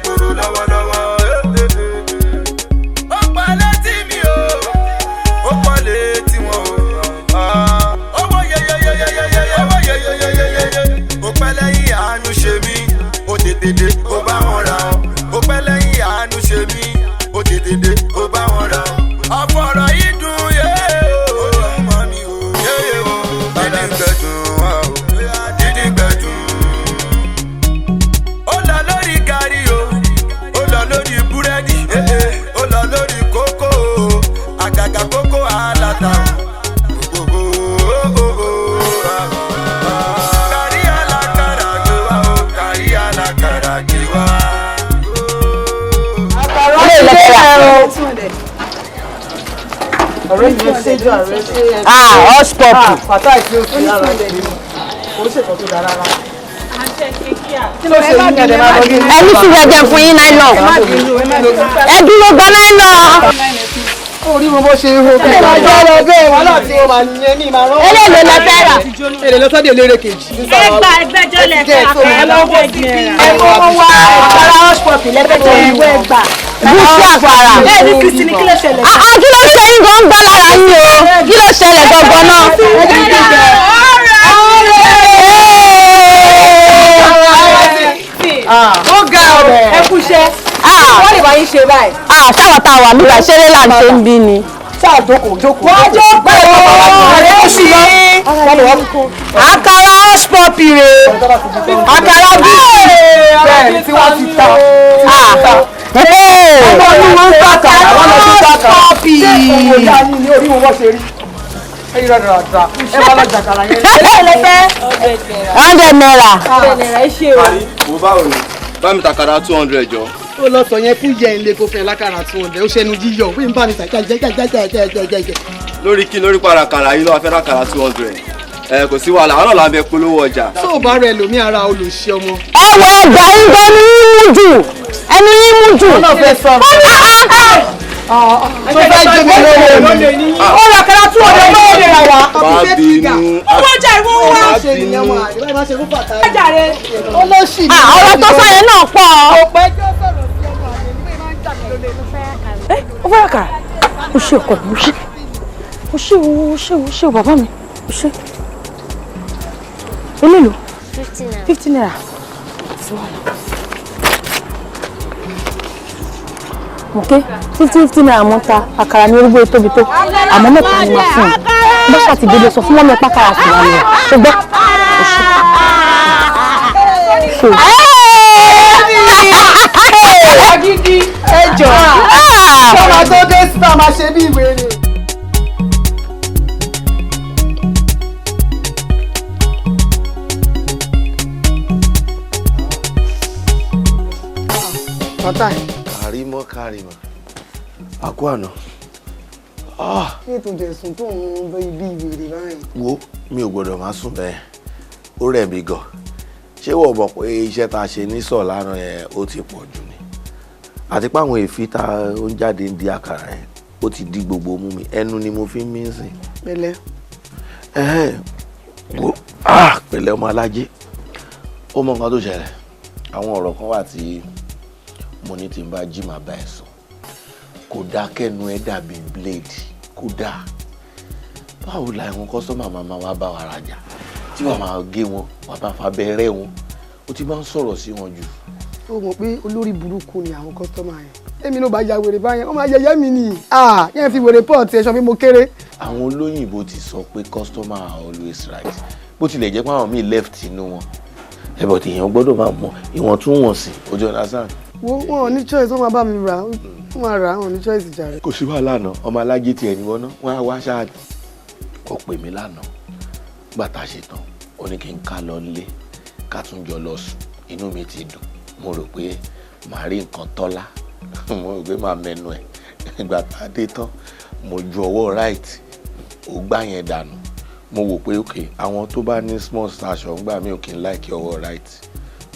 Ìgboro lọ́wọ́lọ́wọ́. Ó pa létí mi o, ó pa létí wọn o. Owó yeyeyeyeyeye, owó yeyeyeyeye. Ó pẹ́ lẹ́yìn àánú ṣe mí, ó tètè dé, ó bá wọn rà ọ́. Ó pẹ́ lẹ́yìn àánú ṣe mí, ó tètè dé, ó bá wọn rà ọ́. Ọ̀fọ̀rọ̀ yìí dùn yé o, ó dùn mọ́ mi o, yéye o. Dídí gbẹ̀dùn wá o, dídí gbẹ̀dùn. Ó lọ lórí gàrí o, ó lọ lórí búrẹ́dì, eh, eh, ó lọ lórí kókó o, àgàgà kókó àlàtà o. Gbogbo kárí alákàrà gbé wá o, kárí alákàrà gbé wá. Ilé ìlẹ̀ rà. Ọ̀rẹ́ mi ṣéjú ààrẹ ṣé ẹ. Ah, hush puppy. Pàtàkì tí ó fi lára ṣe kò ṣe kan tó dára rárá. Kí ló ṣe yín ẹ̀dẹ̀ máa lọ bí? Ẹ ní sùúrù, ẹjẹ fún yín nylon. Ẹ dúró gba nylon. Orí mo bó ṣe ń ho kí. Ẹ máa jẹ́ lọ bẹ́ẹ̀, wàhálà tí mo máa nìyẹn ní ìmàrán. Eléèlò lẹ fẹ́ rà? Èlé lọ́sọ́dẹ̀ eléré kejì. Ẹgbà ẹgbẹjọ lẹ fẹ́ àkàrà lọ́wọ́ náírà. Ẹ kó wá Àkàrà hush puppy lẹ́fẹ̀ẹ́ ẹgbẹ́ ẹgbà. Bùsí àpàrà. Bẹ́ẹ̀ ni Kristi ni, kí ló ṣẹlẹ̀? Ah ah, kí ló ṣe yín gan gbá lára yín o? Kí ló ṣẹlẹ̀ gangan náà? Ó ga ọ, Ẹ kú iṣẹ́. Ah. Wọ́n lè bá yín ṣe báyìí. Ah, sáwọn tá a wà nígbà ṣeré là ń ṣe ń bí ni. Ṣáà jókòó jókòó. Wọ́n jókòó ọ̀rẹ́ mi. Àkàrà hush puppy rè. Àkàrà bí. Bẹ́ẹ̀ tí wọ́n ti ta. Ah. Ọmọ ọdún wọn ń tàkà, àwọn lọ sí tàkà. Puppy. Ṣé òwò dá ní ní orí wọn bọ́ ṣe rí? Ẹyin rẹ̀ rà rà. Ẹ bá lọ jàkàrà yẹn. ₦100. Náírà ẹ ṣe o. Wo, báwo ni? Bá mi tàkàrà 200 jọ. Ó lọ sọ yẹn fún yẹn ilé kó fẹ́ lákàrà 200, ó ṣẹnu jíyọ wí ń bá mi tàjà jẹjẹjẹjẹjẹjẹ. Lórí kí? Lórí parakàrà yìí ló wá fẹ́ rákàrà 200? Ẹ kò sí wàhálà, àwọn náà là ń bẹ polówó ọjà. Tó o bá rẹ lòmí ara olùṣe ọmọ. Ẹ wọ ẹgbà yín gan ní yín mú jù. Ẹnu yín mú jù. Ó náà fẹ́ sọ̀rọ̀. Tó fẹ́ jẹ mi lówó ni. Ó rà kàrà 200 báwo lè rà wá? Má bínú. Owó ọjà ìwọ wá. Má Ṣe nìyẹn bínú. wọn àdébáyé máa ṣe fún bàtà. Ọjà rẹ. Olóṣì ni. Ah, ọ̀rọ̀ tó sọ yẹn náà pọ̀. Òpẹ́jọ́ sọ̀rọ̀ sí ọmọ àlè nígbà máa ń jà mí lólè. Ó fẹ́ rà kàrà. Ó ṣe ọkọ mi, ó ṣe. Ó ṣe o, ó ṣe o, ó ṣe o, bàbá mi. Ó ṣe. Eléèlò? ₦50. ₦50. Sí wàhálà. Ok, ₦50 mo ń ta àkàrà ní orúgbó tóbi tó. Àmọ́ mẹ́ta ni màá fún un. Bá ṣàtìdélé, sọ fún mọ́mí pàkàrà sí wa ni ẹ̀. Ṣé gbọ́? Ó ṣe. Ṣe o. Agídí ẹjọ́. Sọ́mà tó dé síta máa ṣe bí ìwé ni. Fatai, Kàrímọ́, kàrímọ́, àkó àná. Kí ètò ìjẹ̀sùn tó ń bẹ ibi ìwèrè báyìí? Wo, mi ò gbọ́dọ̀ má sùn bẹ́ẹ̀, ó rẹ̀ mí gan. Ṣé wọ́n mọ̀ pé iṣẹ́ tá a ṣe ní sọ̀ lánàá yẹn, ó ti pọ̀ jù ni? Àti pé àwọn èéfín tá ó ń jáde ń di àkàrà yẹn, ó ti di gbogbo mú mi, ẹnu ni mo fi ń mí sìn. Pẹ̀lẹ́. Ẹ̀hẹ́n, wo, ah, pẹ̀lẹ́ ọmọ alájẹ. Ó mọ nǹkan tó ṣẹlẹ̀, àwọn ọ̀rọ̀ kan wà tí mo ní tí n bá jí màá bá ẹ sọ. Kò dáa kẹ́nu ẹ dàbí blade, kò dáa. Báwo la àwọn customer máa máa wá bá wa rajà tí wàá máa gé wọn, wàá máa fa abẹ́rẹ́ wọn? Ó ti máa ń sọ̀rọ̀ sí wọn jù. Ó mọ̀ pé olórí burúkú ni àwọn customer yẹn. Èmi ló bá ya wèrè báyẹn, ó máa yẹyẹ mi nì. Ah, yẹn fi wèrè pọ̀ tí ẹ sọ pé mo kéré. Àwọn olóyìnbó ti sọ pé customer are always right, bó tilẹ̀ jẹ́ pé àwọn míì left inú wọn ẹ, but èèyàn gbọ́dọ̀ máa mọ ìwọ̀ntúnwọ̀nsì, ojú understand. Wo, wọn ò ní choice, wọn máa bá mi rà, wọn máa rà, wọn ò ní choice jàre. Kò sí wàhálà náà, ọmọ alájẹ tiẹ̀ ní wọn náà, wọn á wá ṣáà. Kò pè mí lánàá nígbà tá a ṣe tán, ó ní kí n ká lọ lé, ká tún jọ lọ sùn. Inú mi ti dùn, mo rò pé màá rí nǹkan tọ́lá, mo rò pé màá mẹ́nu ẹ̀. Ìgbà tá a dé tán, mo ju ọwọ́ right, ó gbá yẹn dànù. Mo wò pé ok, àwọn tó bá ní small stature ń gbà mí ò kí n like ọwọ́ right.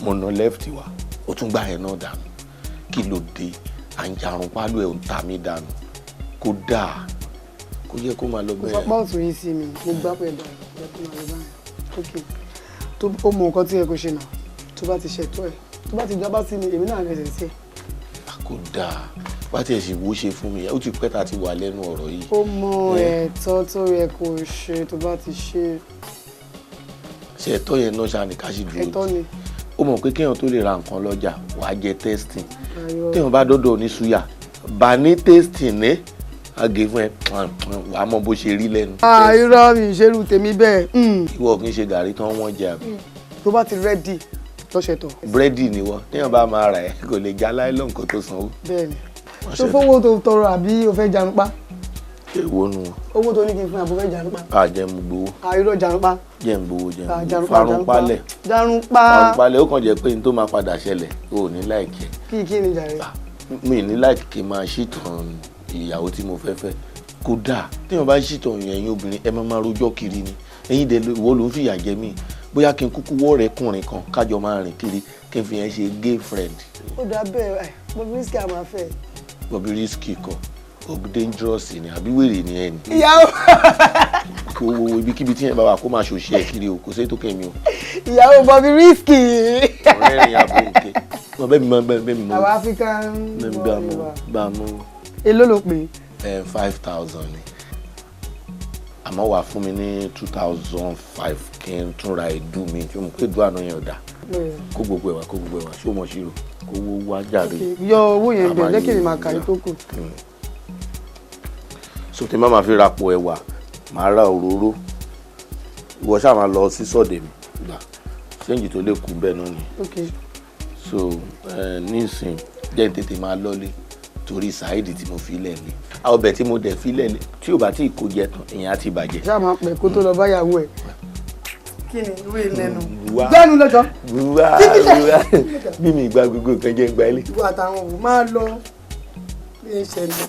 Mo na left wá, ó tún gbá yẹn náà dànù. Kí ló dé? À ń jarun pálọ̀, ẹ̀ ń ta mí dànù. Kó dáa, kó yẹ kó máa lọ Mo bẹ́ẹ̀. fapá ọ̀tún yìí sí mi, mo gbá pẹ̀ dànù, jẹ́ kó máa lọ báyìí. Ok, tó ó mọ nǹkan tí ẹ kò ṣe náà, tó bá ti ṣètò ẹ̀, Tó bá ti jábá sí mi, èmi náà rẹ̀ sí ẹ. Kò dáa, bá tiẹ̀ sì wò ó ṣe fún mi, ó ti pẹ́ ta ti wà lẹ́nu ọ̀rọ̀ yìí. Ó mọ ẹ̀tọ́ tó yẹ kó o ṣe tó bá ti ṣe. Ṣe ẹ̀tọ́ yẹn náà ṣáà ní ká sì dúró? Ẹ̀tọ́ ni. Ó mọ̀ pé kéèyàn tó lè ra nǹkan lọ́jà, wàá jẹ tasting. Ayọ̀. Téèyàn bá dọ́dọ̀ ní suya bá ní tasting ní àgè fún ẹ, wàá mọ bó ṣe rí lẹ́nu. Ah, irọ́, mi ìṣerú tèmi bẹ́ẹ̀. Ìwọ kì í ṣe gàrí tán wọ́n jẹ, àbí? Tó bá ti ready lọ́sẹ̀ tọ̀. Búrẹ́dì ni wọ́n, téèyàn bá máa rà ẹ́, kò lè já láìlọ́n kó tó sanwó. Bẹ́ẹ̀ni. Tó fowó tó tọrọ àbí o fẹ́ jarunpa? Èwo nu wọn? Owó tó ní kí n fún ẹ, àbò fẹ́ jarunpa? À, jẹ́ mu gbowó. Ah, irọ́, jarunpa. Jẹ́ ń gbowó, jẹ́ ń Ah, gbowó. jarunpa. Farun palẹ̀. Jarunpa. Farun palẹ̀, ó kàn jẹ́ pé n tó máa padà ṣẹlẹ̀, o ò ní like ẹ̀. Kí ni jàre? Mi ní like kí n máa ṣìtàn ìyàwó tí mo fẹ́ fẹ́. Kódà téèyàn bá ṣìtàn ẹ̀yin obìnrin, ẹ máa máa rojọ́ kiri ni. Ẹ̀yin dẹ̀ ìwọ ló ń fìyà jẹ mí. Bóyá kí n kúkú wọ́ọ̀rẹ́ kùnrin kan kájọ máa rìn kiri, kí n fi yẹn ṣe gay friend. Ó dà bẹ́ẹ̀ ẹ̀, Bobrisky a máa fẹ́. Bobrisky kọ, ó dangerous ni, àbí wèrè ni ẹ ni? Ìyàwó. Kó wo ibikíbi tí yẹn bá wà, kó máa ṣòṣì ẹ kiri o, kò sí ètò kẹ́mi o. Ìyàwó Bobrisky. Ọ̀rẹ́ rìn àbò òkè wọn bẹ́ẹ̀ mi máa bẹ́ẹ̀ mi mọ́. Àwọn African. Bẹ́ẹ̀ mi bá mú bá mú. Èló ló pè? Ẹ 5,000 ni, àmọ́ wàá fún mi ní 2,500 kí n tún ra ìdú mi tí mo pé ìdú àná yẹn ò dáa. Kó gbogbo ẹ̀ wá, kó gbogbo ẹ̀ wá. Ṣó mọ̀ ṣírò kó wó wá jàre. Yọ owó yẹn bẹ̀, jẹ́ kí èmi máa kà í tó kù. So tí má máa fi rapò ẹ̀wà, màá ra òróró, ìwọ ṣáà máa lọ sí sọ̀dẹ̀ mi gbà change tó lè kú bẹ́ẹ̀ náà ni. Ok. So nísìn, jẹ́ n tètè máa lọ́lé torí Saheed tí mo fi lẹ̀ ni, ọbẹ̀ tí mo dẹ̀ fi lẹ̀ ni, tí ò bá tí ì kó jẹ tán, ìyẹn á ti bàjẹ́. Ṣáà máa pẹ̀ kó tó lọ báyàwó ẹ̀. Kí ni ìwé lẹ́nu? Wá. Gbẹ́nu lọ́jọ́. Wá wá, bí mi ìgbà gbogbo nǹkan jẹ́ ń gba ilé. Ìwọ àtàwọn òwò máa lọ bí n ṣẹlẹ̀.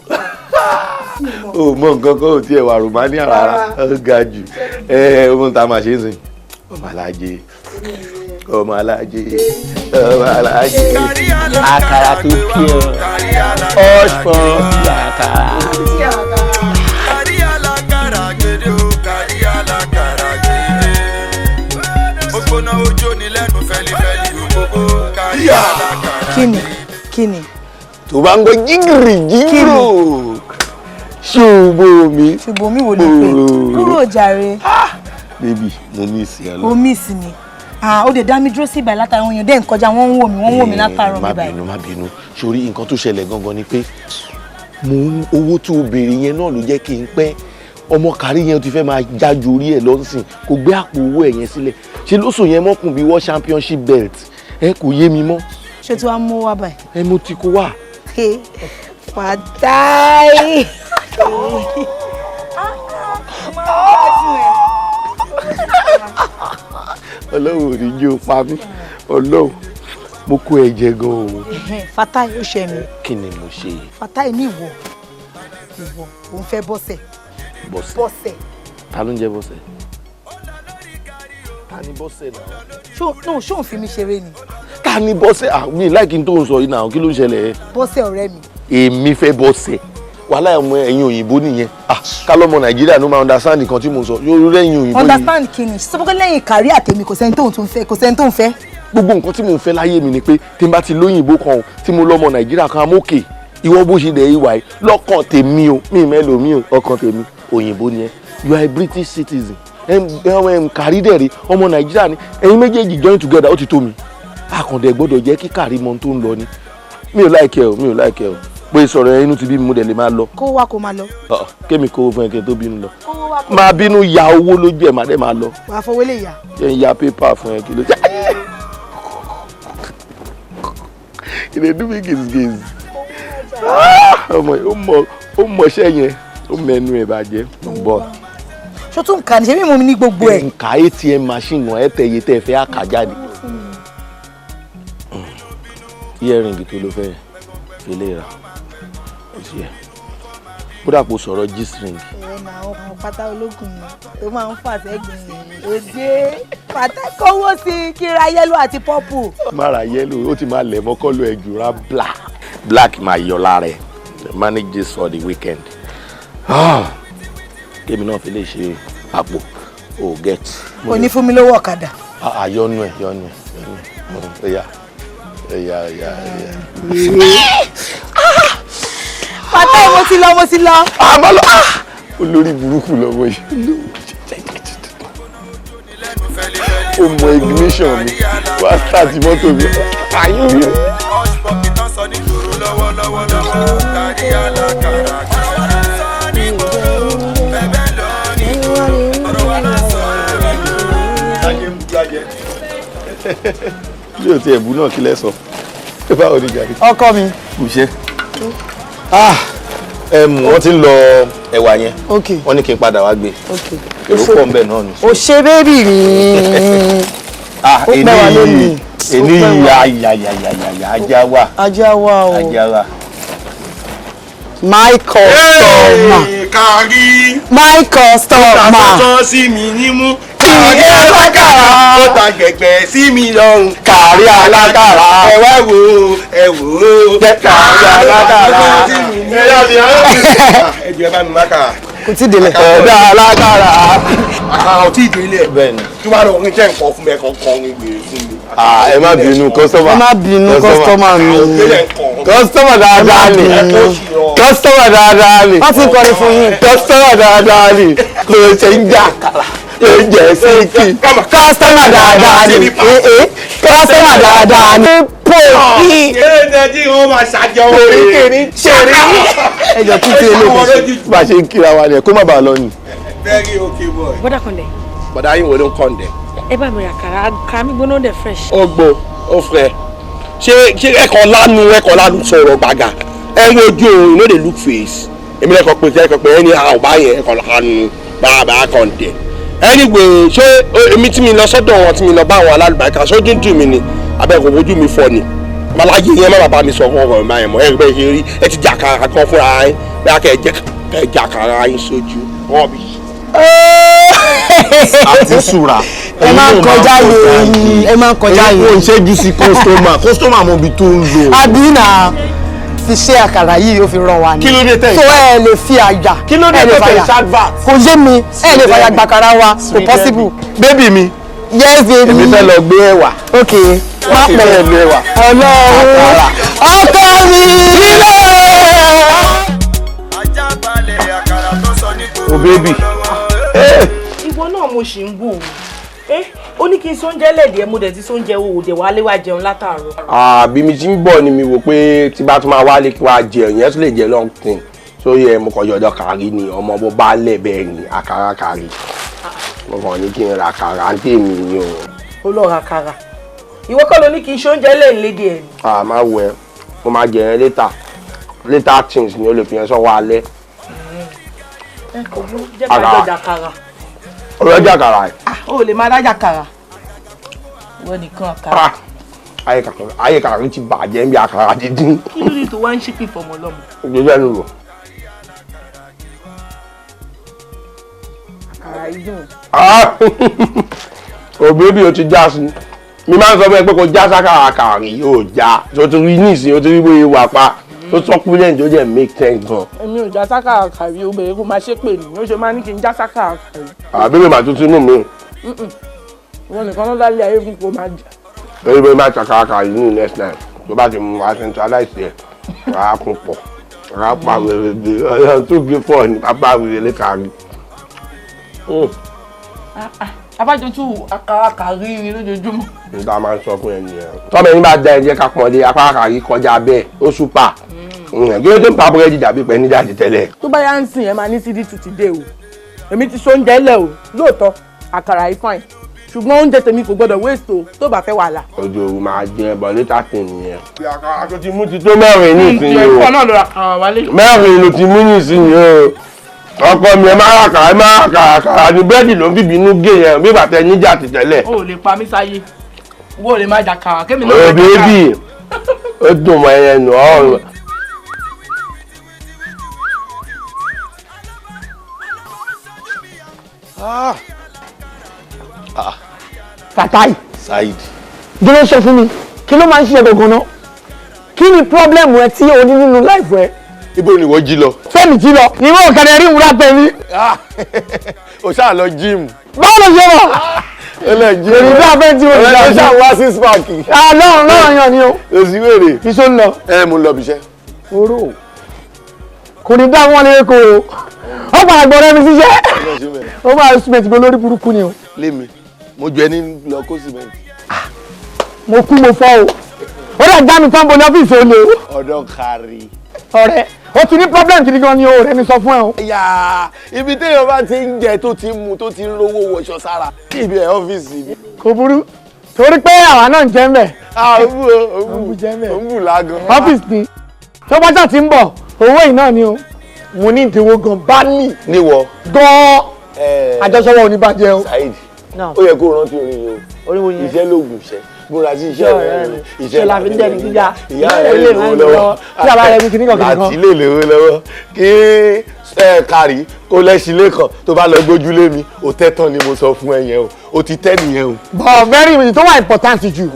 O mọ nǹkan kan, ò tiẹ̀ wà Romania rárá, ó ga jù. Ẹ ẹ, ohun tá a máa ṣe ń sìn, ọmọ alájẹ, ọmọ alájẹ, ọmọ alájẹ, àkàrà tó kí ọ, ọ̀ṣọ́ àkàrà. Kárí alákàrà gbèdé o, kárí alákàrà gbèdé. Ó gbóná, ojú ní lẹ́nu fẹ́lifẹ́li òkókó. Kárí alákàrà. Kíni kíni? Tó bá ń gbọ́ jígìrì jígìrò, ṣùgbọ́n mi. Ṣùgbọ́n mi wo ló pè kúrò jàre? Baby, mo miss ẹ lọ. O miss mi? Ah, ó dẹ̀ dá mi dúró sí ibà látara, àwọn èèyàn dẹ̀ ń kọjá, wọ́n ń wò mí, wọ́n ń wò mí látàárọ̀ Má mi báyìí. bínú, má bínú. Sórí nǹkan tó ṣẹlẹ̀ gangan ni pé mo ń owó tó o béèrè yẹn náà ló jẹ́ kí n pẹ́. Ọmọ kárí yẹn ti fẹ́ máa jájú orí ẹ̀ lọ́sìn, kò gbé àpò owó ẹ̀ yẹn sílẹ̀, ṣe ló sùn yẹn mọ́kùn bíi world championship belt. Ẹ kò yé mi mọ́. Ṣé tí wàá mú wá báyìí? Ẹ mo ti kó wá. Fatai. Ọlọ́run ò ní jẹ́ o pa mí, Ọlọ́run, mo kó ẹ jẹ gan o. Fatai, ó ṣe mi. Kí ni mo ṣe? Fatai, ní ìwọ òun fẹ́ bọ́sẹ̀. Bọ́sẹ̀? Bọ́sẹ̀. Ta ló ń jẹ́ Bọ́sẹ̀? Ta ni Bọ́sẹ̀ náà? Ṣó no, ṣó ń fi mi ṣeré ni? Ta ni Bọ́sẹ̀? Àmì láìkí tó ń sọ yìí náà, kí ló ń ṣẹlẹ̀? Bọ́sẹ̀ ọ̀rẹ́ mi. Èmi fẹ́ Bọ́sẹ̀? Wàhálà ọmọ ẹ̀yin òyìnbó nìyẹn. Ah, kálọ́mọ Nàìjíríà ló máa understand nǹkan tí mo sọ yóò rẹ́yìn òyìnbó yìí. Understand kí ni? Sọ pé lẹ́yìn kárí àtẹ̀mí, kò sẹ́ni tóun tún fẹ́, kò sẹ́ni tóun fẹ́. Gbogbo nǹkan tí mo ń fẹ́ láyé mi ni pé tí n bá ti lóyìnbó kan o, tí mo lọ́mọ Nàìjíríà kan amókè. Ìwọ bó ṣe dẹ̀ ìwà yìí lọ́kàn tèmi o, mi mẹ́lò mi o, ọkàn tèmi, òyìnbó ni ẹ, you are a British citizen. Kárí dẹ̀ rí ọmọ Nàìjíríà ni. Ẹ̀yin méjèèjì join together, ó ti tó mi. Àkàndẹ̀ gbọ́dọ̀ jẹ́ kí kárí mọ ohun tó ń lọ ni. Mi ò like ẹ o, mi ò like ẹ o. Pé sọ̀rọ̀ ẹ, inú ti bí mi, mo dẹ̀ lè máa lọ. Kó wá, kó máa lọ. Ọ̀, kémi kówó fún ẹ kí n tó bínú lọ. Kó wá kó. Máa bínú ya owó lójú ẹ̀, máa dẹ̀ máa lọ. Wàá fọwọ́ lè yà. Jẹ́ n ya pépà fún ẹ, kí ló jẹ́? Ìdè dùn mí gìzgìz. Ọmọ yìí, ó mọ, ó mọṣẹ́ yẹn, ó mẹnu ẹ̀ bàjẹ́ bọ́. Ṣó tún kà ní ṣe bí mo ní gbogbo ẹ̀? Nka ATM machine náà, ẹ tẹ iye tẹ ẹ fẹ́, àkà jáde. Earring tó ló fẹ́ fi lè rà ó ti yẹ kódà kó sọ̀rọ̀ G-string. Ẹ na àwọn pátá ológun yẹn tó máa ń fà sẹ́gbẹ̀ẹ́ òde pátá, kówó sí kí ra yellow àti purple. Má ra yellow, ó ti máa lẹ̀ mọ́ colour ẹ̀ jù, ra black. Black máa yọ lára ẹ̀. Manage this for the weekend. Ah, kémi náà fi lè ṣe àpò o get. Kò ní fún mi lówó ọ̀kadà. Ah, yọnu ẹ, yọnu ẹ, yọnu ẹ, ó yá, Ẹ̀yà ẹ̀yà ẹ̀yà. Fatai, mo ti lọ, mo ti lọ. Àmọ́ lọ, olórí burúkú lọ́wọ́ yìí. Ó mọ ignition mi, wá start mọ́tò mi. Ayé mi. Hushpuppi tán sọ nígboro lọ́wọ́lọ́wọ́ lọ́wọ́ kárí alákàrà. Ọ̀rọ̀ wa ló sọ nígboro, bẹ́ẹ̀ lọ nígboro. Ọ̀rọ̀ wa ló sọ nígboro. Ajé ń gbajẹ. Bí o ti ẹ̀bù náà kí lẹ sọ? Báwo ni gàrí? Ọkọ mi. Kò ṣe. Wọ́n ti ń lọ ẹ̀wà yẹn. Ok. Wọ́n ní kí n padà wá gbé. Ok. Èrò pọ̀ ń bẹ̀ náà ni. O ṣe baby mi. Ó pẹ́ wá lónìí. Èní yìí ayayayaya ajá wà. Ajá wà o. Ajá wà. My customer. Kárí. My customer. Tàtọ́tọ́ sí mi nímú. Kàrí alákàrà. Ó ta gẹ̀gbẹ́ sí mi lọ́rùn. Kàrí alákàrà. Ẹ wá wò ó, ẹ wò ó. Kàrí alákàrà. Ẹ jẹ́ bá mi má kàrà. Kò tí ì délẹ̀. Ẹ̀dá alákàrà. Àkàrà ò tí ì délẹ̀. Bẹ́ẹ̀ni. Tí wàá lọ orin jẹ́ nǹkan fún mi, ẹ̀kan kan orin gbèrè fún mi. Ẹ má bínú kọ́sọ́mà. Ẹ má bínú kọ́sọ́mà mi. Kọ́sọ́mà dáadáa ni. Kọ́sọ́mà dáadáa ni. Wọ́n ti ń kọrin fún yín. Kọ́sọ́mà dáadáa ni. Kò ṣe ń jẹ àkàrà. Kò jẹ síkì. Kọ́sọ́mà dáadáa ni. Kọ́sọ́mà dáadáa ni. Pòkì. Eré tí wọ́n máa ṣàjọ Kèrè kèrè. Ẹ jọ kí tí eléyìí. Bá a ṣe ń kíra wa ni ẹ̀ kó má bàa lọ ni. Very okay boy. Bọ́dà kan dẹ̀. Bọ̀dá yín wo ló ń kọ́ ǹdẹ̀? Ẹ bá mi rà àkàrà, àkàrà mi gbóná dẹ̀ fresh. Ó gbó, ó fẹ́. Ṣé ṣé ẹ̀kọ́ lánú ẹ̀kọ́ lánú sọ̀rọ̀ gbàgà? Ẹ ń ojú òun, you no dey look face. Èmi lẹ́kọ̀ọ́ pé ẹ̀kọ́ pé ẹni àwọn bá yẹn ẹ̀kọ́ lánú bàbá kan dẹ̀. Anyway, ṣé èmi tí mi lọ sọ́dọ̀ wọn tí mi lọ bá àwọn alálùbáríkà sójú ń dùn mí ni? Abẹ́kọ̀ ojú mi fọ́ ni. Malaye yẹn má bàbá mi sọ fún ọkọ mi báyẹn mọ́. Ẹ bẹ́ẹ̀ ṣe rí ẹ ti jàkàrà kan fúnra yín. Bẹ́ẹ̀ kẹ́ ẹ jẹ́ kẹ́ ẹ jàkàrà yín sójú. Rubbish. Àti sùrà. Ẹ máa ń kọjá yìí. Ẹ máa ń kọjá yìí. Kò ń ṣẹ́jú sí kọ́sítọ́mà. Kọ́sítọ́mà mọ ibi tó ń lò. Àbí náà fi ṣe àkàrà yìí ó fi ràn wá ni. Kí ló dé tẹ̀ So ẹ lè fi àyà. Kí ló dé ẹ lè tẹ̀ fàyà. ṣadvat? Kò yé mi. Ẹ lè fàyà gbàkàrà wa. Kò possible. Bébì mi. Yes baby. Èmi fẹ́ lọ gbé ẹ̀wà. Ok. Má Wọ́n ti pẹ́. fẹ́ lo ẹ̀wà. Ọlọ́run. Ọkọ mi. Ilé. Ajá balẹ̀ àkàrà tó sọ nígboro O baby. lọ́wọ́lọ́wọ́. Ìwọ náà mo ṣì ń wò ó. Ó ní kí n sóúnjẹ lẹ́dìí ẹ, mo dẹ̀ ti sóúnjẹ o, òde wálé wá jẹun látàárọ̀. Àbí mi ti ń bọ̀ ni mi wò pé tí bá tún máa wálé kí wàá jẹ ìyẹn tún lè jẹ long thing. So yẹ mo kàn yọ̀dọ̀ kàrí ni ọmọ bó bá lẹ̀ bẹ́ẹ̀ ni àkàrà kàrí. Mo kàn ní kí n ra àkàrà ń tèmi ni o. Ó lọ ra àkàrà. Ìwọ kọ́ ló ní kí n sóúnjẹ lẹ́ẹ̀lédìí ẹ ni. À máa wẹ̀ mo máa jẹ yẹn later. Later things ni o lè fi yẹn sọ́wọ́ alẹ́. Ẹ kò burú, jẹ́ ká Àkàrà. jọjà àkàrà. Ọ̀rọ̀ ẹja àkàrà ẹ̀. O lè máa dájà àkàrà. Ìwọ nìkan àkàrà. Ah! Ayé kàkàrí ti bàjẹ́ ń bí àkàrà dídín. Kí ló dé tó wá ń ṣépè fọmọ lọ́mọ? Ìgbésẹ̀ ẹnu rò. Àkàrà yìí dùn. O bébí o ti já sí mi máa ń sọ fún ẹ pé kò já sákàrà kàrí yóò já tó ti rí nísìnyí o ti rí bóyá wà pa tó sọkúlẹ̀ tó jẹ́ make sense gan. Èmi ò já sákàrà kàrí, obìnrin kò máa ṣépè ní. Ó ṣe máa ní kí n já sákàrà kàrí. Àbí mi màá tuntun nù mí Ìwọ nìkan ló dálé ayé fún kó máa jà. lórí bóyá máa ṣàkàrà kàrí ní next time tó bá ti mú wa centralize ẹ wàá kún pọ̀ wàá pa wèrè bí ọlọ́run tó gbé pọ̀ ní pápá wèrè lè kàrí. Abájọ tún àkàrà kàrí ni lójoojúmọ́. Nígbà máa ń sọ fún ẹ nìyẹn. Tọ́mọ ẹni bá da ẹ jẹ́ ká pọ́n lé apá kàrí kọjá bẹ́ẹ̀ ó súpà. Kí ló tó ń pa búrẹ́dì dàbí pẹ́ níjà ti tẹ́lẹ̀. Tó bá yá ń sìn ẹ máa ní sídìí tù ti dé o. Èmi ti sóúnjẹ lẹ̀ o, lóòótọ́ àkàrà yìí fine. Ṣùgbọ́n oúnjẹ tèmi kò gbọ́dọ̀ waste o, tó bá fẹ́ wàhálà. Ojú òru máa jẹ bọ̀ létà sí nìyẹn. Àkàrà tó ti mú ti tó mẹ́rin ní ìsinyìí o. Ẹ̀fọ́ náà ló ra àkàrà wálé. Mẹ́rin ló ti mú ní ìsinyìí o. Ọkọ mi ẹ máa rà kàrà ẹ máa rà kàrà kàrà ni búrẹ́dì ló ń fìbí inú gé yẹn bí bàtẹ níjà ti tẹ́lẹ̀. O ò lè pa mí sáyé. Wo ò lè má jàkàrà kémi náà O má jàkàrà. bébì ó dùn mọ́ ẹyẹ nù ọ́. Fatai. Saheed. Dúró sọ fún mi, kí ló máa ń ṣe gangan náà? Kí ni problem ẹ tí o ní nínú life ẹ? Ibo ni ìwọ jí lọ? Fẹ́mi jí lọ, ìwọ ọ̀kadà rí ìwúrà tẹ̀mí. O ṣáà lọ gym. Báwo ló ṣe mọ̀? Ẹlẹ́jì. Èrè bí abẹ́ tí o Ọ̀rẹ́ tó ṣàwá six pack. Lọ́run lọ́run yàn ni o. Èsì wèrè. Iṣó ń lọ. Ẹ mo lọ bìṣẹ́. Oró. Kò ní dá wọn lé ko o. Ó padà gbọ́dọ̀ mi síṣẹ́. Ó máa sìmẹ̀tì mi lórí burúkú ni o. Lémi, mo ju ẹni lọ kó sìmẹ̀tì. Mo kú mo fọ́ o. Ó dẹ̀ já mi tán bo ní ọ́fíìsì olè o. Ọ̀dọ̀ kárí. Ọ̀rẹ́, o ti ní problem gidi gan ni o, ọ̀rẹ́ mi sọ fún ẹ o. Yà ibi téèyàn bá ti ń jẹ tó ti ń mu tó ti ń rówó wọṣọ sára ibi ẹ̀ ọ́fíìsì ni. Kò burú torí pé àwa náà ń jẹ́ ń bẹ̀. Ó ń bù lágan. Ọ́fíìsì ni tó bá jà ti ń bọ̀ owó yìí náà ni o. Mo ní ìdíwọ́ gan báàlì. Níwọ. Gan-an àjọṣọwọ́ ò ní bàjẹ́ o. Saheed, ó yẹ kó rántí orin yìí o. Orin wo yẹn? Iṣẹ́ lóògùn iṣẹ́. Múra sí iṣẹ́ ọ̀rẹ́ mi. Iṣẹ́ la fi ń dẹni gíga. Ìyá rẹ̀ lè lówó lọ́wọ́. Tí a bá rẹ̀ mi kìnnìkan kìnnìkan. Láti lè lówó lọ́wọ́. Kí ẹ kárí kó lẹ́sìn lẹ́kàn tó bá lọ gbójú lé mi. Ò tẹ́ tán ni mo sọ fún ẹ yẹn o. O ti tẹ́ nìyẹn o. But very tó wà important jù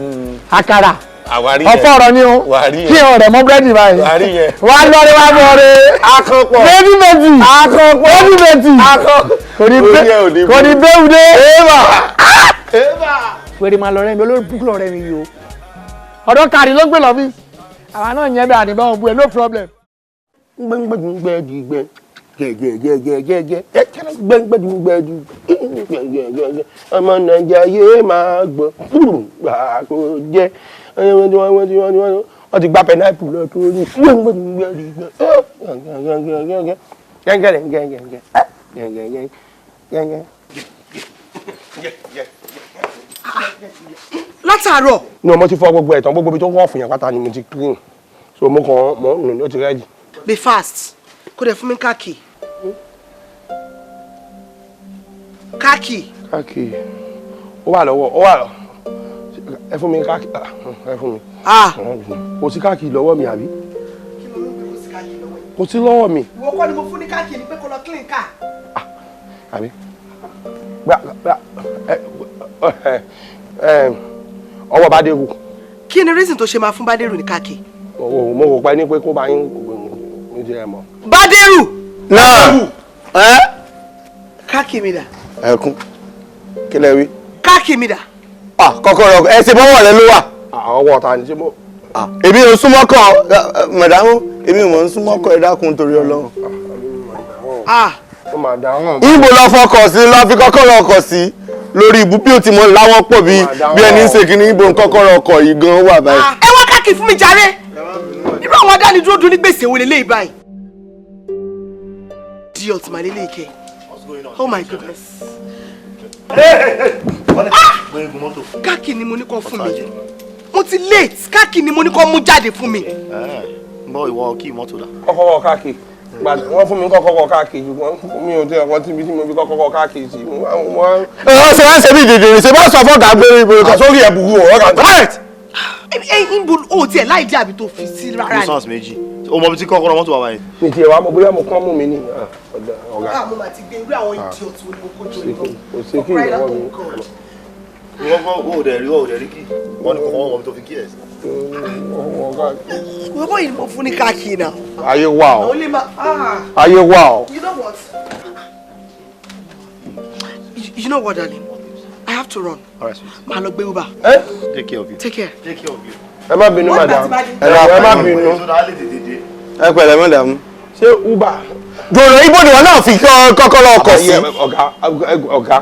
àkàrà. Àwárí yẹn. Ọ̀fọ̀ ọ̀rọ̀ ni o. Kí ọ̀rẹ́ mọ́ búrẹ́dì báyìí. Wàrí yẹn. Wà á lọ́ọ́rẹ́ wà á bọ̀ọ́rẹ́. Akọ̀pọ̀. Méjì méjì. Akọ̀pọ̀. Méjì méjì. Akọ̀pọ̀. Kò ní bẹ́ẹ̀ dé. Eva. Eva. Wèrè máa lọ rẹ mi olórí búkú lọ rẹ mi yìí o. Ọ̀dọ̀ kárí ló ń gbé lọ́fíìsì. Àwa náà yẹn bẹ́ẹ̀ àdìbá òun bú ẹ no problem. Gbẹ́ngbẹ́dùngbẹ́dùngbẹ́ gẹ́gẹ́gẹ́gẹ́gẹ́ gbẹ́ngbẹ́dùngbẹ́dùngbẹ́ ọmọ Nàìjíríà yé máa gbọ́ gbà kó jẹ́ wọ́n ti gba pẹ̀náìpù lọ tó ní gbẹ́ngbẹ́dùngbẹ́dùngbẹ́ gẹ́gẹ́gẹ́gẹ́gẹ́ gẹ́gẹ́gẹ́gẹ́. Látàárọ̀. Ní ọmọ ti fọ gbogbo ẹ̀tàn gbogbo ibi tó wọ́ọ̀fù yẹn pátá ni mo ti clean so mo kàn mọ́ nù ní ó ti rẹ́dì. Be fast kó dẹ̀ fún mi káàkì. Káàkì. Káàkì ó wà lọ́wọ́ ó wà lọ ẹ fún mi káàkì ẹ fún mi. Kò sí káàkì lọ́wọ́ mi àbí? Kò sí lọ́wọ́ mi. Ìwọ kọ́ ni mo fún ní káàkì ni pé kó lọ clean car. Àbí gbà gbà ẹ ọwọ́ Bádérù. Kí ni reason tó ṣe máa fún Bádérù ní káàkì? Mo rò pa ní pé kó bá yín ní ti ẹ mọ̀. Bádérù. Náà. Káàkì mi dà. Ẹkún kí lẹ wí. Káàkì mi dà. Kọ́kọ́rọ́ ẹ ṣe bọ́wọ́ rẹ ló wà. Ọwọ́ ta ni ṣé mo. Èmi ò súnmọ́ kọ́ mọ̀dámú èmi ò mọ̀ ń súnmọ́ kọ́ ẹ dákun torí Ọlọ́run. Ibo lọ fọkọ̀ sí lọ fi kọ́kọ́rọ́ ọkọ̀ sí lórí ibú bí o ti mọ láwọn pọ̀ bí bí ẹni ń ṣe kí ní ibo kọ́kọ́rọ́ ọkọ̀ yìí gan wà báyìí. Ẹ wá káàkiri fún mi jàre irú àwọn adánidúró dún ní gbèsè wo leléyìí báyìí. Idiot mà leléyìí kẹ. Oh my goodness. Káàkiri ni mo ní kó fún mi. Mo ti late káàkiri ni mo ní kó mú jáde fún mi. Bọ́ ìwọ kí mọ́tò dà. Kọ́kọ́rọ́ káàkiri wọ́n fún mi kọ́kọ́rọ́ káàkiri ṣùgbọ́n mi ò tẹ ọkọ tíbi tí mo fi kọ́kọ́rọ́ káàkiri sí. Ọ ṣe wá ń ṣe bí dìdìrì ṣe bá sọ fọ́gà gbé ibo kan. Sórí ẹ̀ burú o ọ̀gá. Quiet! Ẹ ń bo o tiẹ̀ láì dé àbí tó fi sí rárá ni. Nuisance méjì. O mọ ibi tí kọ́kọ́rọ́ mọ́tò wà báyìí. Mi tiẹ̀ wá mọ̀ bóyá mo kán mú mi ní ọ̀gá. Mo máa ti gbé irú àwọn idiot wo ni mo kó jọ ìlọ. Kò sí kí ìyàwó mi. Wọ́n kọ́ o dẹ̀ rí o dẹ̀ rí kí. Wọ́n ní kọ́kọ́ wọ́n tó fi kí ẹ̀ sí. Bọ́bọ́ yìí ni mo fún ní káàkiri náà. Ayé wà o. Àwọn lè máa. Ayé wà o. You know what? You know what, darling? I have to run. All right, sweet. Màá lọ gbé Uber. Take care of you. Take care. Take care of you. Ẹ má bínú madam. Ẹ má bínú. Ẹ pẹ̀lẹ́ madam. Ṣé Uber? Gbòòrò ibo ni wọn náà fi kọ́kọ́rọ́ ọkọ̀ sí. Ọ̀gá ọ̀gá.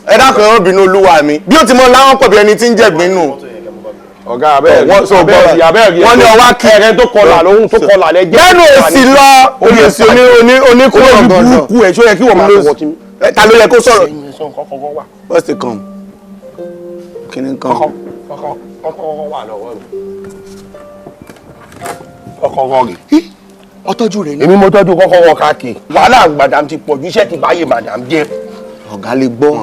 Ẹ dákun ẹ má bínú olúwa mi bí ó ti mọ láwọn pọ̀ bí ẹni tí ń jẹ̀gbín nù. Ọ̀gá abẹ́rẹ́ abẹ́rẹ́ wọ́n ní ọwá kí ẹ̀rẹ́ tó kọlà lóhun tó kọlà lẹ́jẹ́. Lẹ́nu òsì lọ olùsí oníkùnrin ọ̀gá burúkú ẹ̀ ṣó yẹ kí wọ́n máa sọ̀rọ̀ tí. Ta ló yẹ kó sọ̀rọ̀. What's the come? Kí ni kan? Kọ́kọ́rọ́ wà lọ́wọ́ mi. Kọ́kọ́rọ́ rè. Ọtọ́jú rẹ̀ ni. Èmi mo tọ́jú kọ́kọ́rọ́ káàkiri. Wàhálà madam ti pọ̀jù iṣẹ́ ti báyé madam jẹ́. Ọ̀gá lè gbọ́.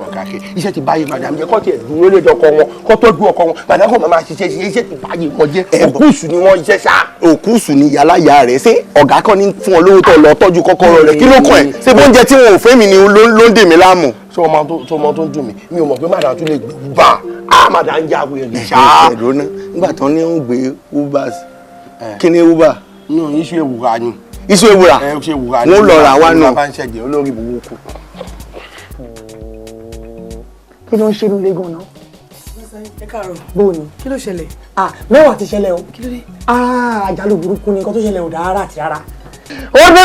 Ọ̀gá kí iṣẹ́ ti báyé madam jẹ́ kọ́ tiẹ̀ dúró lé ọkọ wọn kọ́ tọ́jú ọkọ wọn madam kọ́ máa ṣiṣẹ́ ṣiṣẹ́ iṣẹ́ ti báyé wọn jẹ́ òkúùsù ni wọ́n iṣẹ́ ṣá. Òkúùsù ni yàláyà rẹ̀. Ṣé ọ̀gá kan ní fún ọ lówó tó lọ tọ́jú kọ́kọ́rọ́ rẹ̀? Kí ló kàn ẹ́? Ṣé bóúnjẹ tí wọn ò fẹ́ mi ni ló ń dè mí láàmú? Ṣé ọmọ tó ń dùn mí, mi ò mọ̀ pé màdà tún lè gbé Uber. Á màdà ń ya wèrè ṣá. Ẹ̀rọ náà nígbà tán ní ń gbé Uber, kí ni Uber? Nù iṣu ewùrà ni. Iṣu ewùrà? Ẹ, iṣu ewùrà ni. Wọ́n lọ rà wá nù. Bá ń ṣẹ̀jẹ̀ olórí burúkú. Kí ló ń ṣe nílé gan-an? Ẹ káàárọ̀. Bó ni? Kí ló ṣẹlẹ̀? Ah, mẹ́wàá ti ṣẹlẹ̀ o. Kí ló dé? Ah, àjálù burúkú ni, nǹkan tó ṣẹlẹ̀ ò dáa rárá àti rárá. Ó dé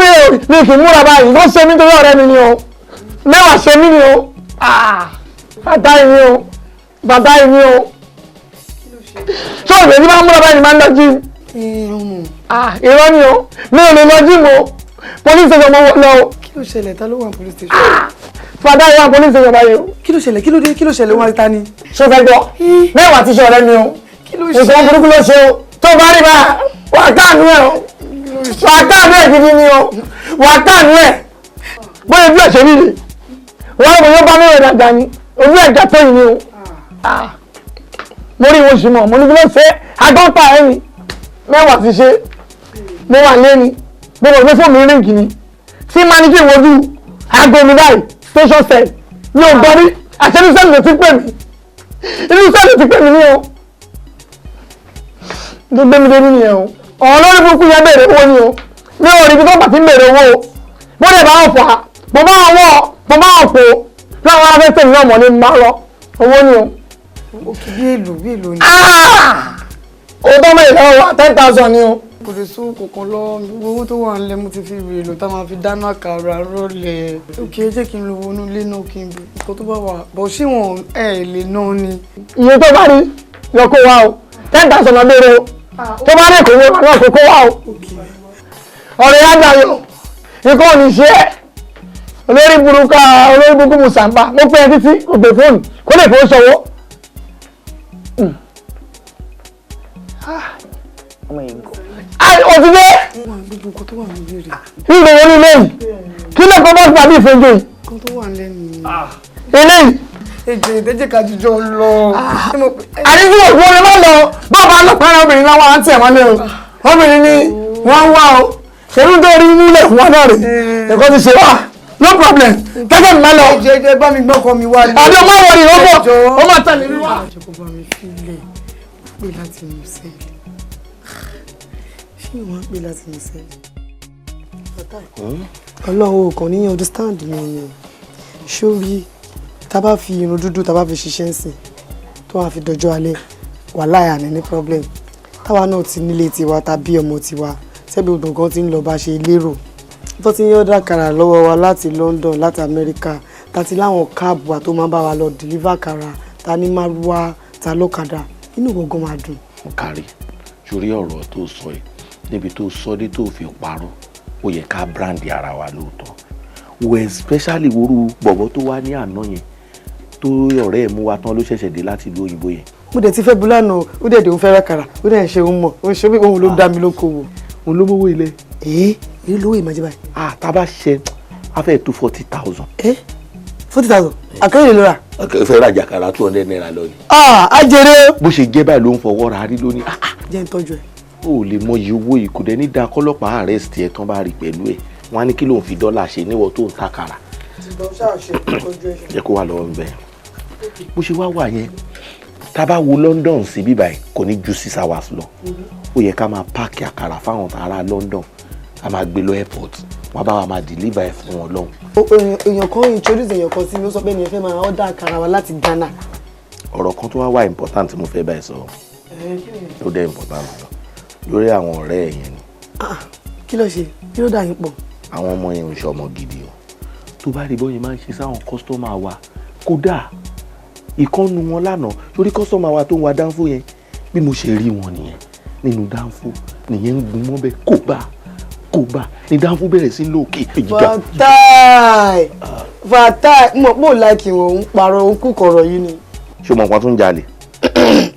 mi kì í múra báyìí, ló ṣe mí torí ọ̀rẹ́ mi ni o. Mẹ́wàá ṣe mí ni o. Ah, bàbá yìí ni o. Bàbá yìí ni o. Ṣé òṣèlú tí máa ń múra báyìí ni máa ń lọ jí? Ah, irọ́ ni o. Mi ò lè lọ jí mo. Police station mo wọ̀ lọ o. Kí ló ṣẹlẹ̀? Ta ló wà ní police station? Fàdá yìí wà ní police station báyìí o. Kí ló ṣẹlẹ̀? Kí ló dé? Kí ló ṣẹlẹ̀? Wọ́n ti ta ni? Ṣé o fẹ́ gbọ́? Mẹ́wàá ti ṣe ọ̀rẹ́ mi o. Kí ló ṣe? Nǹkan burúkú ló ṣe o. Tó bá rí bá wà káànú ẹ̀ o. Wà káànú ẹ̀ gidi ni o. Wà káànú ẹ̀. Bóyá ojú ẹ̀ ṣe rí rè. Wọ́n rò ó bá mi rìn dàgbà ni. Ojú ẹ̀ ga tó yìí ni o. Mo rí ìwọ̀n ṣùmọ̀, mo ní kí ló ṣe agbọ́npa ẹ̀ ni. Mẹ́wàá ti ṣe. Mo wà lé ni. Mo rò pé fóònù mi ríǹgì ni. Tí máa ní kí ìwojú aago mi báyìí, station cell. Mi ò gbọ́ rí. Àṣẹ ní sẹ́ẹ̀lì ló ti pè mí. Inú sẹ́ẹ̀lì ti pè mí ní o. Tó gbé mi dé nìyẹn o. Ọ̀rọ̀ lórí burúkú yẹn, béèrè owó ni o. Mi ò rí ibi tó bá ti ń béèrè owó o. Bó lè bá wọn fà á, mo bá wọn wọ̀, mo bá wọn pò láwọn afẹ́fẹ́ mi náà mọ̀ ní má lọ owó ni o. Òkè, bí èlò bí èlò ni? Owó tó mẹ́rin lọ́wọ́ wa, 10,000 ni o. Kò lè sún kankan lọ, owó tó wà nílẹ̀ mo ti fi rè lò tá a máa fi dáná àkàrà rọlẹ̀. Òkè, ẹ jẹ́ kí n lọ wọnú ilé náà kí n bẹ nǹkan tó bá wà bọ̀, ṣé wọn ẹ lè ná ni? Iye tó bá rí lọ kó wa o. 10,000 náà béèrè o. Tó bá rí kò wọ́n náà kó kó wa o. Ọ̀rẹ́ yá dayọ̀, ikú ò ní ṣe é. Olórí burúkú, olórí burúkú musamba. Mo pè é títí, kò gbé fóònù, kó lè fowó ṣọwọ́. Ọmọ yìí gọ̀. Òtítẹ́. Gbogbo nǹkan tó wà nílé rẹ̀. Nígbà wo ni ilé yìí? Kí ló kọ́ bọ́ọ̀sì tàbí ìfojú yìí? Nǹkan tó wà nílẹ̀ nìyẹn. Ilé yìí. Èjè ìdẹ́jẹ́ ká jíjọ lọ. Àdínkù òkú omi má lọ bọ́ọ̀bù alọ́pàá náà, obìnrin náà wà á tẹ̀ wọ́n lé o. Obìnrin ni wọ́n ń wá o. Ṣèlú tó rí múlẹ̀ fún wọn náà rè. Ẹ̀kọ́ ti ṣe wá. No problem. Kẹ́kẹ́ mi má lọ. Ẹjẹ ẹjẹ bá mi gbọ́kọ mi wá. Àbí ọmọ àwọn ènìyàn bọ̀, ó máa tẹ̀lé mi wá. Ẹjọ́ kó bá mi fílẹ̀ pé láti mú sẹ́ẹ̀lì. Ṣé ìwọ̀n pè láti mú sẹ́ẹ̀lì? Ọlọ́run ò kàn ní understand mi ni. Sórí tá a bá fi irun dúdú, tá a bá fi ṣiṣẹ́ ń sìn, tó wàá fi dọjọ́ alẹ́, wàhálà àní ní problem. Táwa náà ti nílé tiwa tàbí ọmọ tiwa, sẹ́bi gbogbo nǹkan ti ń lọ bá ṣe lérò, tó ti ń yọ̀dà kàrà lọ́wọ́ wa láti London, láti America, tàti láwọn cab wa tó máa ń bá wa lọ deliver kàrà, ta ní márúwá, ta lọ́kadà, inú gbọ̀ngàn máa dùn. Mo kárí sórí ọ̀rọ̀ tó sọ yìí, níbi tó sọ dé tó fi parọ́, ó yẹ ká brand ara wa lóòótọ́ wo, especially wóoru bọ̀bọ̀ tó wá ní àná yẹn, tó ọ̀rẹ́ ẹ̀ mú wa tán, ló ṣẹ̀ṣẹ̀ dé láti ìlú òyìnbó yẹn. Mo dẹ̀ ti fẹ́ bulánà, ó dẹ̀ dé, òun fẹ́ rákàrà, ó dẹ̀ ń ṣe, òun mọ̀, ó ń ṣe bí òun ló dá mi lókòwò. Òun ló mówó ilé. Ee, èyí lówó ìmọ̀jẹ́ báyìí. Ah, tá a bá ṣe, a fẹ́ tó 40,000. Ẹ, 40,000 àkẹ́rẹ́ ló rà? Fẹ́ rajà kàrà ₦200 lọ ni. Ah, á jèrè. Bó ṣe jẹ́ báyìí ló ń fọwọ́ ra rí lónìí. Jẹ́ ń tọ́jú ẹ̀. O ò lè mọyì owó yìí, kò dẹ̀ ní da kọ́lọ́pàá arrest ẹ̀ tán bá rí pẹ̀lú ẹ̀. Wọ́n á ní kí ló ń fi dọ́là ṣe níwọ̀ tó ń ta kàrà. Jẹ́ kó wà lọ́wọ́ mi bẹ́ẹ̀. Bó ṣe wá wà yẹn, tá a bá wo London sí bíbá ẹ̀, kò ní ju 6 hours lọ. Ó yẹ ká máa pack àkàrà fáwọn ará London, a máa gbé lọ airport, wọ́n bá wa máa deliver ẹ̀ fún wọn lọ́hùn. Èèyàn kan introduce èèyàn kan sí mi, ó sọ pé ẹni fẹ́ máa order àkàrà wa láti Ghana. Ọ̀rọ̀ kan tó wá wà important mo fẹ́ báyìí sọ, ó dẹ́ important lọ lórí àwọn ọ̀rẹ́ ẹ̀ yẹn ni. Kí ló ṣe? Kí ló dà yín pọ̀? Àwọn ọmọ yẹn ń ṣe ọmọ gidi o. Tó bá rí bọ́yìn máa ń ṣe sáwọn customer wa, kódà ìkànnù wọn lánàá sórí customer wa tó ń wa dánfó yẹn, bí mo ṣe rí wọn nìyẹn nínú dánfó nìyẹn, ń gun mọ́bẹ̀, kò bá kò bá ní dánfó bẹ̀rẹ̀ sí lókè. Fatai, Fatai, mo pò láìkì wọn, ń parọ́, ń kú kọ̀rọ̀ yìí ni. Ṣé o mọ̀ nǹkan tó ń jalè?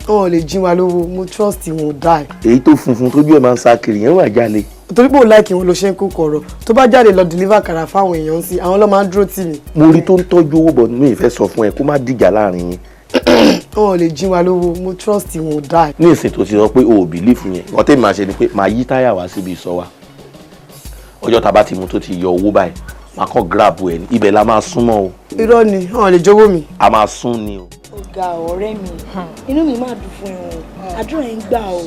Wọn ò lè jí wa lówó, mo trust wọn die. Èyí tó funfun tójú ẹ̀ máa ń sá kiri yẹn wà jalè. Torí pé ò láìkì wọn ló ṣe ń kó kọ̀rọ̀. Tó bá jáde lọ deliver kàrà fáwọn èèyàn sí, àwọn ló máa ń dúró tì mí. Mo rí tó ń tọ́jú owó bọ̀, mi ì fẹ́ sọ fún ẹ kó má dìjà láàrin yín. Wọn ò lè jí wa lówó, mo trust wọn ò dáa. Ní ìsìn tó ti sọ pé o ò believe yẹn, nǹkan tèmi máa ṣe ni pé màá yí táyà wá síbi ìsọ wa. Ọjọ́ tá a bá ti mú tó ti yọ owó báyìí, màá kàn grab ẹ̀ ní ibẹ̀ la máa súnmọ́ o. Irọ́ ni, wọn ò lè jówó mi. A máa sún ni o. Ọ̀gá ọ̀rẹ́ mi, inú mi máa dùn fún ẹ o, àdúrà yẹn gbà o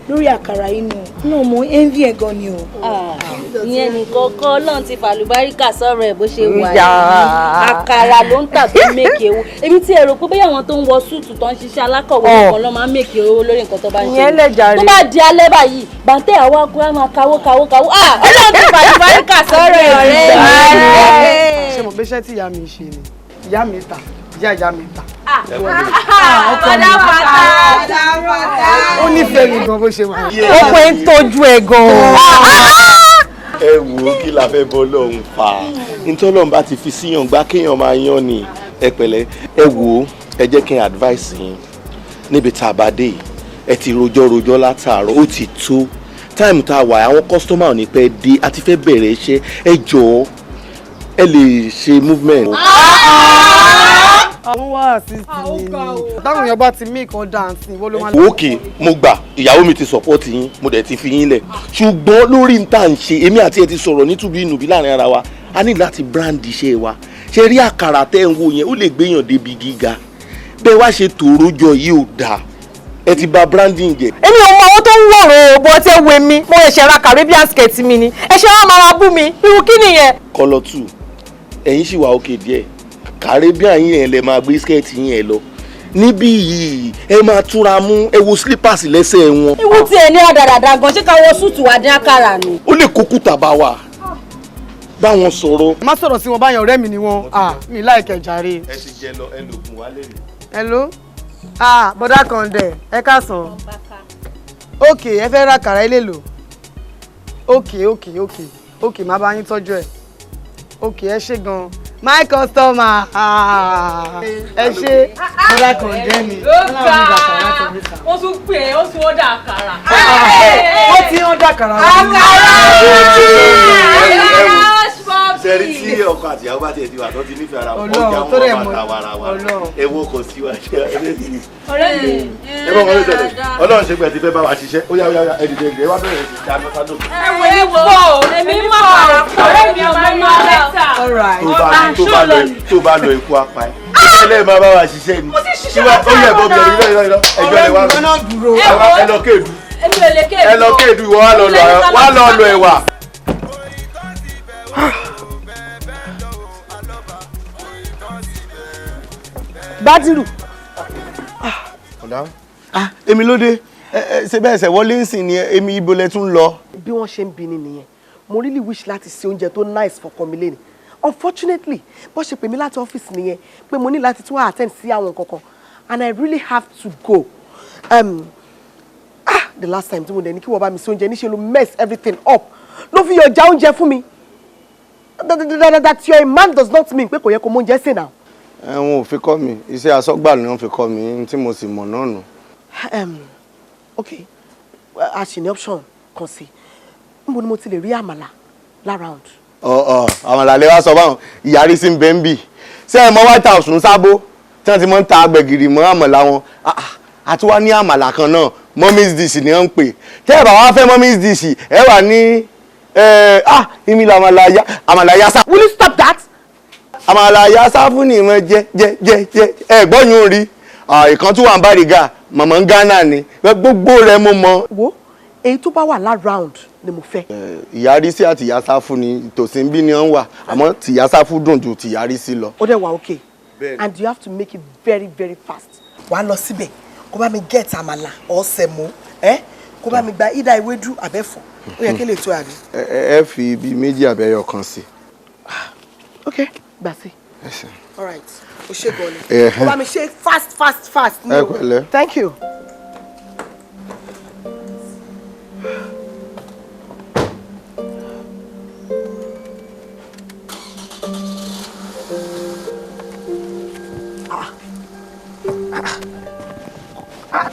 lórí àkàrà inú náà, mo envy ẹ gan ni o. Ìyẹn nìkan kọ́, Ọlọ́run ti fàlùbáríkà sọ̀rọ̀ ẹ̀ bó ṣe wà yìí. Àkàrà ló ń tà tó make owó. Èmi ti èrò pé bóyá àwọn tó ń wọ suit tó ń ṣiṣẹ́ alákọ̀wé nìkan ló máa ń make owó lórí nǹkan tó bá ń ṣe. Ìyẹn lè jàre. Tó bá di alẹ́ báyìí, bàǹtẹ̀ àwa kó a máa kawó kawó kawó. Ọlọ́run ti fàlùbáríkà sọ̀rọ̀ ẹ̀, ọ̀rẹ́ mi. Ṣé mo pé iṣẹ́ tí ìyá mi ń ṣe ni? Ìyá mi ta, ìyá ìyá mi ta. Ó nífẹ̀ẹ́ mi gan bó ṣe wà. Ọkọ ẹ̀ ń tọ́jú ẹ̀ gan. Ẹ wò ó, kí la fẹ́ bọ́ lọ́hùn fà á, nítorí Ọlọ́run bá ti fi síyàn gbá kéèyàn máa yan ni. Ẹ pẹ̀lẹ́, ẹ wò ó, ẹ jẹ́ kí n advice yín níbi tá a bá dé yìí. Ẹ ti rojọ́ rojọ́ látàárọ̀, ó ti tó time tá a wà, àwọn customer ò ní pẹ́ dé, a ti fẹ́ bẹ̀rẹ̀ iṣẹ́. Ẹ jọ̀ọ́, ẹ lè ṣe movement. Àwọn wá assist mi ni, táwọn èèyàn bá ti mí kan dáǹsì, wọ́n ló máa. Ok, mo gbà, ìyàwó mi ti support yín, mo dẹ̀ ti fi yín lẹ̀, ṣùgbọ́n lórí n tá à ń ṣe, èmi àti ẹ ti sọ̀rọ̀ nítubí ìnùbí láàrin ara wa, a ní láti brand iṣẹ́ wa. Ṣe rí àkàrà tẹ́ ń wo yẹn, ó lè gbéyàn débi gíga. Bẹ́ẹ̀ wá ṣe tòró jọ yìí ò dáa, ẹ ti bà branding jẹ́. Èmi ò mọ àwọn tó ń wọ̀rọ̀ o, bọ́ tí ẹ wo èmi, mo ṣẹ̀ṣẹ̀ ra Caribbean skirt mi ni, ẹ ṣe wá máa wá bú mi, irú kí nìyẹn? Colour two, ẹ̀yin sì wà òkè díẹ̀. Caribbean yín yẹn lẹ máa gbé skirt yín yẹn lọ níbí yìí, ẹ máa túra mú. Ẹ wo slippers lẹ́sẹ̀ wọn. Ewu tí ẹ ní àdàdàdà gan, ṣé ká wọ suit wà dín àkàrà ni? Ó lè kókó tàbá wa báwọn sọ̀rọ̀. Má sọ̀rọ̀ sí wọn báyọ̀, ọ̀rẹ́ mi ni wọ́n, mi láìkẹ́ jàre. Ẹ ti jẹ lọ, ẹ lògùn wálé rí. Hello, ah, bọ́dá Kàndẹ̀, ẹ káàsán. Ok, ẹ fẹ́ ra kàrà ilé lò. Ok, má bá yín tọ́jú ẹ̀. Ok, ẹ ṣé gan, my customer. Ẹ ṣé, bọ́dá Kàndẹ̀ mi. Ó ga, ó tún pè é, ó tún order àkàrà. Ó ti order àkàrà. Sẹ́rí tí ọkọ àti ìyàwó bá tiẹ̀ ti wà tó ti nífẹ̀ẹ́ ara wọn, ọjà wọn máa ta wàràwàrà. Ẹ wo kò sí wa ṣe Ọ̀rẹ́ mi. Ẹ bọ́ wọn ló ṣẹlẹ̀. Ọlọ́run ṣe pé ẹ ti fẹ́ bá wa ṣiṣẹ́. Ó yá, ó yá, ẹ dìde, ẹ wá bẹ̀rẹ̀ sí dáná sádò. Ẹ wo ní pọ̀ o, èmi mọ̀ ọ̀rẹ́ mi ọmọ inú mẹ́ta. Tó bá lọ ikú apá ẹ. Ilé máa bá wa ṣiṣẹ́ ni. Mo ti ṣiṣẹ́. Ó yẹ bọ́ bí ẹ̀rí lọ́yọ̀ ẹjọ́ ẹ wá. Ẹ lọ kéèdù. Èmi ò lè kéèdù. Ẹ lọ kéèdù, ìwọ wá lọ lọ ẹ̀wà. Bádìrù. Ọ̀dà. Ah, èmi ló dé. Ṣe bẹ́ẹ̀ ṣe wọlé ń sìn ni èmi, ibo lẹ tún lọ? Bí wọ́n ṣe ń bi ni nìyẹn. Mo really wish láti ṣe oúnjẹ tó nice fọkọ mi léni. Unfortunately, bó ṣe pè mí láti ọ́fíìsì nìyẹn pé mo ní láti tún attend sí àwọn kankan and I really have to go. Ah, the last time tí mo dẹ̀ ní kí wọ́n bá mi ṣe oúnjẹ, níṣẹ́ ló mess everything up, ló fi yọ já oúnjẹ fún mi. That you're a man does not mean pé kò yẹ kó mọ oúnjẹ sè náà. Wọn ò fi kọ́ mi, iṣẹ́ asọ́gbà ni wọ́n fi kọ́ mi, tí mo sì mọ̀ náà nù. Ok, a ṣì ní option kan sí. Níbo ni mo ti lè rí àmàlà láround? Ọ̀ àmàlà lè wá sọ báwọn ìyàrí sí ń bẹ́ ń bì. Ṣé ẹ mọ White House ń sábó tí wọ́n ti mọ́ ń ta gbẹ̀gìrì mọ́ àmàlà wọn? Àti wá ní àmàlà kan náà, Mommy's Dish ni wọ́n ń pè. Tẹ́ ẹ bá wá fẹ́ Mommy's Dish, ẹ wà ní ìmí làmàlà ya àmàlà ya sá. Will you stop that? Àmàlà ya sáfù ni ìmọ̀ jẹ jẹ jẹ jẹ, ẹ gbọ́ yún rí ìkan tó wà ń Bariga, màmá ń Ghana ni gbogbo rẹ̀ mo mọ. Wo, èyí tó bá wà láround ni mo fẹ́. Ìyárísí àti ìyá sáfù ni tòsí ń bí ni wọ́n wà, àmọ́ tìyá sáfù dùn ju tìyárísí lọ. Ó dẹ̀ wà okay, and you have to make it very very fast. Wàá lọ síbẹ̀ kó bá mi get àmàlà or sẹ̀mó, ẹ́ kó bá mi gba ìdá ewédú àbẹ̀fọ́, ó yẹ kí lè tó àbí. Ẹ fi ibi méjì àbẹ̀yọ kan sí. Ok, gbà sí. All right, o ṣe gan ni, kó bá mi ṣe fast fast fast. Ẹ pẹ̀lẹ́. Thank you.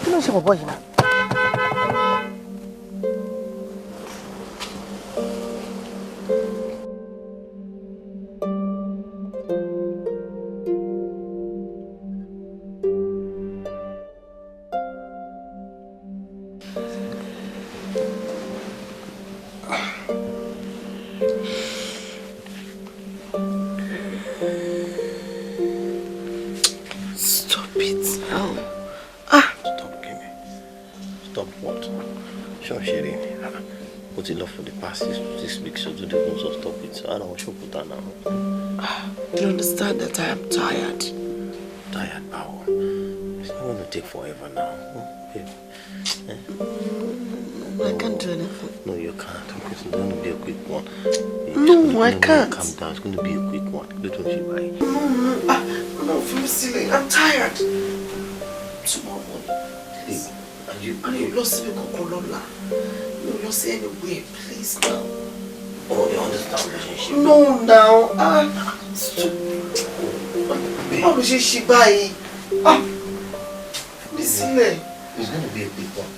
Kí ló ń ṣe bọ̀bọ̀ yìí náà? Ṣọ́ọ̀ṣì rẹ̀ ni. Ó ti lọ for the past 6 weeks, ó tún dé kó sọ stop it. Ara wọn ṣòkúta náà. You understand that I am tired. Tired báwo? It's not gonna take forever now. Babe. Eh? I can't do anything. No, you can't. Okay, it's gonna be a quick one. No, I can't. Calm down. It's gonna be a quick one. Little ṣe báyìí. No, ah, no, fi mí sílẹ̀. I'm tired. Tomorrow morning, please. Are you? Mi ò lọ síbi kankan lọ́la. Mi ò lọ sí anywhere, please now. Oh, you understand bó ṣe ń ṣe. No, now. Ah, stop. Báwo ló ṣe ṣe báyìí? Ah, fi mí sílẹ̀. It's gonna be a quick one.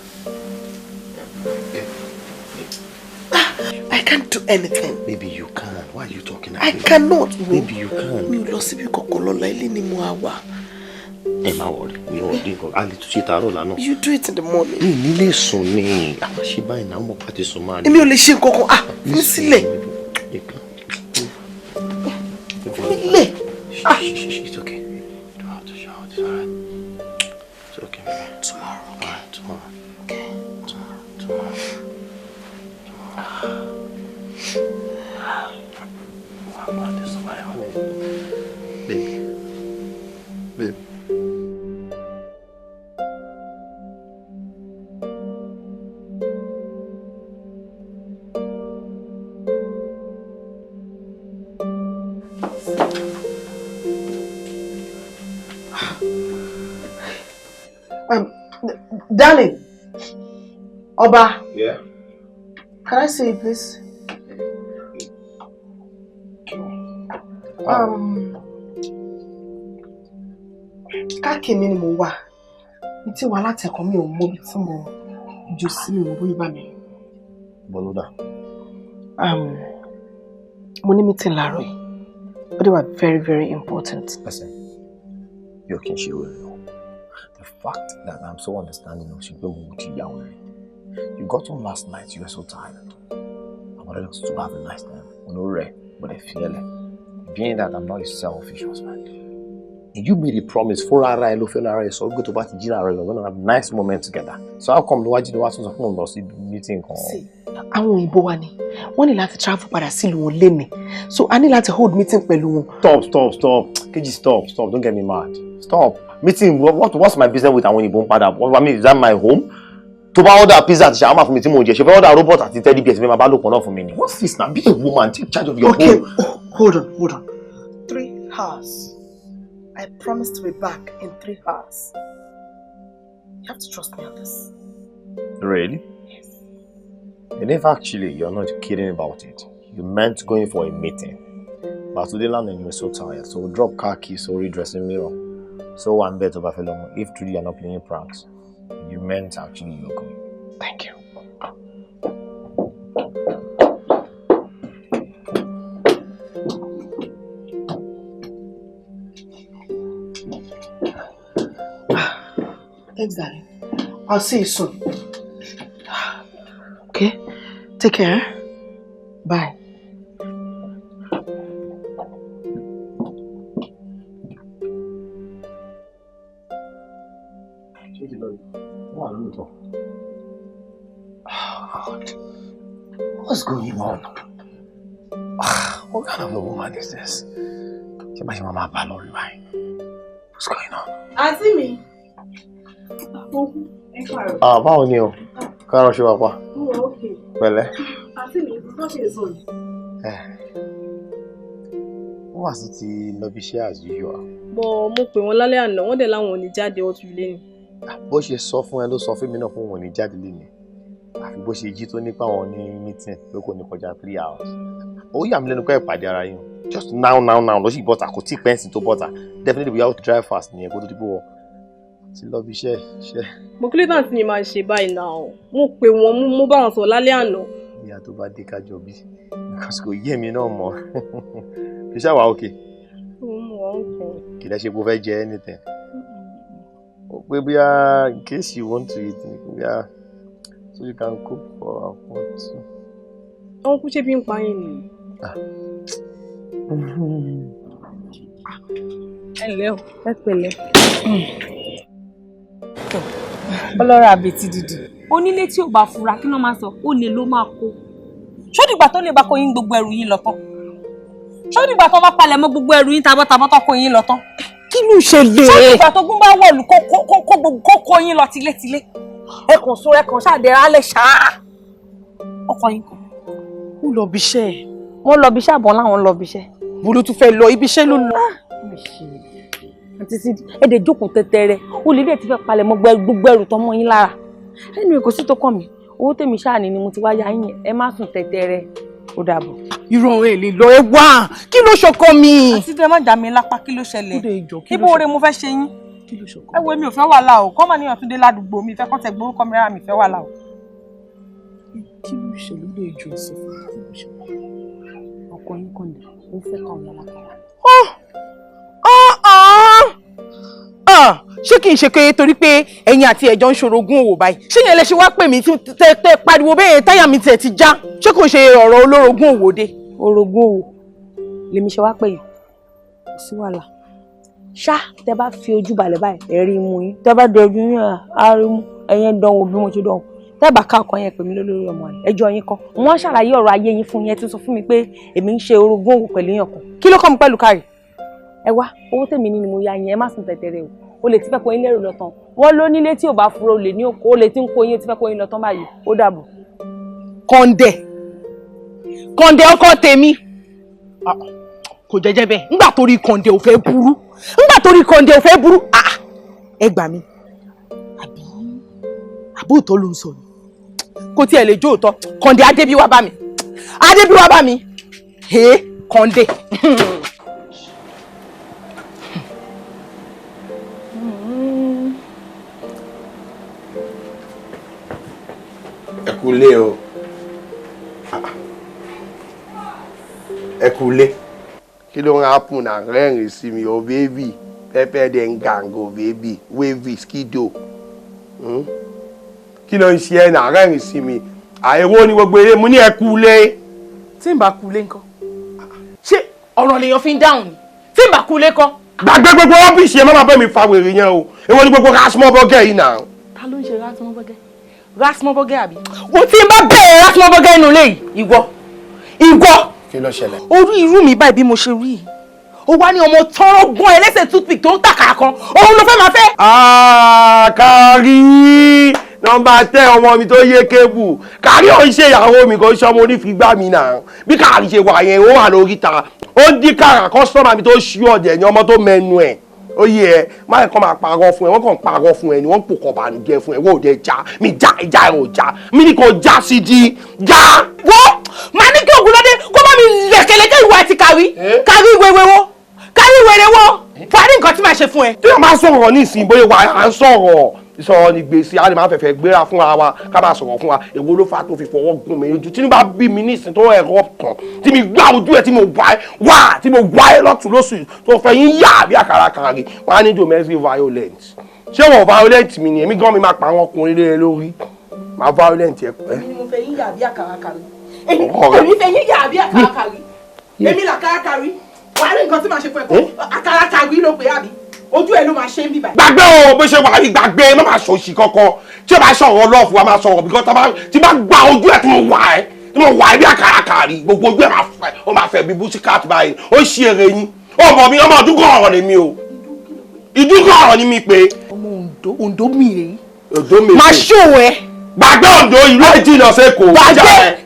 I can't do anything. Baby, you can. Why are you talking I like this? cannot. Baby, you can. Mi ò lọ síbi kankan lọ́la, ilé ni mo á wà. Ẹ má worry, mi ò dín nǹkan. A lè tún ṣe tàárọ̀ lánàá. You do it in the morning. Mi ní lè sùn ní. Àwọn ṣe báyìí náà, mo pàtẹ sùn máa ní. Èmi ò lè ṣe nǹkan kan. Ah, fi mí sílẹ̀. Fi mí lẹ̀. Ah. It's okay. You don't have to shout. It's alright. It's okay, baby. Tomorrow, okay? Alright, tomorrow. Okay. Tomorrow. Tomorrow. Tomorrow. I'm not this way, honey. Babe. Babe. Darling, Oba. Yeah? Can I see you, please? Káàkiri mi ni mo wà. Mi ti wà látẹ̀kọ́, mi ò mọ ibi tí mo jù sí, mi ò mọ bóyá bá mi. Bọ́lódà. Mo ní meeting láàárọ̀ yìí. Ó dẹ̀ wà very very important. Listen, you're kì í ṣe wèrè o. The fact that I'm so understanding of ṣe pé mo ti yà wèrè. You got home last night, you were so tired. I wanted us to have a nice time. Mo rẹ̀, mo dẹ̀ fi ẹ́ lẹ̀. Being that I'm not a selfish husband. And you made a promise fúnra ara ẹ ló fẹ́ lára ẹ sọ pé tó bá ti jí láàárọ̀ yìí, we're gonna have nice moment together. So how come ló wá jí ló wá tún sọ fún òun lọ sí meeting kan? See, àwọn òyìnbó wa ni wọ́n ní láti travel padà sílùú wọn lénìí, so a ní láti hold meeting pẹ̀lú wọn. Stop, stop, stop. Kejì, stop, stop. Don't get me mad. Stop. Meeting, what's my business with àwọn òyìnbó ń padà? What, I mean, is that my home? Tó bá order pizza àti shawarma fún mi tí mo jẹ, ṣe fẹ́ order robot àti teddy bear tí mi máa bá lò pọ̀ náà fún mi ni? What's this now? Be a woman, take charge of your Okay, home. oh, hold on, hold on. 3 hours. I promise to be back in 3 hours. You have to trust me on this. Really? Yes. And if actually you're not kidding about it, you meant going for a meeting. But today landing, you were so tired, so drop car keys, sorry, dressing mirror. So one bet over fellow. If truly you're not playing pranks, you meant actually you're going. Thank you. Thanks, darling. I'll see you soon. Okay? Take care. Bye. Wà lóòótọ́. God, what's going on? What kind of a woman is this? Ṣé bá ṣe máa máa bá lọ rí báyìí? What's going on? Àǹtí mi. Ẹ káàárọ̀. Ah, báwo ni o? Káàárọ̀, ṣe wà pa? Mo wà okay. Pẹ̀lẹ́. Àǹtí mi, nǹkan ṣe sọ yìí. Wọ́n wà sí ti lọ bí iṣẹ́ as usual. Bọ̀ mo pè wọ́n lálẹ́ àná, wọ́n dẹ̀ láwọn ò ní jáde, ó tún lé ni. Bó ṣe sọ fún ẹ ló sọ fún mi náà, fún wọn ní jáde léni. Àfi bó ṣe jí tó nípa wọn ní meeting pé kò ní kọjá 3 hours. Ó yà mí lẹ́nu pé ìpàdé ara yín. Just now now now ló sì bọ́ta, kò tí ì pẹ́ǹsì tó bọ́ta. Definitely we have to drive fast nìyẹn kó tó di pé wọ́n ti lọ bí iṣẹ́ iṣẹ́. Mo kí ló tàn tí mi máa ṣe báyìí náà? Mo pè wọ́n, mo bá wọn sọ̀rọ̀ lálẹ́ àná. Ìyá tó bá dé kájọ bí, because kò yé mi náà mọ́. Iṣẹ́ wa okay. Mo wà okay. Kì í lẹ ṣe pé o fẹ́ jẹ anything. Ó pé bóyá in case you want to eat, bóyá so you can cook for one two. Uncle, ṣé bí ń pa yín ni? Ẹ ǹlẹ́ o, ẹ pẹ̀lẹ́. Ọlọ́rọ̀ àbètí dìdì. Onílé tí ò bá fura kí ló máa sọ, ó lè ló máa kó. Ṣó dìgbà tó lè bá kó yín gbogbo ẹrù yín lọ tán? Ṣó dìgbà tó bá palẹ̀ mọ́ gbogbo ẹrù yín tabọ́tabọ́ tó kó yín lọ tán? Kí ló ṣẹlẹ̀? Ṣó dìgbà tó gún bá wọ̀lú kó kó yín lọ tilétilé? Ẹ kàn sóra, ẹ kàn ṣàdẹ̀rẹ̀ alẹ́ ṣáá. Ọkọ yín kan. Ó lọ bí iṣẹ́. Wọ́n lọ bí iṣẹ́ àbọ̀ láwọn lọ bí iṣẹ́. Bó ló tún fẹ́ lọ, ibi iṣẹ́ ló lọ. Àǹtí Sídì, ẹ dẹ̀ jókòó tẹ́tẹ́rẹ́, ó lè dẹ̀ ti fẹ́ palẹ̀ mọ́ gbogbo ẹrù tọmọ yín lára. Ẹnu kò sí tó kàn mí, owó tèmi ṣáà ní ni mo ti wá ya yín, ẹ má sùn tẹ́tẹ́rẹ́, ó dàbọ̀. Irọ́ ẹ lè lọ, ẹ wá, kí ló ṣọkọ mi? Àǹtí Sídì, ẹ má jà mí lápá, kí ló ṣẹlẹ̀? Ibo oore mo fẹ́ ṣe yín? Ẹ wo, èmi ò fẹ́ wàhálà o, kọ́ mà níyàn tún dé ládùúgbò mi, fẹ́ kọ́ tẹ gbórúkọ mi rárá, mi fẹ́ wàhálà o. Kí ló ṣẹlẹ̀? Ó lè jọ sọ fún mi, kí ló ṣẹlẹ̀? Ọkọ yín kàn dé, ó fẹ́ kàn yín lápá. Ṣé kì í ṣe pé torí pé ẹ̀yin àti ẹ̀jọ́ ń ṣorogún òwò báyìí, ṣé yẹn lè ṣe wá pè mí tẹ pariwo bẹ́ẹ̀ táyà mi tiẹ̀ ti já? Ṣé kò ṣe ọ̀rọ̀ olórogún òwò dé? Orogún òwò lèmi ṣe wá pè yín, kò sí wàhálà ṣá. Tẹ bá fi ojú balẹ̀ báyìí, ẹ rí imú yín, tẹ bá dé ojú yín á rí mú ẹ̀yẹn dánwò bí mo ṣe dánwò. Tẹ bá ká ọkọ yẹn pè mí lórí ọmọ rẹ, ẹjọ́ yín kọ́. Wọ́n ṣàlàyé ọ̀rọ̀ ayé yín fún yín, ẹ tún sọ fún mi pé èmi ń ṣe orogún òwò pẹ̀lú yàn kan. Kí ló kọ́ mi pẹ̀lú kárì? Ẹ wá, owó tèmi ní ni mo ya yín, ẹ má sùn tẹ̀tẹ̀rẹ̀ o. O lè ti fẹ́ kó yín lẹ́rù lọ́tàn. Wọ́n ló nílé tí ò bá fura, o lè ní oko, o lè ti ń kó yín, o ti fẹ́ kó yín lọ́tàn báyìí, ó dàbọ̀. Kọ̀ǹdẹ̀ kọ̀ǹdẹ̀ ọkọ tèmi kò jẹ́jẹ́ bẹ́ẹ̀. Ńgbà torí kọ̀ǹdẹ̀ ò fẹ́ burú, ńgbà torí kọ̀ǹdẹ̀ ò fẹ́ burú, ẹ gbà mí. Àbí àbóòtọ́ ló ń sọ ni? Kò tiẹ̀ lè jó òótọ́. Kọ̀ǹdẹ̀ adébí wá bá mi, adébí wá bá mi, hèé kọ̀ǹdẹ̀. Ẹ kú ilé o, ẹ kú ilé. Kí ló ń happen na? Rẹ́rìn sí mi o baby, pepper den gang o baby, wavy skido. Kí ló ń ṣe ẹ náà? Rẹ́rìn sí mi. Àìwó ni gbogbo eré mo ní ẹ kú ilé. Tí n bá kú ilé ńkọ́? Ṣé ọ̀rọ̀ lèèyàn fi ń dáhùn ni? Tí n bá kú ilé kọ́? Gbàgbé gbogbo ọ́fíìsì ẹ, má máa bẹ́ mi fa wèrè yẹn o. Èwo ni gbogbo rasmọ́ bọ́gẹ́ yìí náà? Ta ló ń ṣe rasmọ́ bọ́gẹ́? Rasmọ́bọ́gẹ́ àbí? Wo tí n bá bẹ̀rẹ̀ rasmọ́bọ́gẹ́ inú ilé yìí, ìwọ ìwọ. Kí ló ṣẹlẹ̀? Orí irú mi báyìí bí mo ṣe rí i, ó wá ní ọmọ tọrọ gún ẹlẹ́sẹ̀ toothpick tó ń tàkà kan, òun ló fẹ́ máa fẹ́. Kárí nọ́mbà 10 ọmọ mi tó yé kébù. Kárí ò ń ṣe ìyàwó mi, kò ń ṣe ọmọ onífigbá mi náà. Bí kárí ṣe wà yẹn, ó wà lórí ta, ó ń dín kàrà kọ́sọ́mà mi tó ṣí ọ̀dẹ̀ ní ọmọ tó mẹnu ẹ̀. Ó yẹ ẹ má kàn máa parọ́ fún ẹ, wọ́n kàn parọ́ fún ẹ ni, wọ́n pò kàn bànújẹ́ fún ẹ, wọ́n ò dé já mi, já ìjà ẹ ò já mi ní kò já sí di já. Wo màá ní kí Ògúnlọ́dé kó bá mi lẹ̀kẹ̀lẹ̀kẹ̀ ìwà àti kàrí kàrí wéwéwó kárí wèrè wo parí nǹkan tí màá ṣe fún ẹ. Tí wọ́n máa sọ̀rọ̀ ní ìsìn bóyá wà á ń sọ̀rọ̀ ìsọ̀rọ̀ ní gbèsè, a lè máa fẹ̀fẹ̀ gbéra fúnra wa ká máa sọ̀rọ̀ fún wa. Èwo ló fà tó fi fọwọ́ gún mi lójú? Tí bá bí mi ní ìsìn tó ẹ̀rọ kan tí mi gbá ojú ẹ̀ tí mo wá ẹ wá tí mo wá ẹ lọ́tún lóṣù tó fẹ́ yín yá bí àkàrà kàrí, wọ́n á ní domestic violence. Ṣé wọ́n violent mi ni? Èmi gan mi máa pa àwọn ọkùnrin lé lórí, máa violent ẹ pẹ́. Èmi ni mo fẹ́ yín yà bí àkàrà kàrí, èmi fẹ́ yín yà bí àkàrà kàrí, èmi làkàrà kàrí. Wàá rí nǹkan tí màá ṣe fún ẹ kó àkàrà kàrí ló pé àbí ojú ẹ ló máa ṣe ń bíbá. Gbàgbé o, bó ṣe wà ní gbàgbé, má máa ṣòṣì kankan. Tí o bá sọ̀rọ̀ lọ́ọ̀fù wa máa sọ̀rọ̀ bíkọ́ tí bá gba ojú ẹ̀ tí mo wà ẹ́ tí mo wà ẹ́ bí àkàrà kàrí, gbogbo ojú ẹ̀ máa fẹ́, ó máa fẹ́ bí bùsíkàtì báyìí. Ó ṣe eré yín ọmọ mi, ọmọ ọdún kan ọ̀rọ̀ ni mi o, ìdúgbò ọ̀rọ̀ ni mi pé. Ọmọ Oǹdó, Oǹdó mi rèé. Oǹdó mi rèé. Máa ṣòwò ẹ. Gbàgbé Oǹdó, ìlú èjì lọ sẹ́kọ̀ọ́.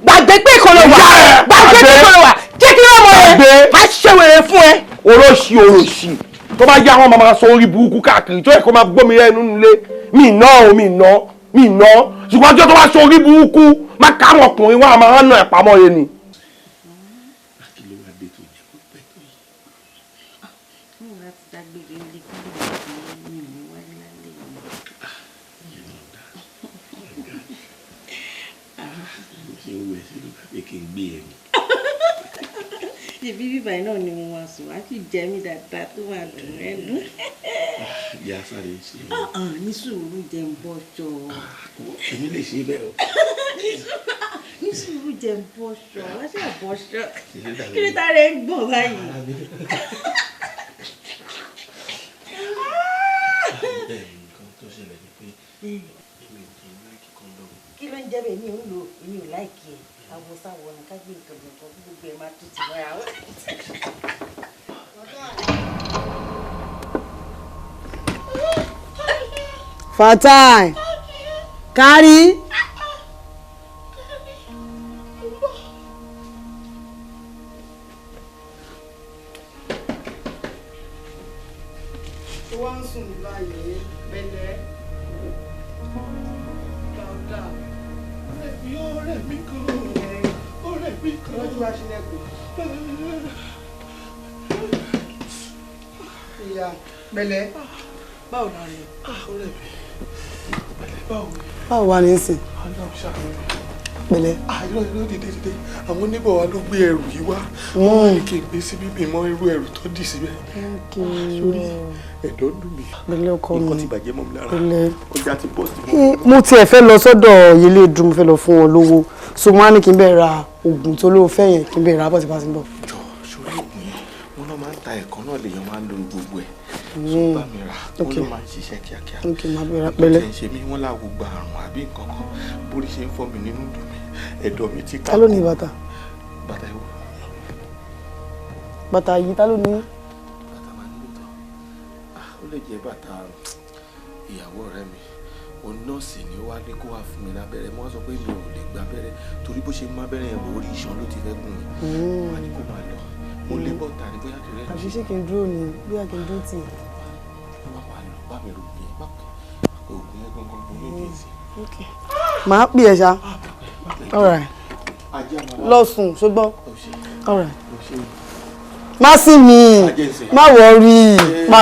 Gbàgbé pé kò lè wà, gbàgbé pé kò lè wà, jẹ́ kí ló mọ̀ ẹ́ máa ṣe wèrè fún ẹ. Olóṣì olóṣì tó bá yá wọn máa sọ orí burúkú káàkiri tó yẹ kó máa gbómi rẹ nínú ilé mi ná o, mi ná mi ná, ṣùgbọ́n ọjọ́ tó bá sọ orí burúkú má káwọn ọkùnrin wọn máa ń nà ẹ̀ pamọ́ yẹn ni. Ṣebí bíbá náà ni mo máa sùn, á sì jẹ mí dáadáa tó máa dùn lẹ́nu. Ìyá sáré ṣe. Ní sùúrù jẹ ń bọ́ṣọ. Èmi lè ṣe bẹ́ẹ̀ o. Ní sùúrù jẹ ń bọ́ṣọ, wá ṣe àbọ̀ṣọ. Kí ló tá rẹ̀ ń gbọ̀n báyìí? Nǹkan tó ṣẹlẹ̀ ni pé jẹ́ bẹ́ẹ̀? Mi ò ń lò, èmi ò like ẹ̀. Àwọ̀ sáwọ̀ ni ká gbé nǹkan nǹkan kí gbogbo ẹ̀ máa tutù mọ́ra wọn. Fatai, kárí. Ó wá ń sùn ní báyìí, pẹ̀lẹ́. Dáadáa. Ọ̀rẹ́ mi kan, ọ̀rẹ́ mi kan. Lọ́jọ́ wá sílẹ̀kùn. Ìyá, pẹ̀lẹ́. Báwo la rí? Ọ̀rẹ́ mi, pẹ̀lẹ́, báwo ni? Báwo wà ní sìn? Ọlọ́run ṣàánú. Pẹ̀lẹ́. Irọ́ irọ́, dìde dìde, àwọn oníbọ̀ wa ló gbé ẹrù yìí wá. Wọ́n ní kí n gbé sí bíbí mọ́ irú ẹrù tó dì síbẹ̀. Sórí ẹ̀dọ̀ dùn mí. Pẹ̀lẹ́ ọkọ mi. Nǹkan ti bàjẹ́ mọ́ mi lára. Pẹ̀lẹ́. Ọjà ti bọ́ sí mọ́. Mo tiẹ̀ fẹ́ lọ sọ́dọ̀ Yẹlé Dùn, mo fẹ́ lọ fún wọn lówó. So mo á ní kí n bẹ́ẹ̀ ra oògùn tó lóo fẹ́ yẹn, kí n bẹ́ẹ̀ ra bọ̀ tí bá ti ń bọ̀. Jọ, sórí oògùn yẹn, wọn náà máa ń ta ẹ̀kan náà lèèyàn máa ń lo gbogbo ẹ̀. So bá mi rà, wọn ló máa ń ṣiṣẹ́ kíákíá. Ok, máa bẹ̀rẹ̀ ra, pẹ̀lẹ́. Nǹkan tí ń ṣe mí, wọ́n láwo gba àrùn àbí nǹkan kan. Bórí ṣe ń fọ́ mi nínú dùn mí, ẹ̀dọ̀ mi ti ká. Ta ló ní bàtà? Bàtà ìwọ. Bàtà yìí ta ló ní? Bàtà máa ń lò tán. Ó lè jẹ́ bàtà ìyàwó ọ̀rẹ́ mi. Òun nọ́ọ̀sì ni ó wá ní kó wá fún mi lábẹ́rẹ́. Mo wá sọ pé mi ò lè gba abẹ́rẹ́ torí bó ṣe mú abẹ́rẹ́ yẹn bọ̀, orí iṣan ló ti fẹ́ gùn mi. Wọ́n á ní kó máa lọ. Mo lé bọ́ta ní bóyá torí ẹ̀. Àbí ṣé kí n dúró ni? Bóyá kí n dúró tì í. Wọ́n máa lọ bá mi rògùn yẹn, má pẹ́ ògùn yẹn gangan mo ní ìdí sí. Màá pè ẹ́ ṣá. All right. Lọ sùn, ṣùgbọ́n. All right. Má sí mi, má wọrí, má.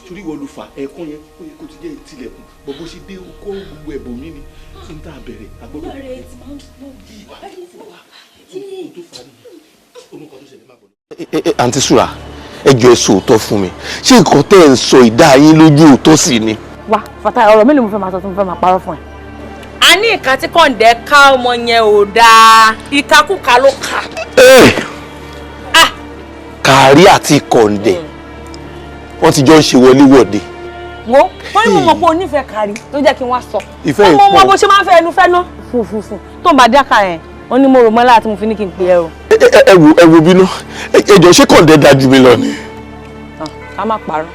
Torí ìwọ ló fà ẹ̀ẹ̀kan yẹn, ó yẹ kó ti jẹ́ ìtìlẹ̀kùn bọ̀ bó ṣe dé kó gbogbo ẹ̀bùn mi ni tí n tá a bẹ̀rẹ̀ agbọ́dọ̀ àǹtí Sùrà, ẹ jọ̀ọ́ ẹ sọ òótọ́ fún mi, ṣé nǹkan tẹ́ ẹ̀ ń sọ ìdá yín lójú òótọ́ sí ni? Wá Fatai, ọ̀rọ̀ mélòó mo fẹ́ máa sọ tí mo fẹ́ máa parọ́ fún ẹ. A ní ìka tí Kọ̀ǹdẹ́ ká ọmọ yẹn ò dáa, ìkakúka ló kà. Kàrí àti Kọ̀ǹdẹ́ wọ́n ti jọ ń ṣe wọléwọ̀de. Wo, wọ́n ní mo mọ̀ pé o nífẹ̀ẹ́ Kàrí ló jẹ́ kí n wá sọ. Ìfẹ́ yìí Mo mọ pọ̀. bó ṣe máa ń fẹ́ ẹnu fẹ́ ná. Fùfùfù tó ń bá dáka yẹn, wọ́n ní mo rò mọ́lá àti mo fi ní kí n pè ẹ́ o. Ẹ wo, ẹ wo bínú, ẹ jọ̀ọ́ ṣé Kọ̀ǹdẹ́ dáa jù mí lọ ni? Ká má parọ́,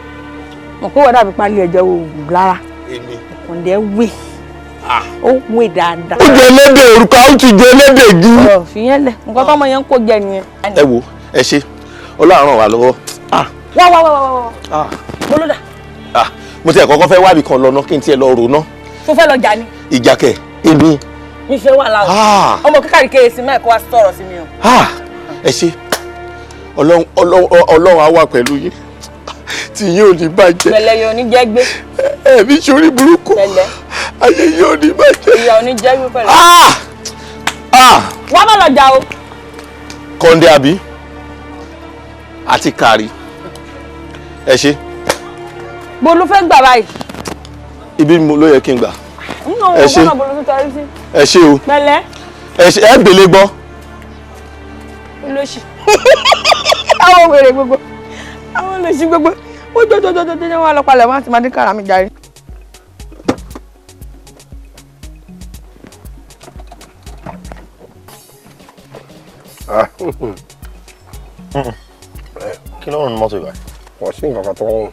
mọ̀ pé wọ́n dàbí pálí ẹ̀jẹ̀ oògùn lára. Èmi. Kọ̀ǹdẹ́ wè, ó wè dáadáa. Ó jẹ ẹlẹ́dẹ̀ òrùka, ó ti jẹ ẹlẹ́dẹ̀ jù. Ọ̀ fìyẹn lẹ̀, nǹkan tọ́mọ yẹn ń kó jẹ nìyẹn. Ẹ wo, ẹ ṣe, Ọlọ́run ràn wá lọ́wọ́. Wá wá wá wá wá. Bolódà. Mo tiẹ̀ kọ́kọ́ fẹ́ wábì kan lọ ná, kí n tiẹ̀ lọ rò ná. Tó fẹ́ lọ jà ni. Ìjà kẹ̀, èmi. Mi fẹ́ wà láwọ̀. Ọmọ kíkàrí kéré sí mẹ́ẹ̀kọ́ wá sọ̀rọ̀ sí mi o. Ẹ ṣe, Ọlọ́run á wà pẹ̀lú yín, tí yín ò ní bàjẹ́. Pẹ̀lẹ́, yóò ní jẹ́ gbé. Ẹ̀mí sórí burúkú. Pẹ̀lẹ́. Ayé yóò ní bàjẹ́. Ìyá ò ní jẹ́ gbé pẹ̀lẹ́. Wá má lọ jà o. Kọ̀ǹdẹ́ àbí àti Kàrí, ẹ ṣe. Bo ló fẹ́ gbà báyìí? Ibi ló yẹ kí n gbà. Nínú Ẹ ṣe. òun gbọ́dọ̀ bo ló tún tẹrí sí. Ẹ ṣe o. Pẹ̀lẹ́. Ẹ ṣe, ẹ gbélé gbọ́. Olóṣì. Àwọn wèrè gbogbo. Àwọn olóṣì gbogbo. Ó jọ jọ jọ jọ jọ wọn lọ palẹ̀ wọn àti máa dín kàrà mi jàre. Kí ló ń rún mọ́tò ìgbà? Kò sí nǹkan kan tó ń rún.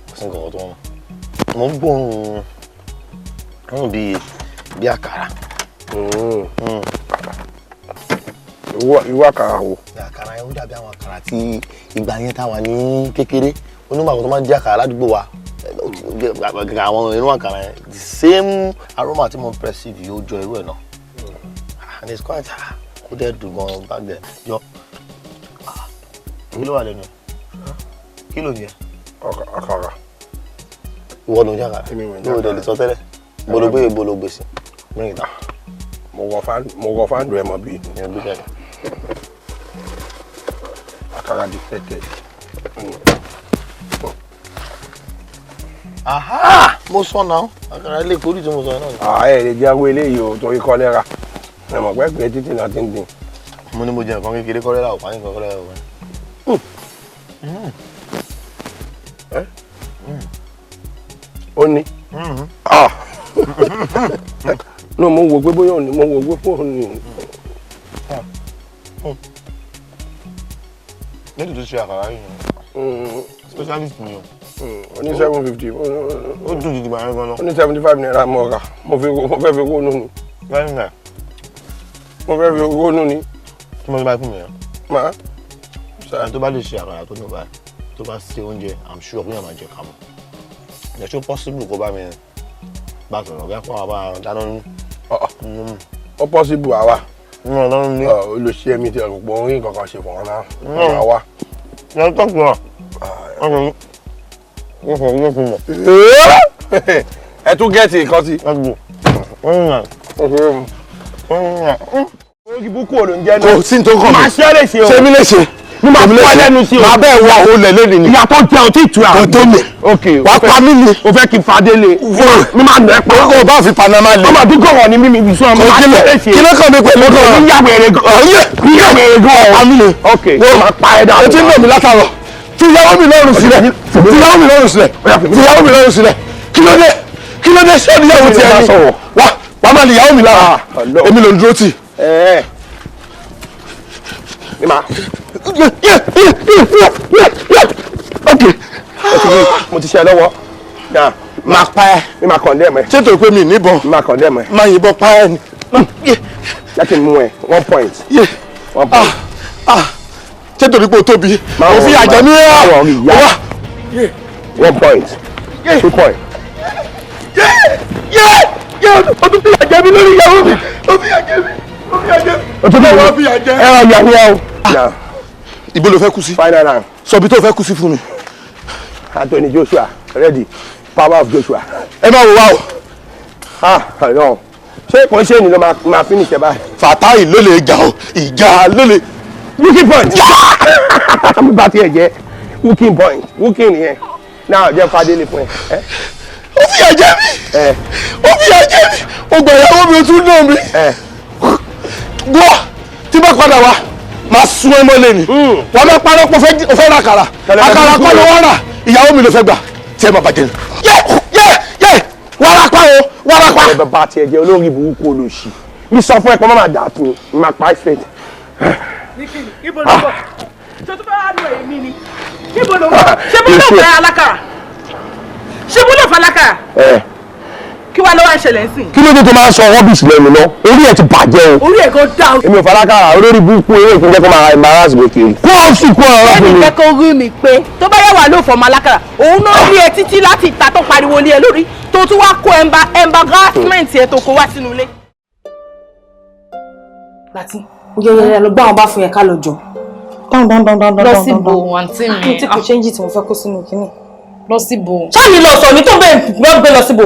Kò sí nǹkan kan tó ń rún. Mo ń gbóòórùn rún bí àkàrà. Irú àkàrà wo? Àkàrà yẹn ó dàbí àwọn àkàrà tí ìgbà yẹn tá a wà ní kékeré. Onígbà kan tó máa ń jẹ àkàrà ládùúgbò wa. Àwọn irú àkàrà yẹn, the same aroma tí mo perceive yóò jọ irú ẹ̀ náà. And it's quite, ó dẹ̀ dùn gan-an back there. Jọ, kí ló wà lẹ́nu? Kí ló ń jẹ? Àkàrà. Ìwọ ló ń jẹ àkàrà? Èmi ò ń jẹ Mi ò dẹ̀ lè sọ tẹ́lẹ̀. Bologbe bologbe sí. Bring it down. Mo wọ fáńdù ẹ mọ bí. Àkàrà di tẹ̀tẹ̀. Mo sọ náà, àkàrà ilé ìkórè tí mo sọ náà. Ẹ lè jẹ́ àwọn eléyìí o, torí kọ́lẹ́rà. Ẹ mọ̀ pé pé títì náà ti ń dín. Mo ní mo jẹ nǹkan kékeré kọ́lẹ́rà ò pa nǹkan kọ́lẹ́rà ò pa. Ó ní. No, mo wò pé bóyá òní, mo wò pé fóònù ni. Lẹ́yìn tó ṣe àkàrà yìí ni specialist ni o. Ó ní 750. Ó dùn ju ìgbà yẹn gan lọ. Ó ní 75 naira mo rà, mo fẹ́ fi rónú ni. Mo fẹ́ fi rónú ni. Tí mo ti bá fún mi yẹn. Màá. Ẹni tó bá lè ṣe àkàrà tó dùn báyìí, tó bá ṣe oúnjẹ, I'm sure pé yàrá máa jẹ kàmú. Ǹjẹ́ ṣó possible kó bá mi bá sọ̀rọ̀ bí wọ́n bá dáná ní. Ó possible àwa. Olùṣe mi ti rò pé orin kankan ṣe fún ọ náà. Àwa. Ẹ tọ́kùn náà. Ẹ tún gẹ̀ẹ́tì nǹkan sí. Orí búkú ò ló ń jẹ́ náà. Kò sí ní tó kàn mí. Màá ṣe é léṣe o. Ṣé mi léṣe? Mo máa fọ́ lẹ́nu sí o. Màá bẹ́ẹ̀ wọ olè lónìí ni. Ìyá tó jẹun tí ìtura. Kò tó mi. Ok. Wàá pa mí ni. O fẹ́ kí n fadé le. Mi máa nà ẹ́ pa. Kò bá fi Panama le. Ọmọ àdúgbò wọ̀ ni mímí ibùsùn ọmọ. Kò kílẹ̀ kí ló kàn mí pẹ̀lú ọkọ̀. Mi yà wèrè gan. Mi yà wèrè gan. Pa mí ni. Ok. Mo máa pa ẹ́ dànù. O ti ń lò mí látàrọ̀. Fi ìyàwó mi lọ́rùn sílẹ̀. Fi ìyàwó mi lọ́rùn sílẹ̀. Fi ìyàwó mi lọ́rùn sílẹ̀. Kí ló dé? Kí ló dé? Ṣé ìyàwó tiẹ̀ ni? Wá wàá máa lè ìyàwó mi lára. Èmi ló ń dúró tì. Mi máa. Okay. Mo ti ṣe lọ́wọ́. Máa pa ẹ́. Mi máa condemn ẹ. Ṣé torí pé mi níbọn? Mi máa condemn ẹ. Máa yìnbọn pa ẹ́ ni. Jẹ́ kí n mú ẹ. 1 point. 1 point. Ṣé torí pé o tóbi? O fi àjẹ mi rà. 1 point. 2 point. O tún fi àjẹ mi lórí ìyàwó mi. O fi àjẹ mi. O fi àjẹ mi. O tún fi àjẹ. Ẹ ràn yàwó ẹ o. Ibo ló fẹ́ kú sí? Final round. Sọ bí tó fẹ́ kú sí fún mi. Anthony Joshua ready, power of Joshua. Ẹ máa wò wá o. Ah, ṣé kò ń ṣe ni ló máa finish ẹ báyìí. Fatai ló lè jà o, ìjà ló lè. Wooking point. Mo bá tiẹ̀ jẹ́ wooking point, wooking nìyẹn. Náà jẹ́ fadélé fún ẹ. Ó fìyà jẹ mí. Ó fìyà jẹ mí. Ó gbà ìyàwó mi, ó tún nà mí. Gbọ́ tí bá padà wá máa sun ẹ mọ́lẹ̀ ni. Wọ́n máa parọ́ pé o fẹ́ ra àkàrà. Àkàrà kọ́ ló wá rà. Ìyàwó mi ló fẹ́ gbà. Tí ẹ máa bàjẹ́ ni. Yé yé yé wàràpá o wàràpá. Ẹ bàbá tiẹ̀ jẹ́ olórí burúkú olóṣì. Mi sọ fún ẹ pé má máa dà tó máa pa straight. Ibo ló bọ̀? Ṣé o tún fẹ́ wá lu èmi ni? Ibo ló bọ̀? Ṣé mo lè fẹ́ alákàrà? Ṣé mo lè fẹ́ alákàrà? Kí wàá ló wá ń ṣẹlẹ̀ ń sìn? Kí ló dé tó máa ń sọ rubbish lẹ́nu lọ? Orí ẹ̀ ti bàjẹ́ o. Orí ẹ̀ gan dá o. Èmi ò falákàrà, olórí burúkú eré ìpínlẹ̀ kó máa embarrass mi kiri. Kó o sì kó ọ̀rọ̀ fún mi. Ẹnì kẹ́kọ̀ọ́ rí mi pé tó bá yẹ wà ló fọmọ alákàrà, òun náà rí ẹ títí láti ìta tó pariwo lé ẹ lórí tó tún wá kó embarrassment ẹ tó kó wá sínú ilé. Láti ó yẹ yẹ lọ gbá àwọn bá fún yẹn ká lọ jọ. Lọ síbo àǹtí mi. Kí n tí kò ṣéǹjì tí mo fẹ́ kó sínú kínní. Lọ síbo. Ṣáà ní lọ sọ ní tó bẹ́ẹ̀ gbé lọ síbo.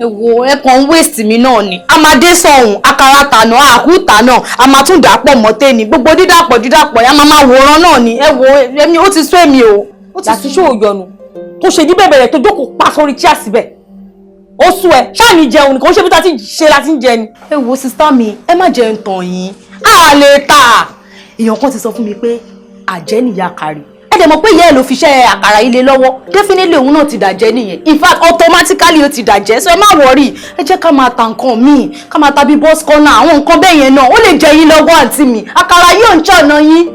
Èwo ẹ kàn ń waste mi náà ni. A máa dé sọ̀hún, àkàrà tànà, àkúta náà, a máa tún dàpọ̀ mọ́tẹ́ ni. Gbogbo dídàpọ̀ dídàpọ̀ yẹn a máa máa wòran náà ni. Ẹ wo èmi ó ti sú èmi o. Láti ṣó òyọnu tó ṣe ní bẹ̀bẹ̀rẹ̀ tó jókòó pa sórí chair síbẹ̀. Ó sú ẹ, ṣáà ní jẹun nìkan, ó ṣe bí ta ti ṣe la ti ń jẹ ni. Ẹ wo sista mi, ẹ má jẹun tàn yín. A lè tà. Èèyàn kan ti sọ fún mi pé àjẹ́ nìyá kárí. Ẹ dẹ̀ mọ̀ pé ìyá ẹ̀ ló fi iṣẹ́ àkàrà ilé lọ́wọ́, definitely òun náà ti dàjẹ́ nìyẹn. In fact automatically ó ti dàjẹ́, so ẹ má worry, ẹ jẹ́ ká máa ta nǹkan míì, ká máa ta bí bus corner, àwọn nǹkan bẹ́ẹ̀ yẹn náà ó lè jẹ yín lọ́wọ́ àǹtí mi. Àkàrà yóò ń ṣọ̀nà yín.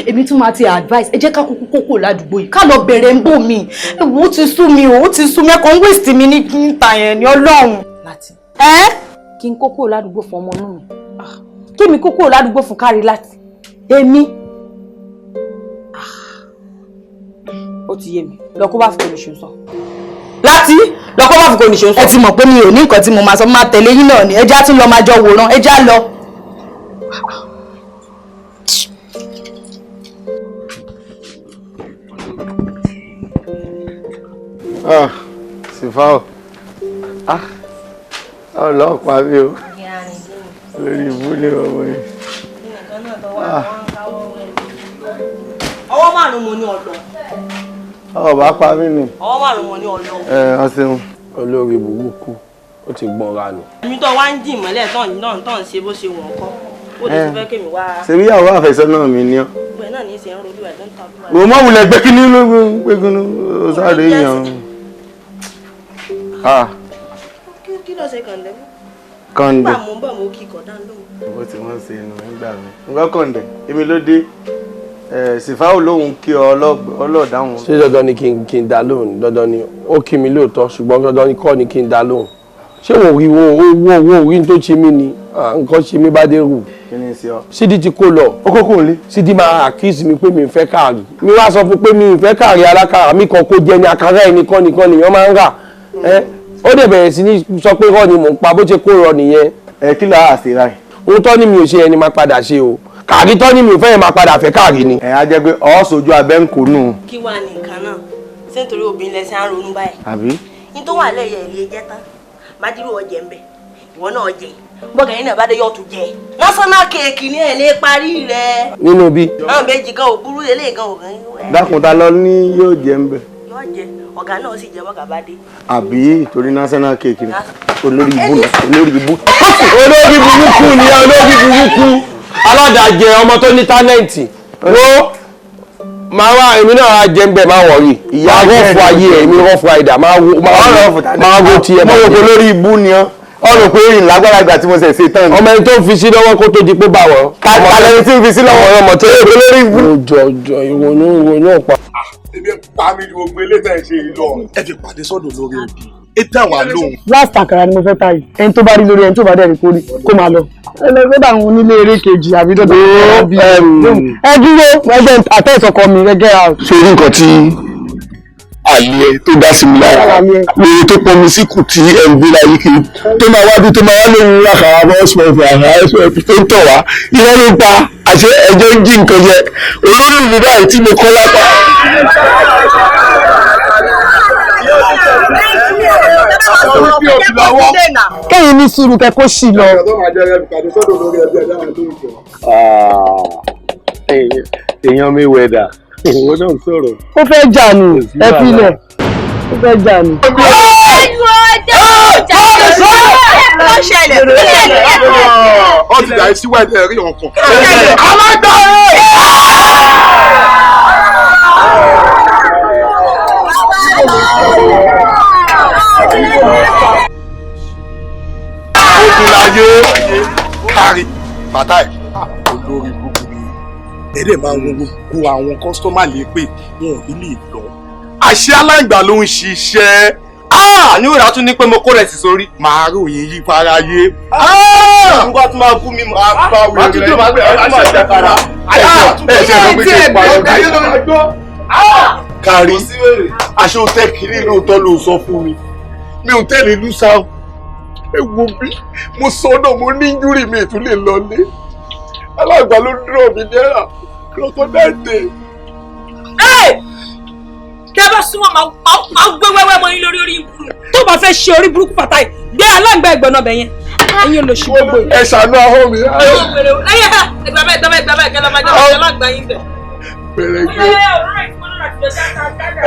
Èmi tún máa ti advice, ẹ jẹ́ ká kúkú kókò ládùúgbò yìí, ká lọ bẹ̀rẹ̀ ń bò mí. Ẹ wò ó ti sú mi o, ó ti sú mi, ẹ kàn ń waste mi ní níta yẹn ní Ọlọ́run. Láti ẹ kí n kókó ládùúgbò fún ọmọ inú mi, kí mi kókó ládùúgbò fún kárí láti èmi. Ó ti yé mi, lọ kó bá fi kò ní ṣe sọ. Láti lọ kó bá fi kò ní ṣe sọ. Ẹ ti mọ̀ pé mi ò ní nǹkan tí mo máa sọ, máa tẹ̀lé yín náà ni, ẹ já tún lọ máa jọ wòran, ẹ já lọ. Ah, Sifao. Ah, ọlọ́pàá mi o. Lórí ibú ni ọmọ yìí. Ọwọ́ márùn-ún mo ní ọ̀dọ̀. Ọba pa mí ni. Ọwọ́ márùn-ún wọn ní ọlọ́. Ẹ ọ ṣeun. Olórí burúkú ó ti gbọ́n ra nù. Èmi tó wá ń jìn mọ́lẹ̀ tán náà tán ṣe bó ṣe wọ̀n kọ́. Ó lè ti fẹ́ kémi wá. Ṣebí ìyàwó àfẹ́sọ́nà mi ni ọ́. Gbogbo ẹ̀ náà ní í ṣe ń rojú ẹ̀ tó ń ta olúwa. Wò má wulẹ̀ gbé kíní ló gbégun ó sáré yàn. Kí ló ṣe kàndẹ́? Kàndẹ́. Nígbà mo ń bọ̀ mo kí kọ̀dá lóhùn. Bó ti wọ́n ṣe inú nígbà mi. Nǹkan kàndẹ́, èmi ló dé. Sìfáwò lóhùn kí ọ ọlọ́ọ̀dáhùn. Ṣé dandan ni kí n dá lóhùn? Dandan ni ó kí mi lóòótọ́, ṣùgbọ́n dandan ni kọ́ ni kí n dá lóhùn. Ṣé wò rí wo rí tó ṣe mí ni? Nǹkan ṣe mí bá dé rù. Kí ni ṣe ọ? Sídìí ti kó lọ. Ó kókó lé. Sídìí máa accuse mi pé mi ń fẹ́ káàrí. Mi wá sọ fún pé mi ń fẹ́ káàrí alákàrà mi kan kó jẹ ní àkàrà ẹnì kan nìkan nìyẹn máa ń rà. Ó dẹ̀ bẹ̀rẹ̀ sí ní sọ pé rọ́ ni mò ń pa bó ṣe kó rọ nìyẹn. Ẹ kí ló àṣẹ ráì? Ohun tó ní mi ò ṣe ẹni máa padà ṣe o. Kàrí tó ní mi ò fẹ́ yẹn máa padà fẹ́ káàrí ni. Ẹ á jẹ́ pé ọ̀ sojú abẹ́ ń kó nù. Kí wàá ní nǹkan náà? Ṣé nítorí obìnrin lẹsẹ̀ á ronú báyìí? Àbí? Ní tó wà lẹ́yẹ̀ ilé jẹ́ tán, Bádírù ọjẹ́ ń bẹ̀, ìwọ náà jẹ. Bọ́gà yín náà bá dé yọ̀tún jẹ. National cake ni ẹ̀ lè parí rẹ̀. Nínú bí. Àwọn méjì gan ò burú eléyìí gan ò gan. Dákun ta lọ ní yóò jẹ ń bẹ̀. Yóò jẹ, ọ̀gá náà sì jẹ bọ́gà bá dé. Àbí torí national cake ni olórí ibú olórí ibú. Olórí burúkú ni olórí burúkú aládàjẹ ọmọ tó ní tálẹ́ǹtì. Wo máa wá èmi náà á jẹ ń bẹ̀ máa wọ̀rí. Ìyá rọ́ọ̀fù ayé ẹ̀ èmi rọ́ọ̀fù àìdá máa wo tiẹ̀. Mo rò pé olórí ibú ni ọ́. Ọ rò pé ìrìn lágbára ìgbà tí mo ṣẹ̀ ṣe tán ni. Ọmọ ẹni tó ń fi sí lọ́wọ́ kó tó di pé bá wọ̀. Kàlẹ́ tí ń fi sí lọ́wọ́ ọmọ tó yẹ kó lórí ibú. Jọjọ ìrònú ọ̀pá. Ebi ń pa mí ju gbogbo eléyìí tẹ̀ ṣe yìí lọ. Ẹ fi pàdé sọ́dọ̀ lórí òbí. Ẹ dá wa lóhùn. Last àkàrà ni mo fẹ́ ta yìí. Ẹni tó bá rí lórí ẹni tó bá dẹ̀ rí kórì kó máa lọ. Ẹ lọ sọ́dọ̀ àwọn onílé eré kejì àbí dọ́dọ̀ ẹ dúró ẹgbẹ́ àtẹ̀sọ̀kọ mi ẹ get out. Ṣé orí nǹkan tí àlè tó dá sí mi lára lórí tó pọn mi síkù tí ẹ ń gbé láyé kiri tó máa wá bí tó máa wá lóhun àkàrà bọ́ọ̀sì àkàrà ẹ̀sùn tó ń tọ̀ wá irọ́ ló pa àṣẹ ẹjọ́ ń jí nǹkan jẹ olórí mi báyìí tí mo kọ́ lápá. Kẹ́yìn ní sùúrù kẹ́ kó sì lọ. Èèyàn mi wẹ̀dà ìwọ náà sọ̀rọ̀. Ó fẹ́ jà ní ẹ filẹ̀ ó fẹ́ jà ní. Ó ti dà í síwájú ẹ̀rí ọkàn. Alágbà Ogun láyé kárí bàtà ẹ̀ olórí gbogbo ni ẹ̀rẹ́ máa ń wo gbogbo àwọn kọ́sítọ́mà lè pè wọn ò ní lè lọ. Àṣé aláǹgbá ló ń ṣiṣẹ́. Ní òrà tún ní pé mo kó rẹ̀ sí sórí. Màá ròyìn yí fáráyé. Nígbà tó máa bú mi máa bá wí. Màá tún tó máa gbé ọdún máa jẹ kára. Ẹ ṣe é pé kí n pa ọ̀gá. Kárí aṣọ tẹ́kìrì lóòótọ́ ló sọ fún mi. Mi ò tẹ́lẹ̀ lùsà o. Ẹ wo bí mo sọ náà mo ní injúrì mi ìtún lè lọlé. Alágbà ló dúró mi náírà crocodile day. Kí a bá súnmọ́ máa gbé wẹ́wẹ́ mọ́ yín lórí orí burúkú. Tó bá fẹ́ ṣe orí burúkú pàtàkì gbé aláǹgbá ẹ̀gbọ́n ọbẹ̀ yẹn. Ẹ̀yin olóṣù gbogbo yìí. Ẹ ṣàánú ahọ́n mi. Ẹgbà bẹ́ẹ̀ gbà bẹ́ẹ̀ gbà bẹ́ẹ̀ kẹ́lọ́ máa jẹ́ aláǹgbá yín bẹ̀. Bẹ̀rẹ̀ gbé.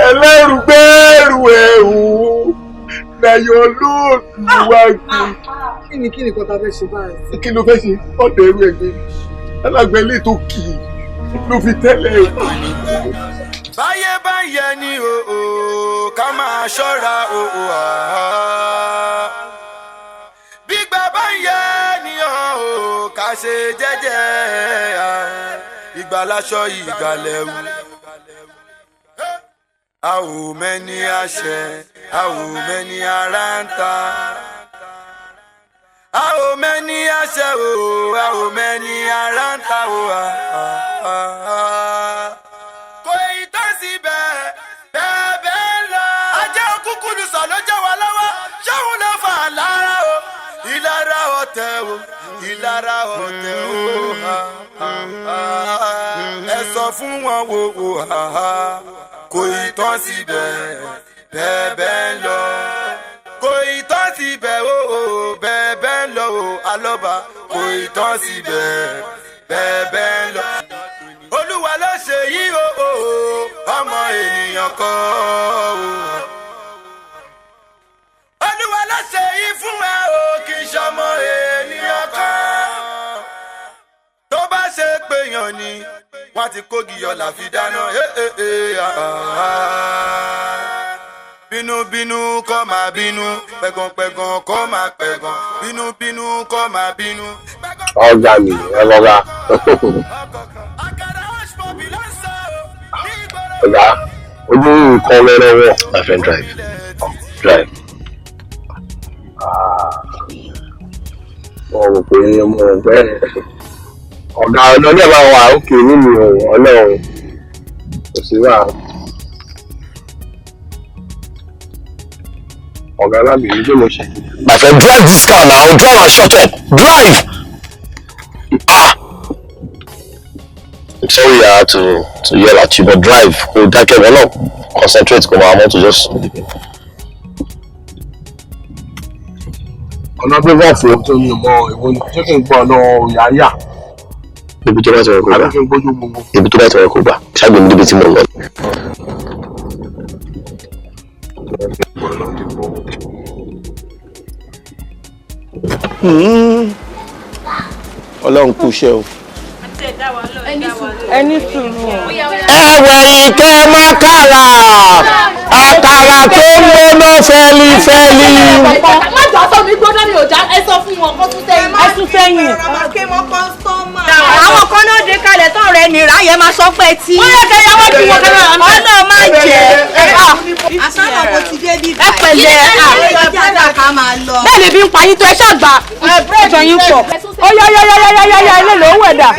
Ẹlẹ́rù gbẹ́rù ẹ̀hún lẹ́yìn olóòtú wá gbé. Kí ni nǹkan ta fẹ́ ṣe báyìí? Kí ló fẹ́ ṣe? Ọ̀dọ̀ ẹrú ẹ̀gbẹ́ ni. Alágbà ilé tó kì í ló fi tẹ́lẹ̀ o. Báyé báyé ni o o ká máa ṣọ́ra o o àá. Gbígbà báyé ni o o ká ṣe jẹ́jẹ́ ìgbà láṣọ ìgbàlẹ̀wù. A ò mẹ́ni àṣẹ, a ò mẹ́ni ara ń ta. A ò mẹ́ni àṣẹ o, a ò mẹ́ni ara ń ta o. Kò ì tán síbẹ̀ bẹ́ẹ̀ bẹ́ẹ̀ lọ. Ajá òkúkú lu sọ ló jẹ́ wa lọ́wọ́, ṣóun ló fà lára o. Ìlara ọ̀tẹ̀ o, ìlara ọ̀tẹ̀ o. Ẹ sọ fún wọn wo wo kò ì tán síbẹ̀ bẹ́ẹ̀ bẹ́ẹ̀ lọ. Kò ì tán síbẹ̀ o bẹ́ẹ̀ bẹ́ẹ̀ lọ o alọ́ba kò ì tán síbẹ̀ bẹ́ẹ̀ bẹ́ẹ̀ lọ. Olúwa. Olúwa ló ṣe yí o, ọmọ ènìyàn kọ́ o. Olúwa ló ṣe yí fún ẹ o, kì í ṣọmọ ènìyàn kan. Tó bá ṣe péyàn ni wọ́n ti kógi ọ̀la fi dáná. Bínúbínú kó máa bínú, pẹ̀gànpẹ̀gàn kó máa pẹ̀gàn, bínúbínú kó máa bínú. Ọ̀gá mi, ẹ lọ́ra. Ọ̀gá, ojú nǹkan lọ́rọ́wọ́. My friend, drive. Drive. Mo rò pé mo rò pé ọ̀gá ọ̀nà náà máa wà òkè nínú ọlọ́run. Kò sí wà. Ọ̀gá alábìrin tó mo ṣe. My friend, drive this car now. Drive and shut up. Drive! Ah! I'm sorry I had to yell at you, but drive. Kò dákẹ́ wọn náà. Concentrate kò máa mọ́tò just. Ọ̀nà pépà fún tó mi ò mọ ìwọ ni ṣé kí n gbọ́ ọ̀nà yáyà. Ibi tó bá ti rẹ̀ kó gbà. Àbí kí n gbójú gbogbo. Ibi tó bá ti rẹ̀ kó gbà. Ṣáàgbé mi débi tí mo lọ. Ọlọ́run kú iṣẹ́ o. Ẹni sùúrù. Ẹ̀wẹ̀ ìkẹ́ mákàrà àkàrà tó ń gbóná fẹ́lifẹ́li. Má jọ sọ mi gbóná mi ò já, ẹ sọ fún wọn kó tún sẹ́yìn. Ẹ tún sẹ́yìn. Àwọn kan náà dé kalẹ̀ tán rẹ̀ nìra yẹn máa sọ pé tí. Wọ́n yẹ kẹ́ yọwọ́ ju wọn kẹ́lẹ́ àná. Ọ̀nà máa jẹ́. Àsánà mo ti dé bí. Ẹ pẹ̀lẹ́. Bẹ́ẹ̀ ni bí ń pa yín tó ẹ ṣàgbà. Ẹ̀jọ̀ yín pọ̀. Ó yá yá yá yá yá yá ilé ló ń wẹ̀dà.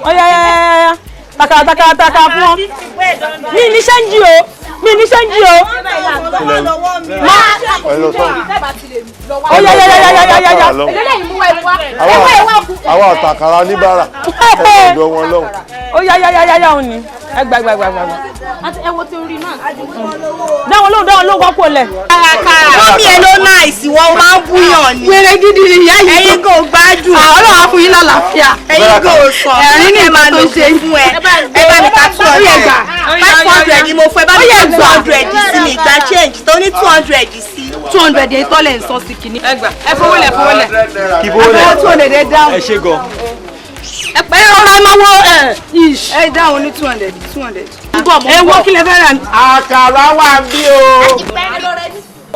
Ó yá yá yá yá. Takara takara takara fún ọ. Mi ní ṣẹ́ńjì o. Mi ní ṣẹ́ńjì o. Ó yá yá yá yá yá yá yá. Àwa ọ̀tàkàrà oníbàárà ọ̀dọ̀ wọn lọ́hùn. Ó yá yá yá yá yá òun ni. Ẹ gbà gbà gbà gbà. Ẹ wo ti orí náà. Dáwọn lóhùn dáwọn lóhùn wọ́pọ̀ lẹ̀. Mọ́mí ẹ ló náìsì wọ́n máa ń búyàn ni. Wèrè gidi ni ìyá yìí. Ẹ̀yin kò gbádùn. Ọlọ́run á fún yín lálàáfíà. Ẹ̀yin kò sọ. Ẹ̀rín ní ẹ máa nǹkan tó lò ń ṣe. fún ẹ. Ẹ bá mi ta 200. 500 ni mo fún ẹ bá mi ta 200 sí mi ìgbà change tó ní 200 sí. 200 yẹn tọ́lẹ̀ ń sọ sí kìíní. Ẹ gbà ẹ fowó lẹ̀ fowó lẹ̀. Kí fowó lẹ̀. Ẹ fowó 200 ẹ dáhùn. Ẹ ṣe gan. Ẹ pẹ́ ọ̀rọ̀ ẹ máa wọ ẹ̀ ish. Ẹ dáhùn ní 200 200. Ẹ wo kí lẹ fẹ́ rà. Àkàrà wà bí o.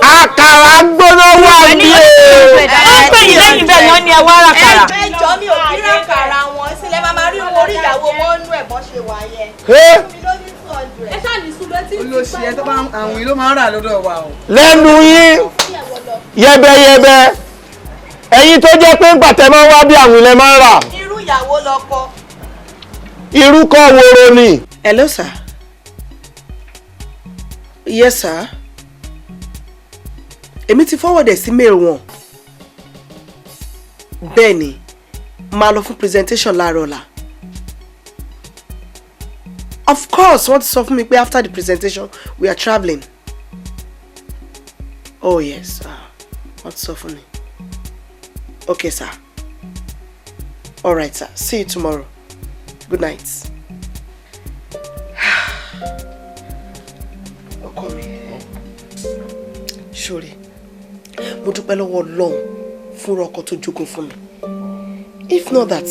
Àkàrà gbóná wà bí o. Ó ń pè yín lẹ́yìn bẹ́ẹ̀ yẹn ni ẹ wá rà kàrà. Ẹ jọ mi ò kí ràkàrà wọn sílẹ̀ máa máa rí orí ìyàwó wọn nú ẹ̀ bọ́ ṣe wà yẹn. Ẹ ṣáà ní sùúrù ẹ tí ń Olóṣì ẹ tó bá àwìn ló máa ń rà lọ́dọ̀ wa o. Lẹ́nu yín yẹ́bẹ́yẹ́bẹ́ ẹ̀yin tó jẹ́ pé ńgbà tẹ́ máa ń wá bí àwìn lẹ máa ń rà. Irú ìyàwó lọkọ. Irú kọ́ woro ni. Hello sir. Yes sir. Èmi ti forward ẹ̀ sí mail wọn. Bẹ́ẹ̀ ni, máa lọ fún presentation láàárọ̀ ọ̀la. Of course, wọ́n ti sọ fún mi pé after the presentation we are travelling. Oh yes, wọ́n ti sọ fún mi. Okay sir. All right sir, see you tomorrow. Good night. Ọkọ mi, ṣòre, mo dúpẹ́ lọ́wọ́ Ọlọ́run fún ọkọ tó jogún fún mi. If not that,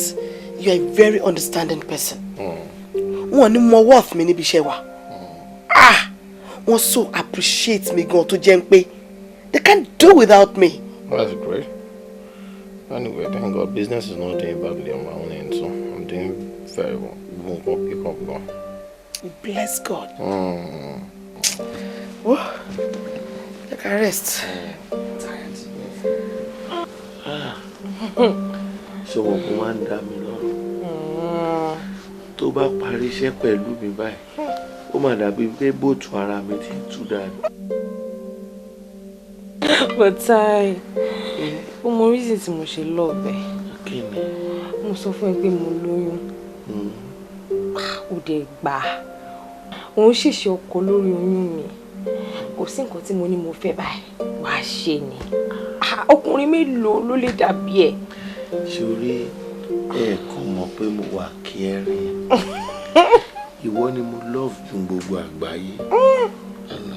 you are a very understanding person. Wọ́n ní mo worth mi níbi iṣẹ́ wa. Ah! Wọ́n so appreciate mi gan tó jẹ́ pé they can't do without me. Well, that's great. Anyway, thank God, business is not doing badly on my own end, so I'm doing very well. Won't go pick up now. Bless God. Oh, I can rest. Ṣé wọn kò máa ń dá mi lọ́rùn? Tó bá parí iṣẹ́ pẹ̀lú mi báyìí, ó mà dàbí pé bóòtù ara mi ti tú dànù. But I, ó mọ reason tí mo ṣe love ẹ. Kí ni? Mo sọ fún ẹ pé mo lóyún. Ó dẹ̀ gbà. Òun ṣèṣe ọkọ lórí oyún mi. Kò sí nǹkan tí mo ní mo fẹ́ báyìí. Wàá ṣe ni. Ọkùnrin mélòó ló lè dàbí ẹ? Ṣorí Ẹ kàn mọ̀ pé mo wà caring. Ìwọ ni mo love ju gbogbo àgbáyé. Àná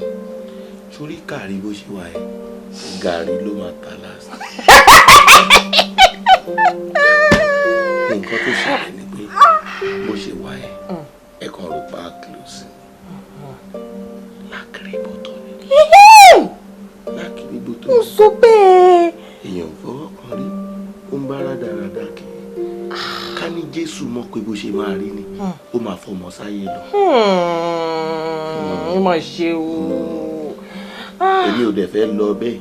sórí kàrí bó ṣe wà ẹ́, gàrí ló máa ta last. Nǹkan tó ṣẹlẹ̀ ni pé bó ṣe wà ẹ́, ẹ kàn rò pa close. Lákìrí bọ́tọ̀ ni. Lákìrí bọ́tọ̀ Mo sọ bẹ́ẹ̀. Èèyàn fọwọ́ kan rí, ó ń bá rádaràda kiri. Ká ní Jésù mọ̀ pé bó ṣe máa rí ni, ó máa fọmọ sáyé lọ. Ó mà ṣe o. Èmi ò dẹ̀ fẹ́ lọ bẹ́ẹ̀.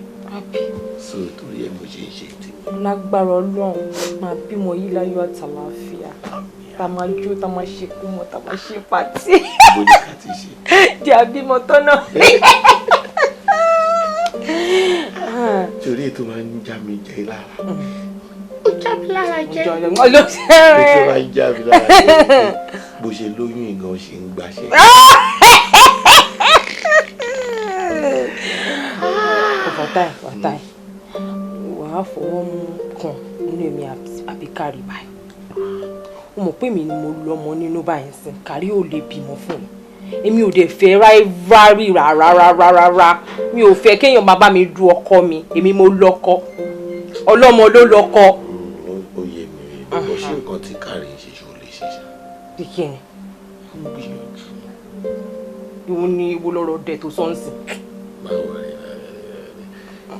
So torí ẹ̀ mo ṣe ń ṣe tí. Lágbára Ọlọ́run, máa bímọ yìí láyọ̀ àtàlàáfíà. Tá máa jó, tá máa ṣe kú mọ́, tá máa ṣe pàtí. Bó ní ká ti ṣe. Jẹ́ àbímọ tọ́nà. Torí ètò máa ń já mi jẹ lára. Ó já mi lára jẹ. Ètò máa ń já mi lára jẹ. Bó ṣe lóyún ìgan ṣe ń gbaṣẹ́. Fatai, Fatai, wàá fọwọ́ mú kan nínú èmi àbí Kárí báyìí. Ó mọ̀ pé èmi ni mo lọ́mọ nínú báyìí sìn, Kárí ò lè bímọ fún mi. Èmi ò dẹ̀ fẹ́ rivalry rárá rárá rárá. Mi ò fẹ́ kéèyàn máa bá mi du ọkọ mi, èmi mo lọ́kọ. Ọlọ́mọ ló lọ́kọ. Ó yé mi, bó ṣe nǹkan tí Kárí ń ṣe ṣó lè ṣe ṣá. Bí kí ni? Ó gbìyànjú. Ìwọ ni ìwọ lọ́rọ̀ dẹ̀ tó sọ́ọ̀sì. Báwo ni?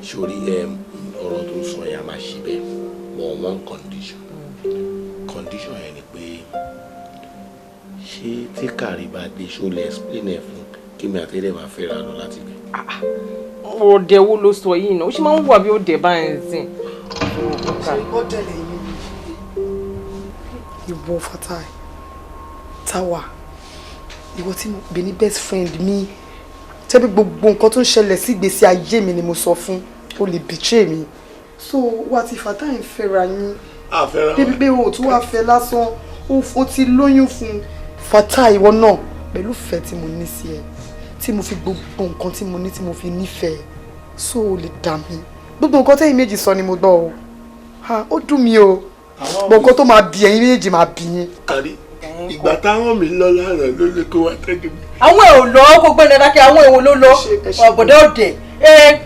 Sori ọ̀rọ̀ tó ń sọ yẹn a máa ṣe bẹ́ẹ̀, but one condition. Condition yẹn ni pé ṣé tí Kárí bá dé, ṣó lè explain ẹ̀ fún kí mi àti ẹ̀rẹ̀ máa fẹ́ra lọ láti bẹ̀. Ọ̀dẹ̀ wo ló sọ yìí náà? Ó ṣe máa ń wà bí ó dẹ̀ báyìí sìn. Ṣé ó dẹ̀lẹ̀ yín? Ìwọ Fatai, Táwa, ìwọ tí mo gbé ní best friend mi, tẹ́bí gbogbo nǹkan tó ń ṣẹlẹ̀ sí ìgbésí ayé mi ni mo sọ fún, o lè betray mi. So wá ti Fatai ń fẹ́ra yín débi pé o tún wá fẹ́ lásán, o ti lóyún fún Fatai. Ìwọ náà pẹ̀lú ìfẹ́ tí mo ní sí ẹ, tí mo fi gbogbo nǹkan tí mo ní tí mo fi nífẹ̀ẹ́, so o lè dà mí. Gbogbo nǹkan tẹ́yìn méjì sọ ni mo gbọ́ o, ó dùn mí o, gbogbo nǹkan tó máa bí ẹ̀yin méjì máa bí yín. Kárí ìgbà táwọn mi lọ lánàá ló lè kó wá tẹ́jú mi. Àwọn èrò lọ kó gbẹ́ni dákẹ́, àwọn èrò ló lọ ọ̀bọ̀dẹ́ òde.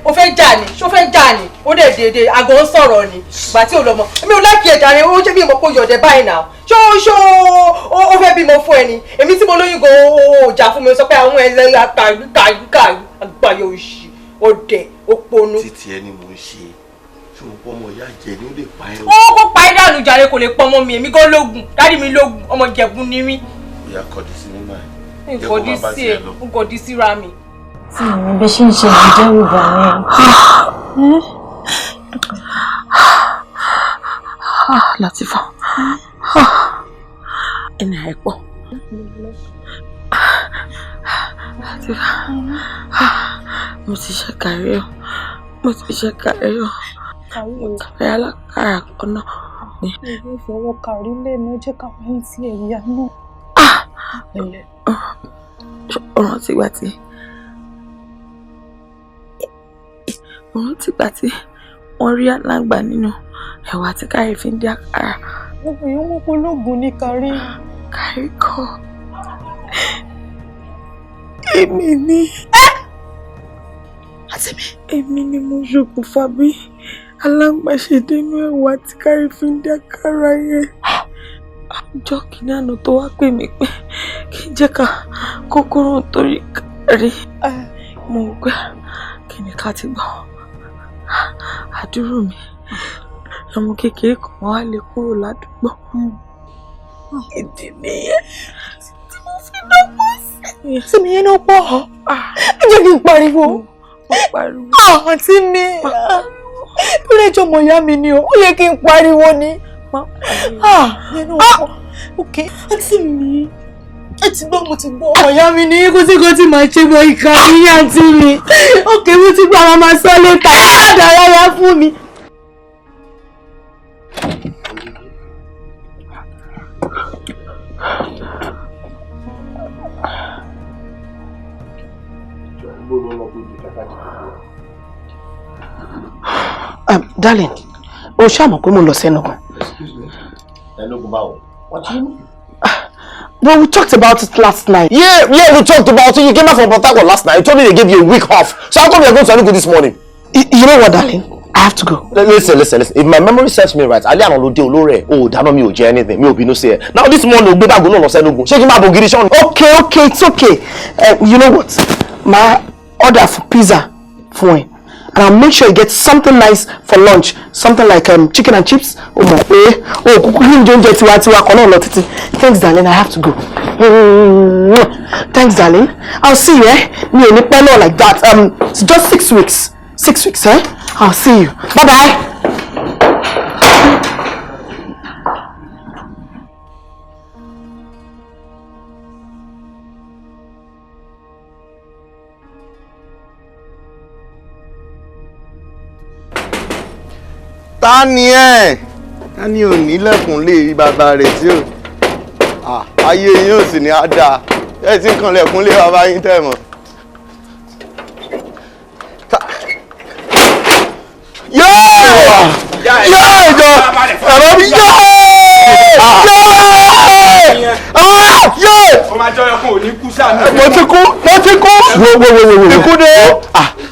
O fẹ́ jà ní, ṣó fẹ́ jà ní, ó dẹ̀ dèdè àgọ́ ń sọ̀rọ̀ ni ìgbà tí ò lọ mọ̀. Èmi ò láìkí ẹ̀jà rẹ̀, ó ṣe bí mo kó yọ̀dẹ̀ báyìí náà. Ṣó ṣó ó fẹ́ bímọ fún ẹni? Èmi tí mo lóyún gan ó jà fún mi, ó sọ pé àwọn ẹlẹ́yà kàrí kàrí kàrí àgbáyé òṣì ọ̀dẹ̀ òponu. Títí ẹni mò ń ṣe ṣé mo pọ́ ọmọ ìyá jẹ ni ó lè pa ẹ́ o. Ó kó pa ẹ́ dànù jàre, kò lè pọ́ ọmọ mi, èmi gan lógun, dádì mi lógun, ọmọ Ìjẹ̀bú ni mí. Ìyá kọ̀dí sí mi báyìí. Nkọ̀dí sí ẹ, nkọ̀dí síra mi. Tí mi bẹ ṣe ń ṣe ìdẹ́rù bà mí. Latifa, ẹni àìpọ̀. Latifa, mo ti ṣe kárí o, mo ti ṣe kárí o, mo kárí alákàrà kan náà. Ìwé ìfọwọ́ kárí lẹ́nu jẹ́ káwọn ẹni tí ẹ̀yà náà. Ọ̀rọ̀ ti gbà tí òun ti gbà tí wọ́n rí aláǹgbá nínú ẹ̀wà tí Kárí fi ń dín àkàrà. Gbogbo èèyàn mọ̀ pé ológun ní Kárí. Kárí kọ́ èmi ni. Àti mi. Èmi ni mo ṣokùnfà bí aláǹgbá ṣe dénú ẹ̀wà tí Kárí fi ń dín àkàrà yẹn. Ọjọ́ kìíní àná tó wá pè mí pé kí n jẹ́ ká kókóró torí Kárí. Mo gbà kí ni ká ti gbọ́. Àdúrò mi ọmọ kékeré kan wá lè kúrò ládùúgbò. Ìdí nìyẹn tí mo fi dọ́gbọ́n sí. Tí mi yẹn náà pọ̀, ẹ jẹ́ kí n pariwo. Àǹtí mi, lórí ẹjọ́ ọmọ ìyá mi ni o, ó yẹ kí n pariwo ni. Yẹn náà pọ̀, ok, àǹtí mi. Ẹ ti gbọ́, mo ti gbọ́. Ọmọ ìyá mi ní kó tí kò tí máa ṣe mọ ìka ní àǹtí mi. Ok, mo ti gbọ́, àwọn máa sọ létà, ẹ má dára fún mi. Darling, o ṣáà mọ̀ pé mo lọ sẹ́nu kan. Enugu báwo? What do you mean? But we talked about it last night. Yeah, we talked about it. You came back from Port Harcourt last night. You told me they gave you a week off. So how come you're going to Enugu this morning? You know what, darling? I have to go. Listen. If my memory serves me right, alẹ́ àná ló dé olórí ẹ̀. O ò dáná mi ò jẹ anything. Mi ò bínú sí ẹ. Now this morning, o gbé báàgì náà lọ sí Enugu. Ṣé kí n máa bò gidi ṣán? Okay, it's okay. You know what? My order for pizza fún ẹ. And I'll make sure you get something nice for lunch. Something like chicken and chips. O mọ̀ pé o kúkú kí n jẹ oúnjẹ tiwantiwa kan náà lọ títí. Thanks, darling. I have to go. Thanks, darling. I'll see you, eh? Mi ò ní pẹ́ náà like that. It's just 6 weeks. 6 weeks, eh? I'll see you. Bye-bye. Ta ni ẹ? Ta ni ò nílẹ̀kùn lè rí bàbá rẹ̀ tí ò? Ayé yín ò sì ní á dáa. Ẹ ti ń kanlẹ̀kùn lé bàbá yín tẹ̀ mọ́. Yóò jọ ẹ̀rọ mi yóò yóò. Mo ti kú. Wo ikú dé.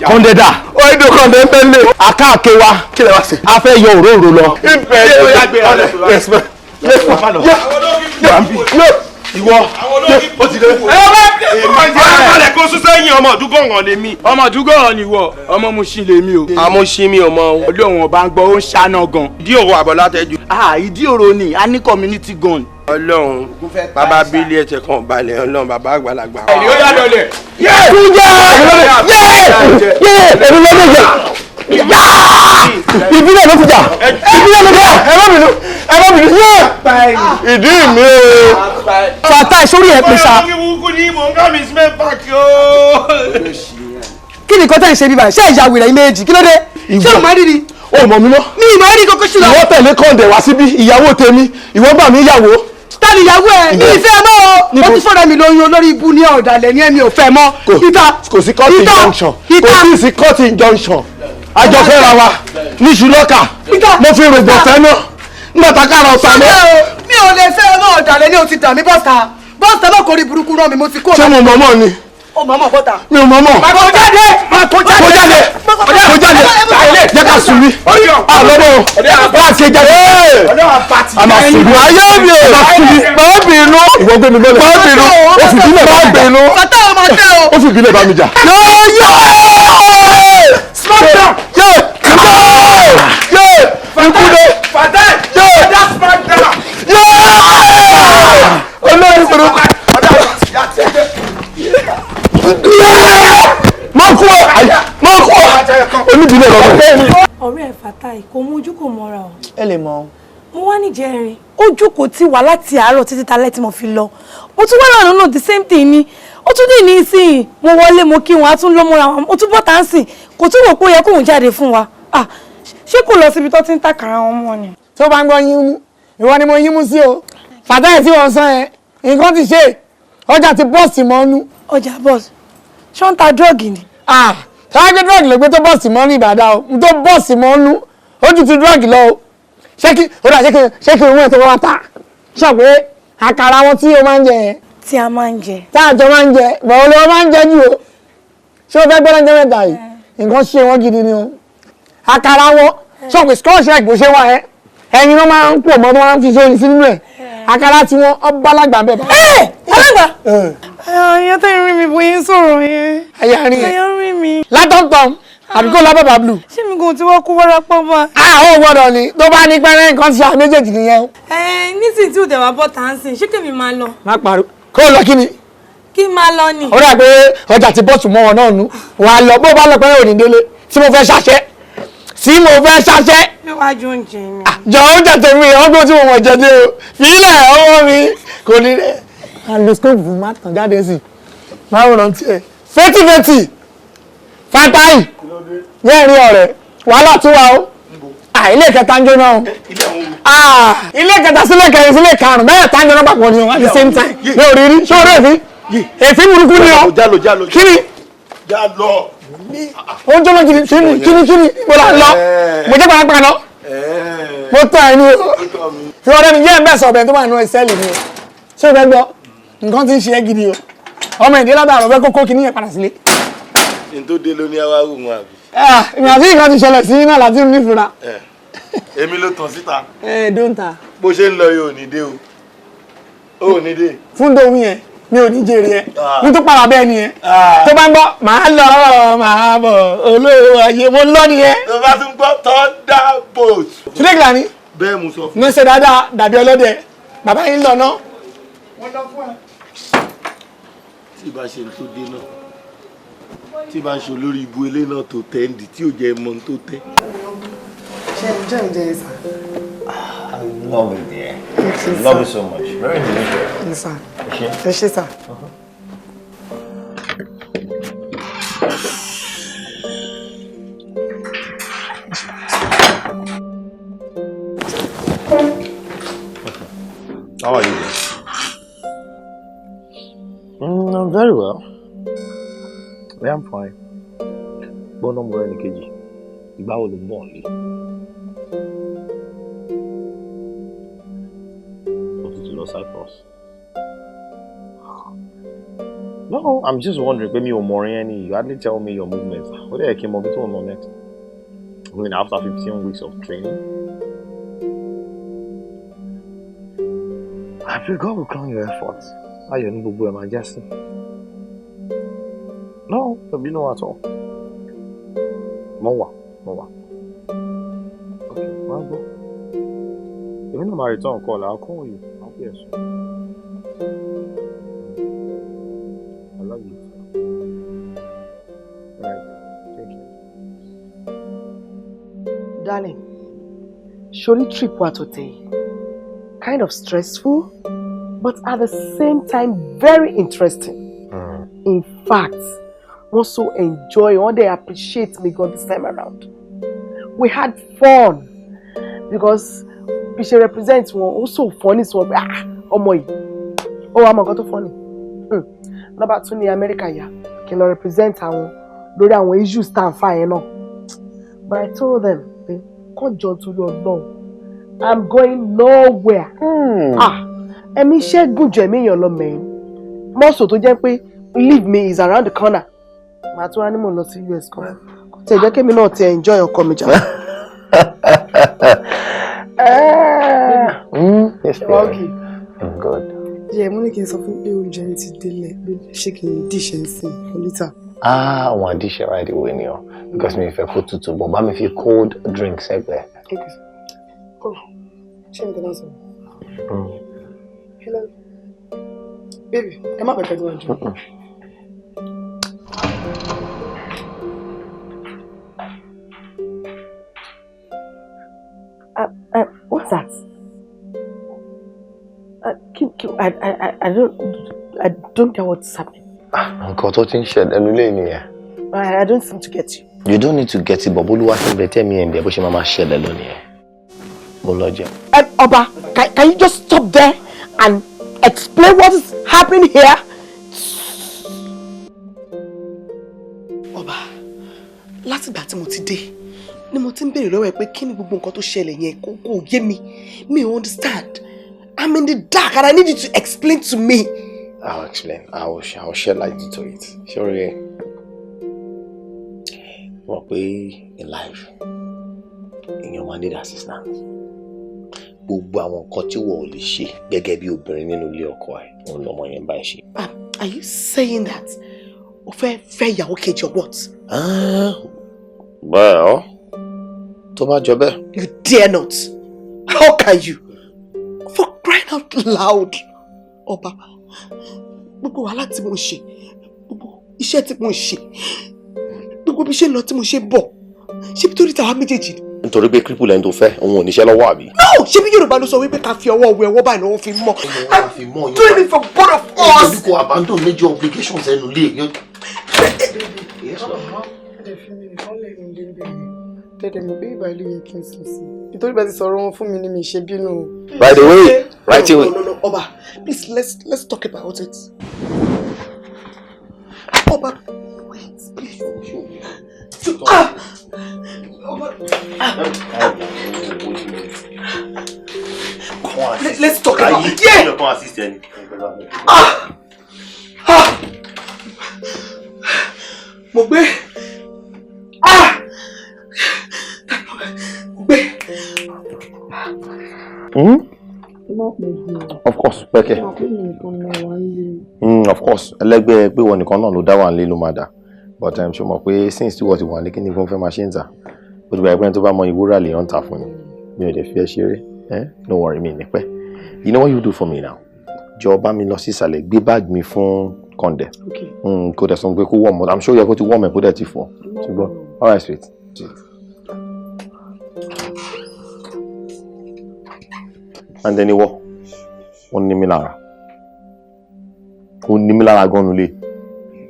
Kọ́ndẹ́dà. Ó ìdó kọ́ndẹ́ ń bẹ́ lé. Akáàké wa. Kí lẹ wá sí? A fẹ́ yọ òróǹro lọ. Ìwọ ó ti dé. Ẹ kó sún sẹ́yìn ọmọ ọdúgọ̀ràn lèmi. Ọmọ ọdúgọ̀ràn ni wọ, ọmọ Mushin lèmi o. Àmúṣin mi ò mọ o. Olóhùn ọba ń gbọ́ ó ń ṣáná gan. Ìdí òro àbọ̀ látẹ̀jú. Ìdí òro ni, a ní community gun. Ọlọ́run bàbá bílí ẹ̀jẹ̀ kan balẹ̀ Ọlọ́run bàbá àgbàlagbà. Ẹ̀rí ó yá lọlẹ̀. Kúnjẹ́! Yé! Èmi ló lè jà! Ìbílẹ̀ ló fi jà! Ìbílẹ̀ ló fi jà! Ẹ má bínú! Ẹ má bínú! Yé! Ìdí mi o. Fatai sórí ẹ pè sá. Kí ni nǹkan tẹ́ ń ṣe bíbá ṣé ìyá wèrè yín méjì kí ló dé? Ṣé o máa rí ni? O mọ̀ mi mọ́. Mi ì máa rí kókó sí lọ. Ìwọ tẹ̀lé kọ́ńdẹ̀ wá síbí ìyàwó tèmi ìwọ gbà mí ìyàwó. Ta ni ìyàwó ẹ? Mi ì fẹ́ mọ́ o. Mo ti fọ́ra mi lóyún olórí ibú ní ọ̀dàlẹ̀ ní ẹ̀mí ò fẹ́ mọ́. Ìta kò sí court injunction. Kò sí court injunction. Àjọ fẹ́ra wa níṣu lọ́kà. Mo fi rògbò fẹ́ náà. Nígbà tá a kára ọ̀tá mọ́. Mi ò lè fẹ́ ọmọ ọ̀dàlẹ̀ ní o ti dà mí bọ́ta. Bọ́ta náà kò rí burúkú rán mi mo ti kó. Ṣé mo mọ̀ mọ́ ni? O mọ̀ mọ̀ bọ́ta. Mi ò mọ̀ mọ̀. Kò jáde. Kò jáde. Kò jáde. Jẹ́ ká sùn mí. Àlọ́bọ̀ wá ṣe jáde. A máa sùn mí. Ayé mi ò. Má bínú. Ìwọ gbé mi bọ́lẹ̀. Má bínú. Ó fi ìbílẹ̀ bá mi jà. Bàtà ọmọ tẹ o. Ó fi ìbílẹ̀ bá mi jà. Yóò. Smackdown. Yóò. Yóò. Ikú dé. Fatai. Yóò. Smackdown. Yóò. Olórí burúkú. Má kú ọ! Má kú ọ! Oníbílẹ̀ lọ́wọ́. Ọ̀rẹ́ ẹ̀ Fatai kò mú ojú kò mọ́ra o. Ẹ lè mọ. Mo wá níjẹrin ojú kò tí wà láti àárọ̀ títí talẹ́ tí mo fi lọ. Mo tún wá lọ́nà náà the same thing ni. Ó tún dì ní ìsìn mo wọlé mo kí wọn á tún lọ mọ́ra wọn mo tún bọ́ tá ń sìn kò tún wò pé ó yẹ kóun jáde fún wa. Ṣé kò lọ síbi tó ti ń tàkàrà wọn mọ́ ni? Tó bá ń gbọ́ yín mú ìwọ ni mo yín mú sí o. Fatai tí wọ́n sọ yẹn nǹkan ti ṣe ọjà ti bọ́ọ̀sì mọ́nú. Ọjà bọ́ọ̀sì ṣé ń ta dírọ́ọ̀gì ni? Tọ́wọ́ gbé dírọ́ọ̀gì ló gbé tó bọ́ọ̀sì mọ́ ní Ìbàdàn o tó bọ́ọ̀sì mọ́ nú ó ju ti dírọ́ọ̀gì lọ o ṣé kí ó dà ṣé kí òun ẹ̀ tó wá ta ṣọ pé àkàrà wọn tí o máa ń jẹ yẹn. Tí a máa ń jẹ. Tá a jọ máa ń jẹ bọ̀wọ́ ló máa ń jẹ jù o ṣé o fẹ́ gbọ́dọ̀ jẹ́ mẹ́ta yìí nǹkan ṣe wọ́n gidi ni o àkàrà wọn ṣọ pé scotch egg bó ṣe wà ẹ́ ẹyin ló máa ń pò mọ́ tó máa ń fi sóyin sí nínú ẹ̀ àkàrà tí wọ́n ọba alágbà ń bẹ̀ bá. Alágbà. Àyà tó ń rí mi bóyá ń sọ̀rọ̀ yẹn. Àyà rí ẹ. Àyà ń rí mi. Látọ̀tọ̀ àbí kó lọ bàbá blue. Ṣé mi kò tí wọ́n kó wárápá bá? A ò gbọ́dọ̀ ni tó bá ní pẹ́rẹ́ nǹkan ti ṣe méjèèjì nìyẹn. Ẹ nísìnyí tí ò dẹ̀ wá bọ́ tá à ń sìn, ṣé kèmi máa lọ? Má pariwo. Kó lọ kí ni? Kí máa lọ ni. Ó dà pé ọjà ti bọ́ọ̀tù mọ́ wọn náà nú. Wà á lọ bó bá lọ pẹ́rẹ́ òní délé tí mo fẹ́ ṣaṣẹ́. Tí mo fẹ́ ṣaṣẹ́. Níwájú oúnjẹ mi. Jọ oúnjẹ tèmi ọgbọ́n tí mo mọ̀ jẹ dé o. Fílẹ̀ ọwọ́ mi kò ní rẹ̀. Aloscope má tàn jáde sí i. Máa wòrán tiẹ̀. Fétífétì. Fatai. Yẹ́n rí ọ̀rẹ́. Wàhálà tún wà o. Ilé kẹta ń jóná o. Ilé kẹta sílé kẹrin sílé karùn-ún mẹ́ẹ̀ta ń jóná papọ̀ ni o at the same time. Mi ò rí rí. Ṣé o rí èéfín? Èéfín burúkú ni o. Kí ni? Ó ń jóná kiri kíni kíni kíni mo là ń lọ. Mo jẹ́ pàápàá lọ. Mo tán ẹ ní o. Fi ọ̀rẹ́ mi jẹ́ ẹ̀ bẹ́ẹ̀ sọ̀bẹ̀ tó wà nínú ẹsẹ̀ lè mi o. Ṣé o fẹ́ gbọ́? Nǹkan ti ń ṣe é gidi o. Ọmọ ìdí látàrọ̀ fẹ́ kókó kìíní yẹn padà sílé. N tó dé ló ní àwa wù wọn àbí. Ìrìn àti nǹkan ti ṣẹlẹ̀ sí náà láti nífura. Èmi ló tàn síta. Ẹ dóńtà. Bó ṣe ń lọ yóò ní dé o. Ó ní dé. Fún dòwú yẹn mi ò ní jèrè ẹ. Mi tún padà bẹ́ẹ̀ nìyẹn. Tó bá ń gbọ́ màá lọ màá bọ̀ olówó ayé mo lọ nìyẹn. Tó bá tún gbọ́ thunderbolt. Túndé Kìlání. Bẹ́ẹ̀ mo sọ fún. Mo ṣe dáadáa dàbí ọlọ́dẹ. Bàbá yín lọ náà. Tí ìbá ṣe tó dé náà, tí ìbá ń ṣe olórí ibu ilé náà tó tẹ́ ń di tí ò jẹ́ mọ́ tó tẹ́. Ṣé ẹ jẹ́ oúnjẹ yẹn sà? I love it there. Thank you, Love sir. it so much. Very delicious. Yes, sir. Ẹ ṣé. Ẹ ṣé sà. How are you doing? I'm very well. Yeah, I'm fine. Gbọ́dọ̀ mo rẹ́ ní kejì. Ìgbà wo ló ń bọ̀ nílé? O tún ti lọ Cyprus. No, I'm just wondering pé mi ò mọ̀rin ẹni. You hardly tell me your movements. Ó dẹ̀ kí n mọ bí tó ń lọ next. I mean, after 15 weeks of training. I pray God will crown your efforts. Ayọ̀ ní gbogbo ẹ̀ máa já sí. No, there'll be no at all. Mo wà, mo wà. Okay, máa gbọ́. Èmi náà máa return call, I'll call you. I'll be soon. I love you too. All right, take care. Darling, surely trip wa tó tẹ̀ yìí kind of stressful, but at the same time very interesting. In fact, wọ́n so enjoy, wọ́n dey appreciate me gan this time around. We had fun because bí ṣe represent wọn, ó so funny sí wọn pé ah ọmọ yìí, ó wàá mọ nǹkan tó funny. Lọ́ba tún ní Amẹ́ríkà yá kí n lọ represent àwọn lórí àwọn issues tá à ń fà yẹn náà. But I told them pé kàn jọ torí Ọlọ́run, I'm going nowhere. Ah, ẹ̀mí iṣẹ́ gùn jù ẹ̀mí èèyàn lọ mẹ́rin. Mọ́sọ̀ tó jẹ́ pé leave me is around the corner. Màá tún wá ní mò ń lọ sí US kan. Kò tẹ̀ jẹ́ kémi náà ti enjoy ọkọ mi jà. Yes, Ṣé wàá okay? I'm good. Yẹ mo ní kí n sọ fún pé oúnjẹ yín ti délẹ̀ pé ṣé kí n díṣẹ́ ń sìn for later. Ah, wọn àdíṣe right away ni o because mi fẹ́ kó tutù bọ̀ bá mi fi cold drink sẹ́gbẹ̀ẹ́. Okay. Oh, ṣé nǹkan náà sọ̀rọ̀? Hello. Baby, ẹ má pẹ̀kẹ́ tó wà jù. What's that? I don't get what's happening. Nǹkan tó ti ń ṣẹlẹ̀ nílé nìyẹn. I don't seem to get you. You don't need to get it, but bólúwa ṣe ń bẹ tẹ́mi ẹ̀ ń bẹ bó ṣe máa máa ṣẹlẹ̀ lọ nìyẹn. Mo lọ jẹun. Ọba, can you just stop there and explain what is happening here? Ọba, látìgbà tí mo ti dé ni mo ti ń béèrè lọ́wọ́ ẹ pé kí ni gbogbo nǹkan tó ṣẹlẹ̀ yẹn, kò yé mi, mi ò understand. I'm in the dark and I need you to explain to me. I'll explain. I will shed light into it. Sorry. Wọ́n pé in life, èèyàn máa need assistance. Gbogbo àwọn nǹkan tí wọ́n ò lè ṣe gẹ́gẹ́ bí obìnrin nínú ilé ọkọ ẹ̀, òun lọmọ yẹn bá ẹ ṣe. Are you saying that o fẹ́ fẹ́ ìyàwó kejì or what? Ah, well, tó bá jọ bẹ́ẹ̀. You dare not. How can you? For crying out loud, Ọba, gbogbo wàhálà tí mo ń ṣe, gbogbo iṣẹ́ tí mo ń ṣe, gbogbo bí ṣe ń lọ tí mo ṣe ń bọ̀, ṣé bí torí tàwa méjèèjì ni? Nítorí pé cripple ẹni tó fẹ́, òun ò níṣẹ́ lọ́wọ́ àbí. No! Ṣé bí Yorùbá ló sọ wípé ká fi ọwọ́ wẹ ọwọ́ báyìí lọ́wọ́ fi mọ́? I'm doing it for both of us. Nítorí kò abandon major obligations ẹnu lé. Ẹ̀dẹ̀ fi mi nìkan lè ní ilé níbẹ̀ yẹn. Dẹ̀dẹ̀ mo pé ìgbà ilé yẹn kí n sùn sí. Nítorí bẹ́ẹ̀ ti sọ̀rọ̀ wọn fún mi ni mi ṣe bínú o. Right away, right away. No, no, no, Ọba, please let's talk about it. Ọba, wait, please. Ah! Ọba. Ah! Let's talk about it. Yeah. Ah! Ah! Mo gbé. Ah! Mo gbé. Hmm? Of course, pẹ́kẹ́. Of course, ẹlẹ́gbẹ́ pé wọ́n nìkan náà ló dá wà nílé ló máa dà. But ṣe mọ̀ pé since tí wọ́n ti wà ní kíni fún fẹ́ máa ṣe ń tà. Ó ti gbà pé tó bá mọ ìwúrà lè yàn tà fún ni. Mi ò dẹ̀ fi ẹ́ ṣeré. No worry, mi ní pẹ́. You know what you do for me now? Jọ bá mi lọ sí ìsàlẹ̀, gbé báàgì mi fún Kọ̀ǹdẹ̀. Kò dẹ̀ sọ pé kó wọ̀ mọ́. I'm sure yẹ kó ti wọ̀ mọ́ kó dẹ̀ ti fọ̀. Ṣùgbọ́n, all right, sweet. And then ìwọ, ó ní mi lára. Ó ní mi lára gan nulẹ̀.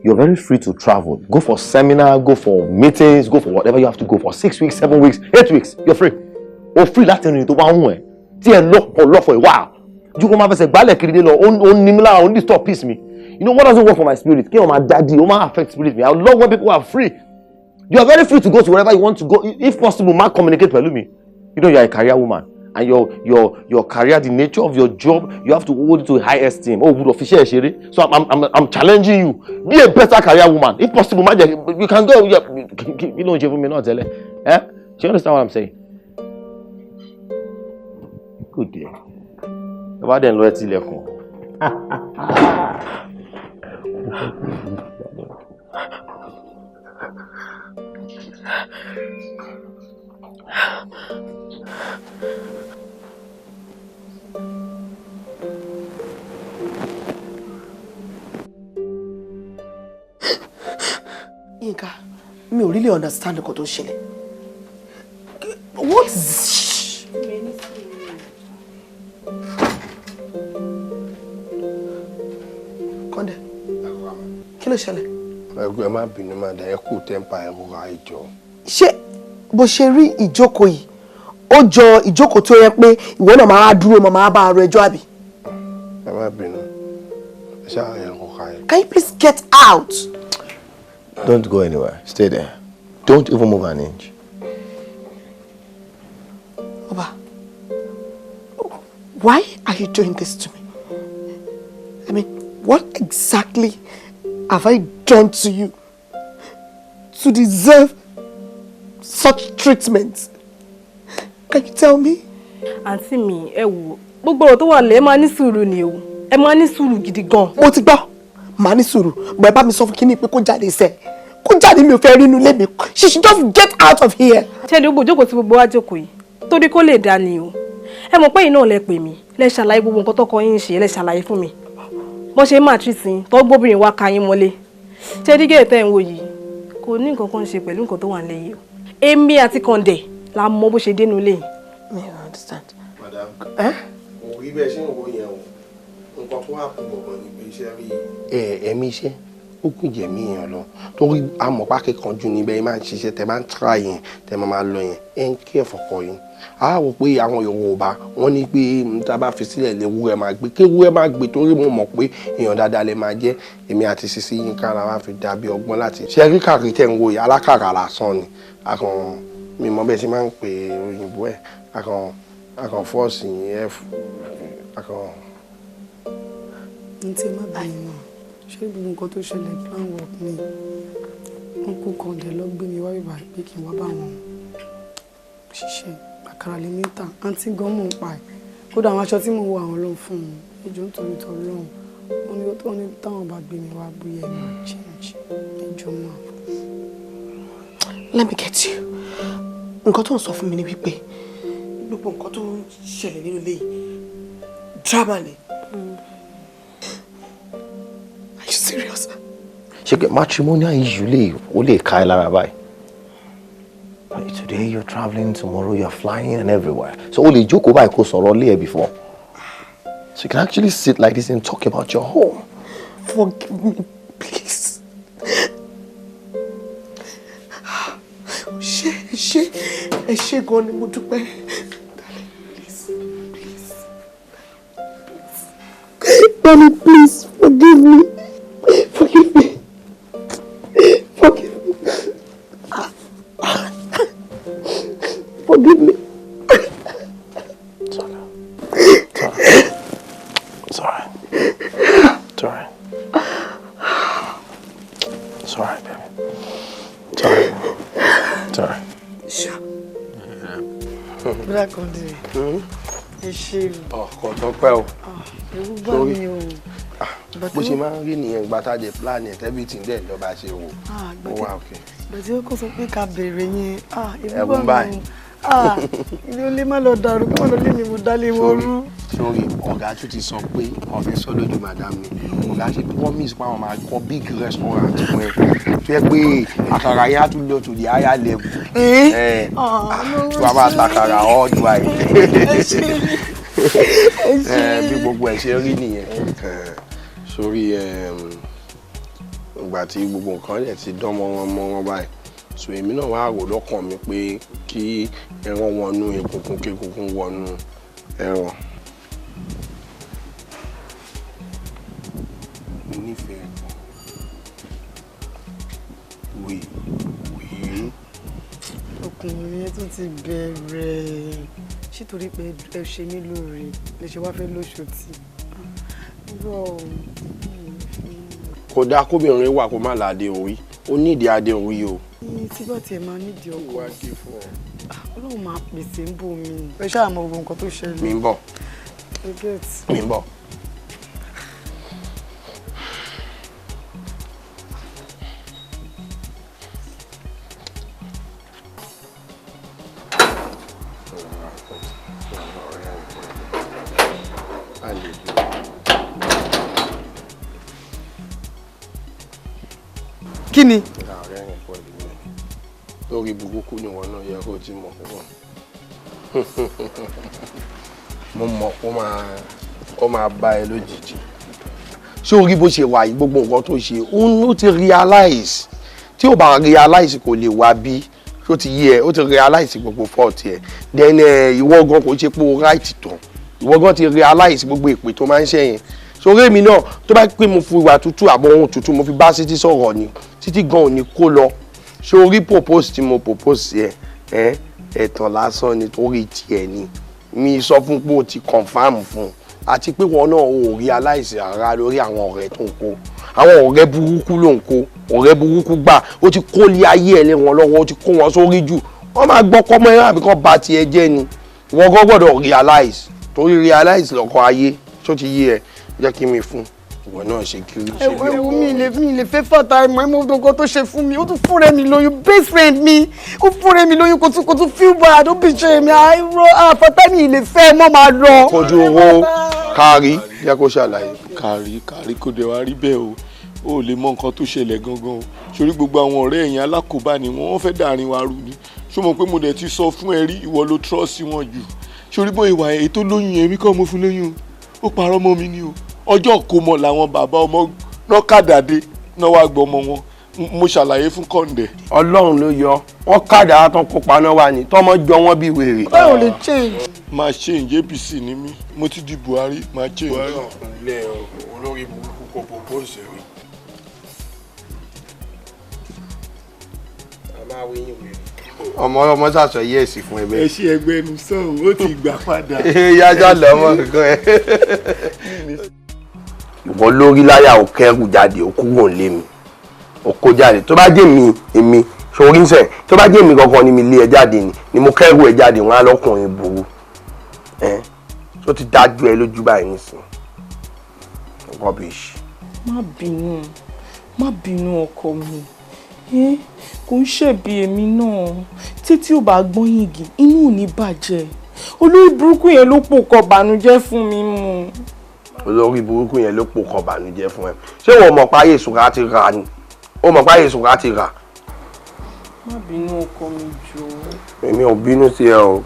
You're very free to travel. Go for seminar, go for meetings, go for whatever you have to go for. 6 weeks, 7 weeks, 8 weeks. You're free. O free láti rìn tó bá ń wù ẹ́. Tí ẹ lọ for a while. Ju kó máa fẹsẹ̀ gbálẹ̀ kiri dé lọ, ó ní mi lára, ó ní disturb peace mi. You know what doesn't work for my spirit? Kí wọ́n máa daddy, ó máa affect spirit mi. I love when people are free. You are very free to go to wherever you want to go. If possible, má communicate pẹ̀lú mi. You know you are a career woman. And your career, the nature of your job, you have to hold it to a high esteem. Oh, good official ṣeré. So I'm challenging you. Be a better career woman. If possible, you can go. You know, ṣe fún mi náà tẹ́lẹ̀. Eh? Do you understand what I'm saying? Good day. Ẹ bá dẹ̀ ń lọ ẹ tilẹ̀kùn. Yinka, mi ò really understand nǹkan tó ń ṣẹlẹ̀. What is... Kọ́ndẹ̀, kí ló ṣẹlẹ̀? Ẹ má bínú máa dà ẹ kú tẹ́ǹpà ẹ rọra ìjọ. Ṣé bó ṣe rí ìjókòó yìí, ó jọ ìjókòó tó yẹ pé ìwọ náà máa dúró máa bá ara ẹjọ́ àbí? Ẹ má bínú, ẹ ṣáà ẹ rọra ẹ. Can you please get out? Don't go anywhere. Stay there. Don't even move an inch. Oba, why are you doing this to me? I mean, what exactly have I done to you to deserve such treatment? Can you tell me? Àǹtí mi, ẹ wò, gbogbo ọ̀rọ̀ tó wà lẹ́, ẹ máa ní sùúrù ni o. Ẹ máa ní sùúrù gidi gan. Mo ti gbọ́, màá ní sùúrù. Bọ̀ ẹ bá mi sọ fún kíní pé kó jáde sẹ́. Kó jáde, mi ò fẹ́ rí inú ilé mi. She should just get out of here. Ṣé ní gbogbo ìjókòó tí gbogbo wa jókòó yìí? Torí kó lè dá ni o. Ẹ mọ̀ pé yìí náà lẹ pè mí, lẹ ṣàlàyé gbogbo nǹkan tọkọ yín ń ṣe, lẹ ṣàlàyé fún mi. Bó ṣe máa treat yín, tó gbóbìnrin wá ka yín mọ́lé. Ṣé dígẹ̀ tẹ́ ń wò yìí? Kò ní nǹkan kan ṣe pẹ̀lú nǹkan tó wà nílé yìí o. Èmi àti Kọ̀ǹdẹ̀ la mọ bó ṣe dénú ilé yìí. Mi ò understand. Madam, kò rí bẹ́ẹ̀ ṣe ń wo yẹn o. Nǹkan tó wà kú gbọ̀ngàn ni pé iṣẹ́ rí. Ẹ̀mí iṣẹ́ ó kún jẹ̀mí èèyàn lọ. Torí amọ̀pá kíkanjú níbẹ̀ yẹn máa ń ṣiṣẹ́ tẹ máa ń try yẹn tẹ máa máa lọ yẹn ẹ̀ ń kí ẹ̀fọ̀kọ yín. A wò pé àwọn Yorùbá wọ́n ní pé tá a bá fi sílẹ̀ léwúrẹ́ máa gbé kéwúrẹ́ máa gbé torí mo mọ̀ pé èèyàn dáadáa lè máa jẹ́. Èmi àti Sisi Yinka la wá fi dàbí ọgbọ́n láti. Ṣé rí kàrí tẹ̀ ń wo yìí alákàrà lásán ni. Akàn mi mọ bẹ́ẹ̀ ṣe máa ń pè òyìnbó ẹ̀ akàn fọ́ọ̀sì yẹn akàn. N tí ẹ má bínú náà, ṣé gbogbo nǹkan tó ṣẹlẹ̀ plan work ni? Wọ́n kú Kọ̀ǹdẹ̀ lọ gbé mi wá bíbá pé kí n wá bá wọn ṣiṣẹ́ àkàrà lè mí tà. Àǹtí gan mò ń pa ẹ̀. Kódà àwọn aṣọ tí mo wọ àwọn ló ń fún mi. Ẹjọ́ nítorí tọ́ lọ́hùn. Wọ́n ní táwọn bá gbé mi wá bóyá ẹ máa change. Ẹjọ́ máa. Let me get you. Nǹkan tó ń sọ fún mi ni wípé gbogbo nǹkan tó ń ṣẹlẹ̀ nínú ilé yìí drama ni. Are you serious? Ṣé pé matrimonial issue lè ó lè ká ẹ lára báyìí? Today you're traveling, tomorrow you're flying and everywhere. So o lè jókòó báyìí kó sọ̀rọ̀ lé ẹ before. So you can actually sit like this and talk about your home. Forgive me, please. Ṣé ṣé ẹ ṣé gan ni mo dúpẹ́. Darling, please, please, please. Darling, please forgive me. Forgive me. Forgive me. Forgive me. alright. It's alright. It's alright. It's alright, baby. It's alright. It's alright. Sure. Bọ́dà Kọ́ndé, ẹ ṣe o. Ọkọ̀ tó pẹ́ o. Ẹ̀rù bà mí o. Bó ṣe máa ń rí nìyẹn ìgbà tá a jẹ plan ẹ̀ everything dẹ̀ lọ́ba ṣe wò. Ó wà okay. Ìgbà tí ó kọ́ sọ pé ká bèrè yẹn, ẹ̀rù Ẹ̀rù ń bà bà mí o. Ilé olé má lọ dàrú kí wọ́n lọ lé mi mo dálé wọn rú. Sórí ọ̀gá tún ti sọ pé wọ́n fẹ́ sọ lójú madam ni. Ọ̀gá ṣe promise pé àwọn máa kọ́ big restaurant fún ẹ. Tó yẹ pé àkàrà yẹn á tún lọ to the higher level. Tí wàá máa takàrà all the way. Bí gbogbo ẹ̀ ṣe rí nìyẹn. Sórí ìgbà tí gbogbo nǹkan rẹ̀ ti dán mọ́ wọn mọ́ wọn báyìí. So èmi náà wá rò lọ́kàn mi pé kí ẹran wọnú egungun kí egungun wọnú ẹran. Mo nífẹ̀ẹ́ gan. Wèé wèé. Ọkùnrin yẹn tún ti bẹ̀rẹ̀. Ṣé torí pé ẹ ṣe mí lóore lè ṣe wá fẹ́ lóṣòtì? Irọ́ o. Kò dáa kóbìnrin wà kó má ládé orí. Ó nídìí adé orí o. Tí bá tiẹ̀ máa nídìí ọkọ, Ọlọ́run máa pèsè ń bò mí. Ẹ ṣáà mọ gbogbo nǹkan tó ṣẹlẹ̀. Mi ń bọ̀. Ẹ get. Mi ń bọ̀. Kí ni? Lórí burúkú ni wọn náà yẹ kó ti mọ̀ púpọ̀. Mo mọ̀ ó máa bá ẹ lójijì. Ṣé o rí bó ṣe wà yìí gbogbo nǹkan tó ṣe ó ti realize tí ó bá realize kò lè wá bí ṣó ti yé ẹ ó ti realize gbogbo fault ẹ then ìwọ gan kò ṣe pé o right tán ìwọ gan ti realize gbogbo èpè tó máa ń ṣe yẹn sórí èmi náà tó bá pé mo fi ìwà tútù àbọ̀ ohun tútù mo fi bá Títí sọ̀rọ̀ ni Títí gan ò ní kó lọ ṣé o rí propose tí mo propose ẹ ẹ̀tàn lásán ni torí tiẹ̀ ni mi sọ fún pé o ti confam fún un àti pé wọn náà ò realize ara lórí àwọn ọ̀rẹ́ tó ń kó àwọn ọ̀rẹ́ burúkú ló ń kó ọ̀rẹ́ burúkú gbà ó ti kó lé ayé ẹ̀ lé wọn lọ́wọ́ ó ti kó wọn sórí jù wọ́n máa gbọ́ kọ́mọ ẹ̀rọ àbí kọ́ ba tiẹ̀ jẹ́ ni wọ́n gbọ́ gbọ́dọ̀ realize torí realize lọ́kọ̀ ayé tó ti yé ẹ jẹ́ kí mi fún ìwọ náà ṣe kiri ṣe bí Ẹ̀wù mi lè fẹ́ fàtà ẹ̀mọ́ ẹ̀mọ́ nǹkan tó ṣe fún mi ó tún fúnra mi lóyún best friend mi ó fúnra mi lóyún kò tún feel bad ó bìṣẹ́ mi àìró àfàtà mi lè fẹ́ mọ́ máa lọ. Kojú owó kárí jẹ́ kó ṣàlàyé. Kárí kò dẹ̀ wá rí bẹ́ẹ̀ o ò lè mọ nǹkan tó ṣẹlẹ̀ gangan o sórí gbogbo àwọn ọ̀rẹ́ ẹ̀yìn alákòóbá ni wọ́n fẹ́ dàrin wa rú ni ṣó mọ̀ pé mo dẹ̀ ti sọ fún ẹ rí ìwọ ló trọ́ọ̀sì wọn jù sórí bó ìwà èyí tó lóyún yẹn èmi kọ́ mo fún lóyún o ó parọ́ mọ́ mi ni o ọjọ́ kò mọ̀ làwọn bàbá ọmọ náà kàdàdé náà wàá gbọ́ ọmọ wọn mo ṣàlàyé fún Kọ́ńdẹ̀. Ọlọ́run ló yọ wọ́n kàdà tán kópa náà wà ní tọmọ jọ wọn bí wèrè. Báwo lè change. Máa change APC ni mí mo ti di Buhari máa change. Ilé olórí burúkú kò propose rí. Ọmọ ọmọ sàṣọ yẹ́ẹ̀sì fún ẹgbẹ́. Ẹ ṣe ẹgbẹ́ mi sọ̀hún ó ti gbà padà. Yájá lọ́mọ kankan ẹ. Ìwọ lórí láyà ò kẹrù jáde ò kúrò lé mi ò kó jáde tó bá jẹ́ mi èmi ṣorí ń sẹ̀ tó bá jẹ́ mi gangan ni mi lé ẹ jáde ni mo kẹrù ẹ jáde wọn á lọ́kùnrin burú ẹ tó ti dájú ẹ lójú báyìí nísìn rubbish. Má bínú má bínú ọkọ mi kò ń ṣẹ̀bi èmi náà títí ò bá gbọ́n yìngì inú ò ní bàjẹ́ olórí burúkú yẹn ló pò kọ bànújẹ́ fún mi mu. Olórí burúkú yẹn ló pò kọ bànújẹ́ fún ẹ ṣé wọn mọ̀ páyé ìṣúra ti rà ni ó mọ̀ páyé ìṣúra ti rà. Má bínú ọkọ mi jọ̀ọ́. Èmi ò bínú sí ẹ o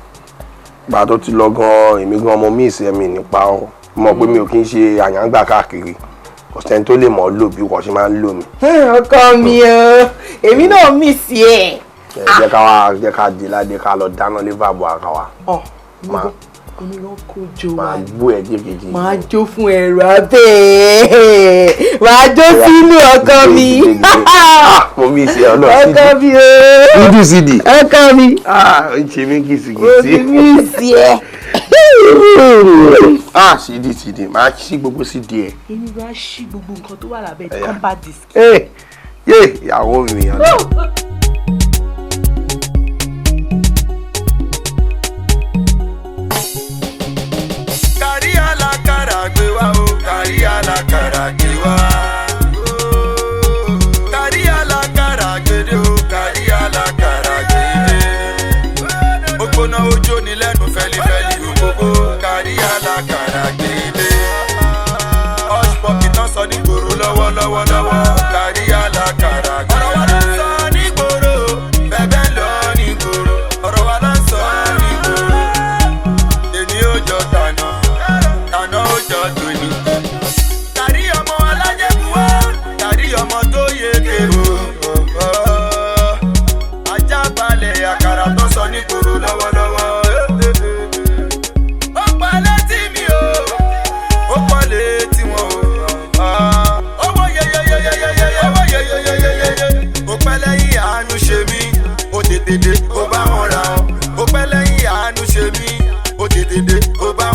gbà tó ti lọ gan èmi gan ọmọ mi ìsẹ́mi nípa ọ mọ̀ pé mi ò kí ń ṣe àyàngbà káàkiri kò sẹ́ni tó lè mọ̀ ọ́ lò bí wọ́n ṣe máa ń lò mí. Ọkọ mi o èmi náà mì sí ẹ. Jẹ́ ká wá jẹ́ ká di ládé ká lọ dáná lé bàbọ̀ àká wa. Omi ló kó jó wa. Máa gbó ẹ jẹ́gẹ́jẹ́. Máa jó fún ẹ̀rọ abẹ́ máa jó sínú ọkọ mi. Mo mì sí ẹ náà ọkọ mi o. Dúdú sídì. Ọkọ mi. Ó ń ṣe mí kìsìkìsì. Mo ti mì sí ẹ. Máa ṣí cd, máa ṣí gbogbo cd ẹ̀. Èmi bá ṣí gbogbo nǹkan tó wà lábẹ́ Ẹ̀yà. compact disc. Ee, yé ìyàwó mi ọ̀nà. Kárí alákàrà gbé wá o, kárí alákàrà gbé wá. Kárí alákàrà gbédè o, kárí alákàrà gbédè. Ó gbóná ojú ni lẹ́nu fẹ́lifẹ́li ògógó, kárí alákàrà gbédè. Hush puppy tán sọ ní gbòòrò lọ́wọ́lọ́wọ́ lọ́wọ́, kárí alákàrà gbédè. Ọ̀rọ̀ wa ló ń sọ ní gbòòrò, bẹ́ẹ̀ lọ ní gbòòrò. Ọ̀rọ̀ wa ló ń sọ ní gbòòrò, èmi ò jọ tànà, tànà ó jọ tòní. Tàrí ọmọ alájẹkù wá, tàrí ọmọ tó yege o. Ajá balẹ̀ àkàrà tó sọ ní koro lọ́wọ́lọ́wọ́. Ó pa létí mi o, ó pọ̀ létí wọn o. Owó yeyeyeyeyeye, owó yeyeyeyeye. Ó pẹ́ lẹ́yìn àánú ṣe mí, ó tètè dé, ó bá wọn ra ọ́. Ó pẹ́ lẹ́yìn àánú ṣe mí, ó tètè dé, ó bá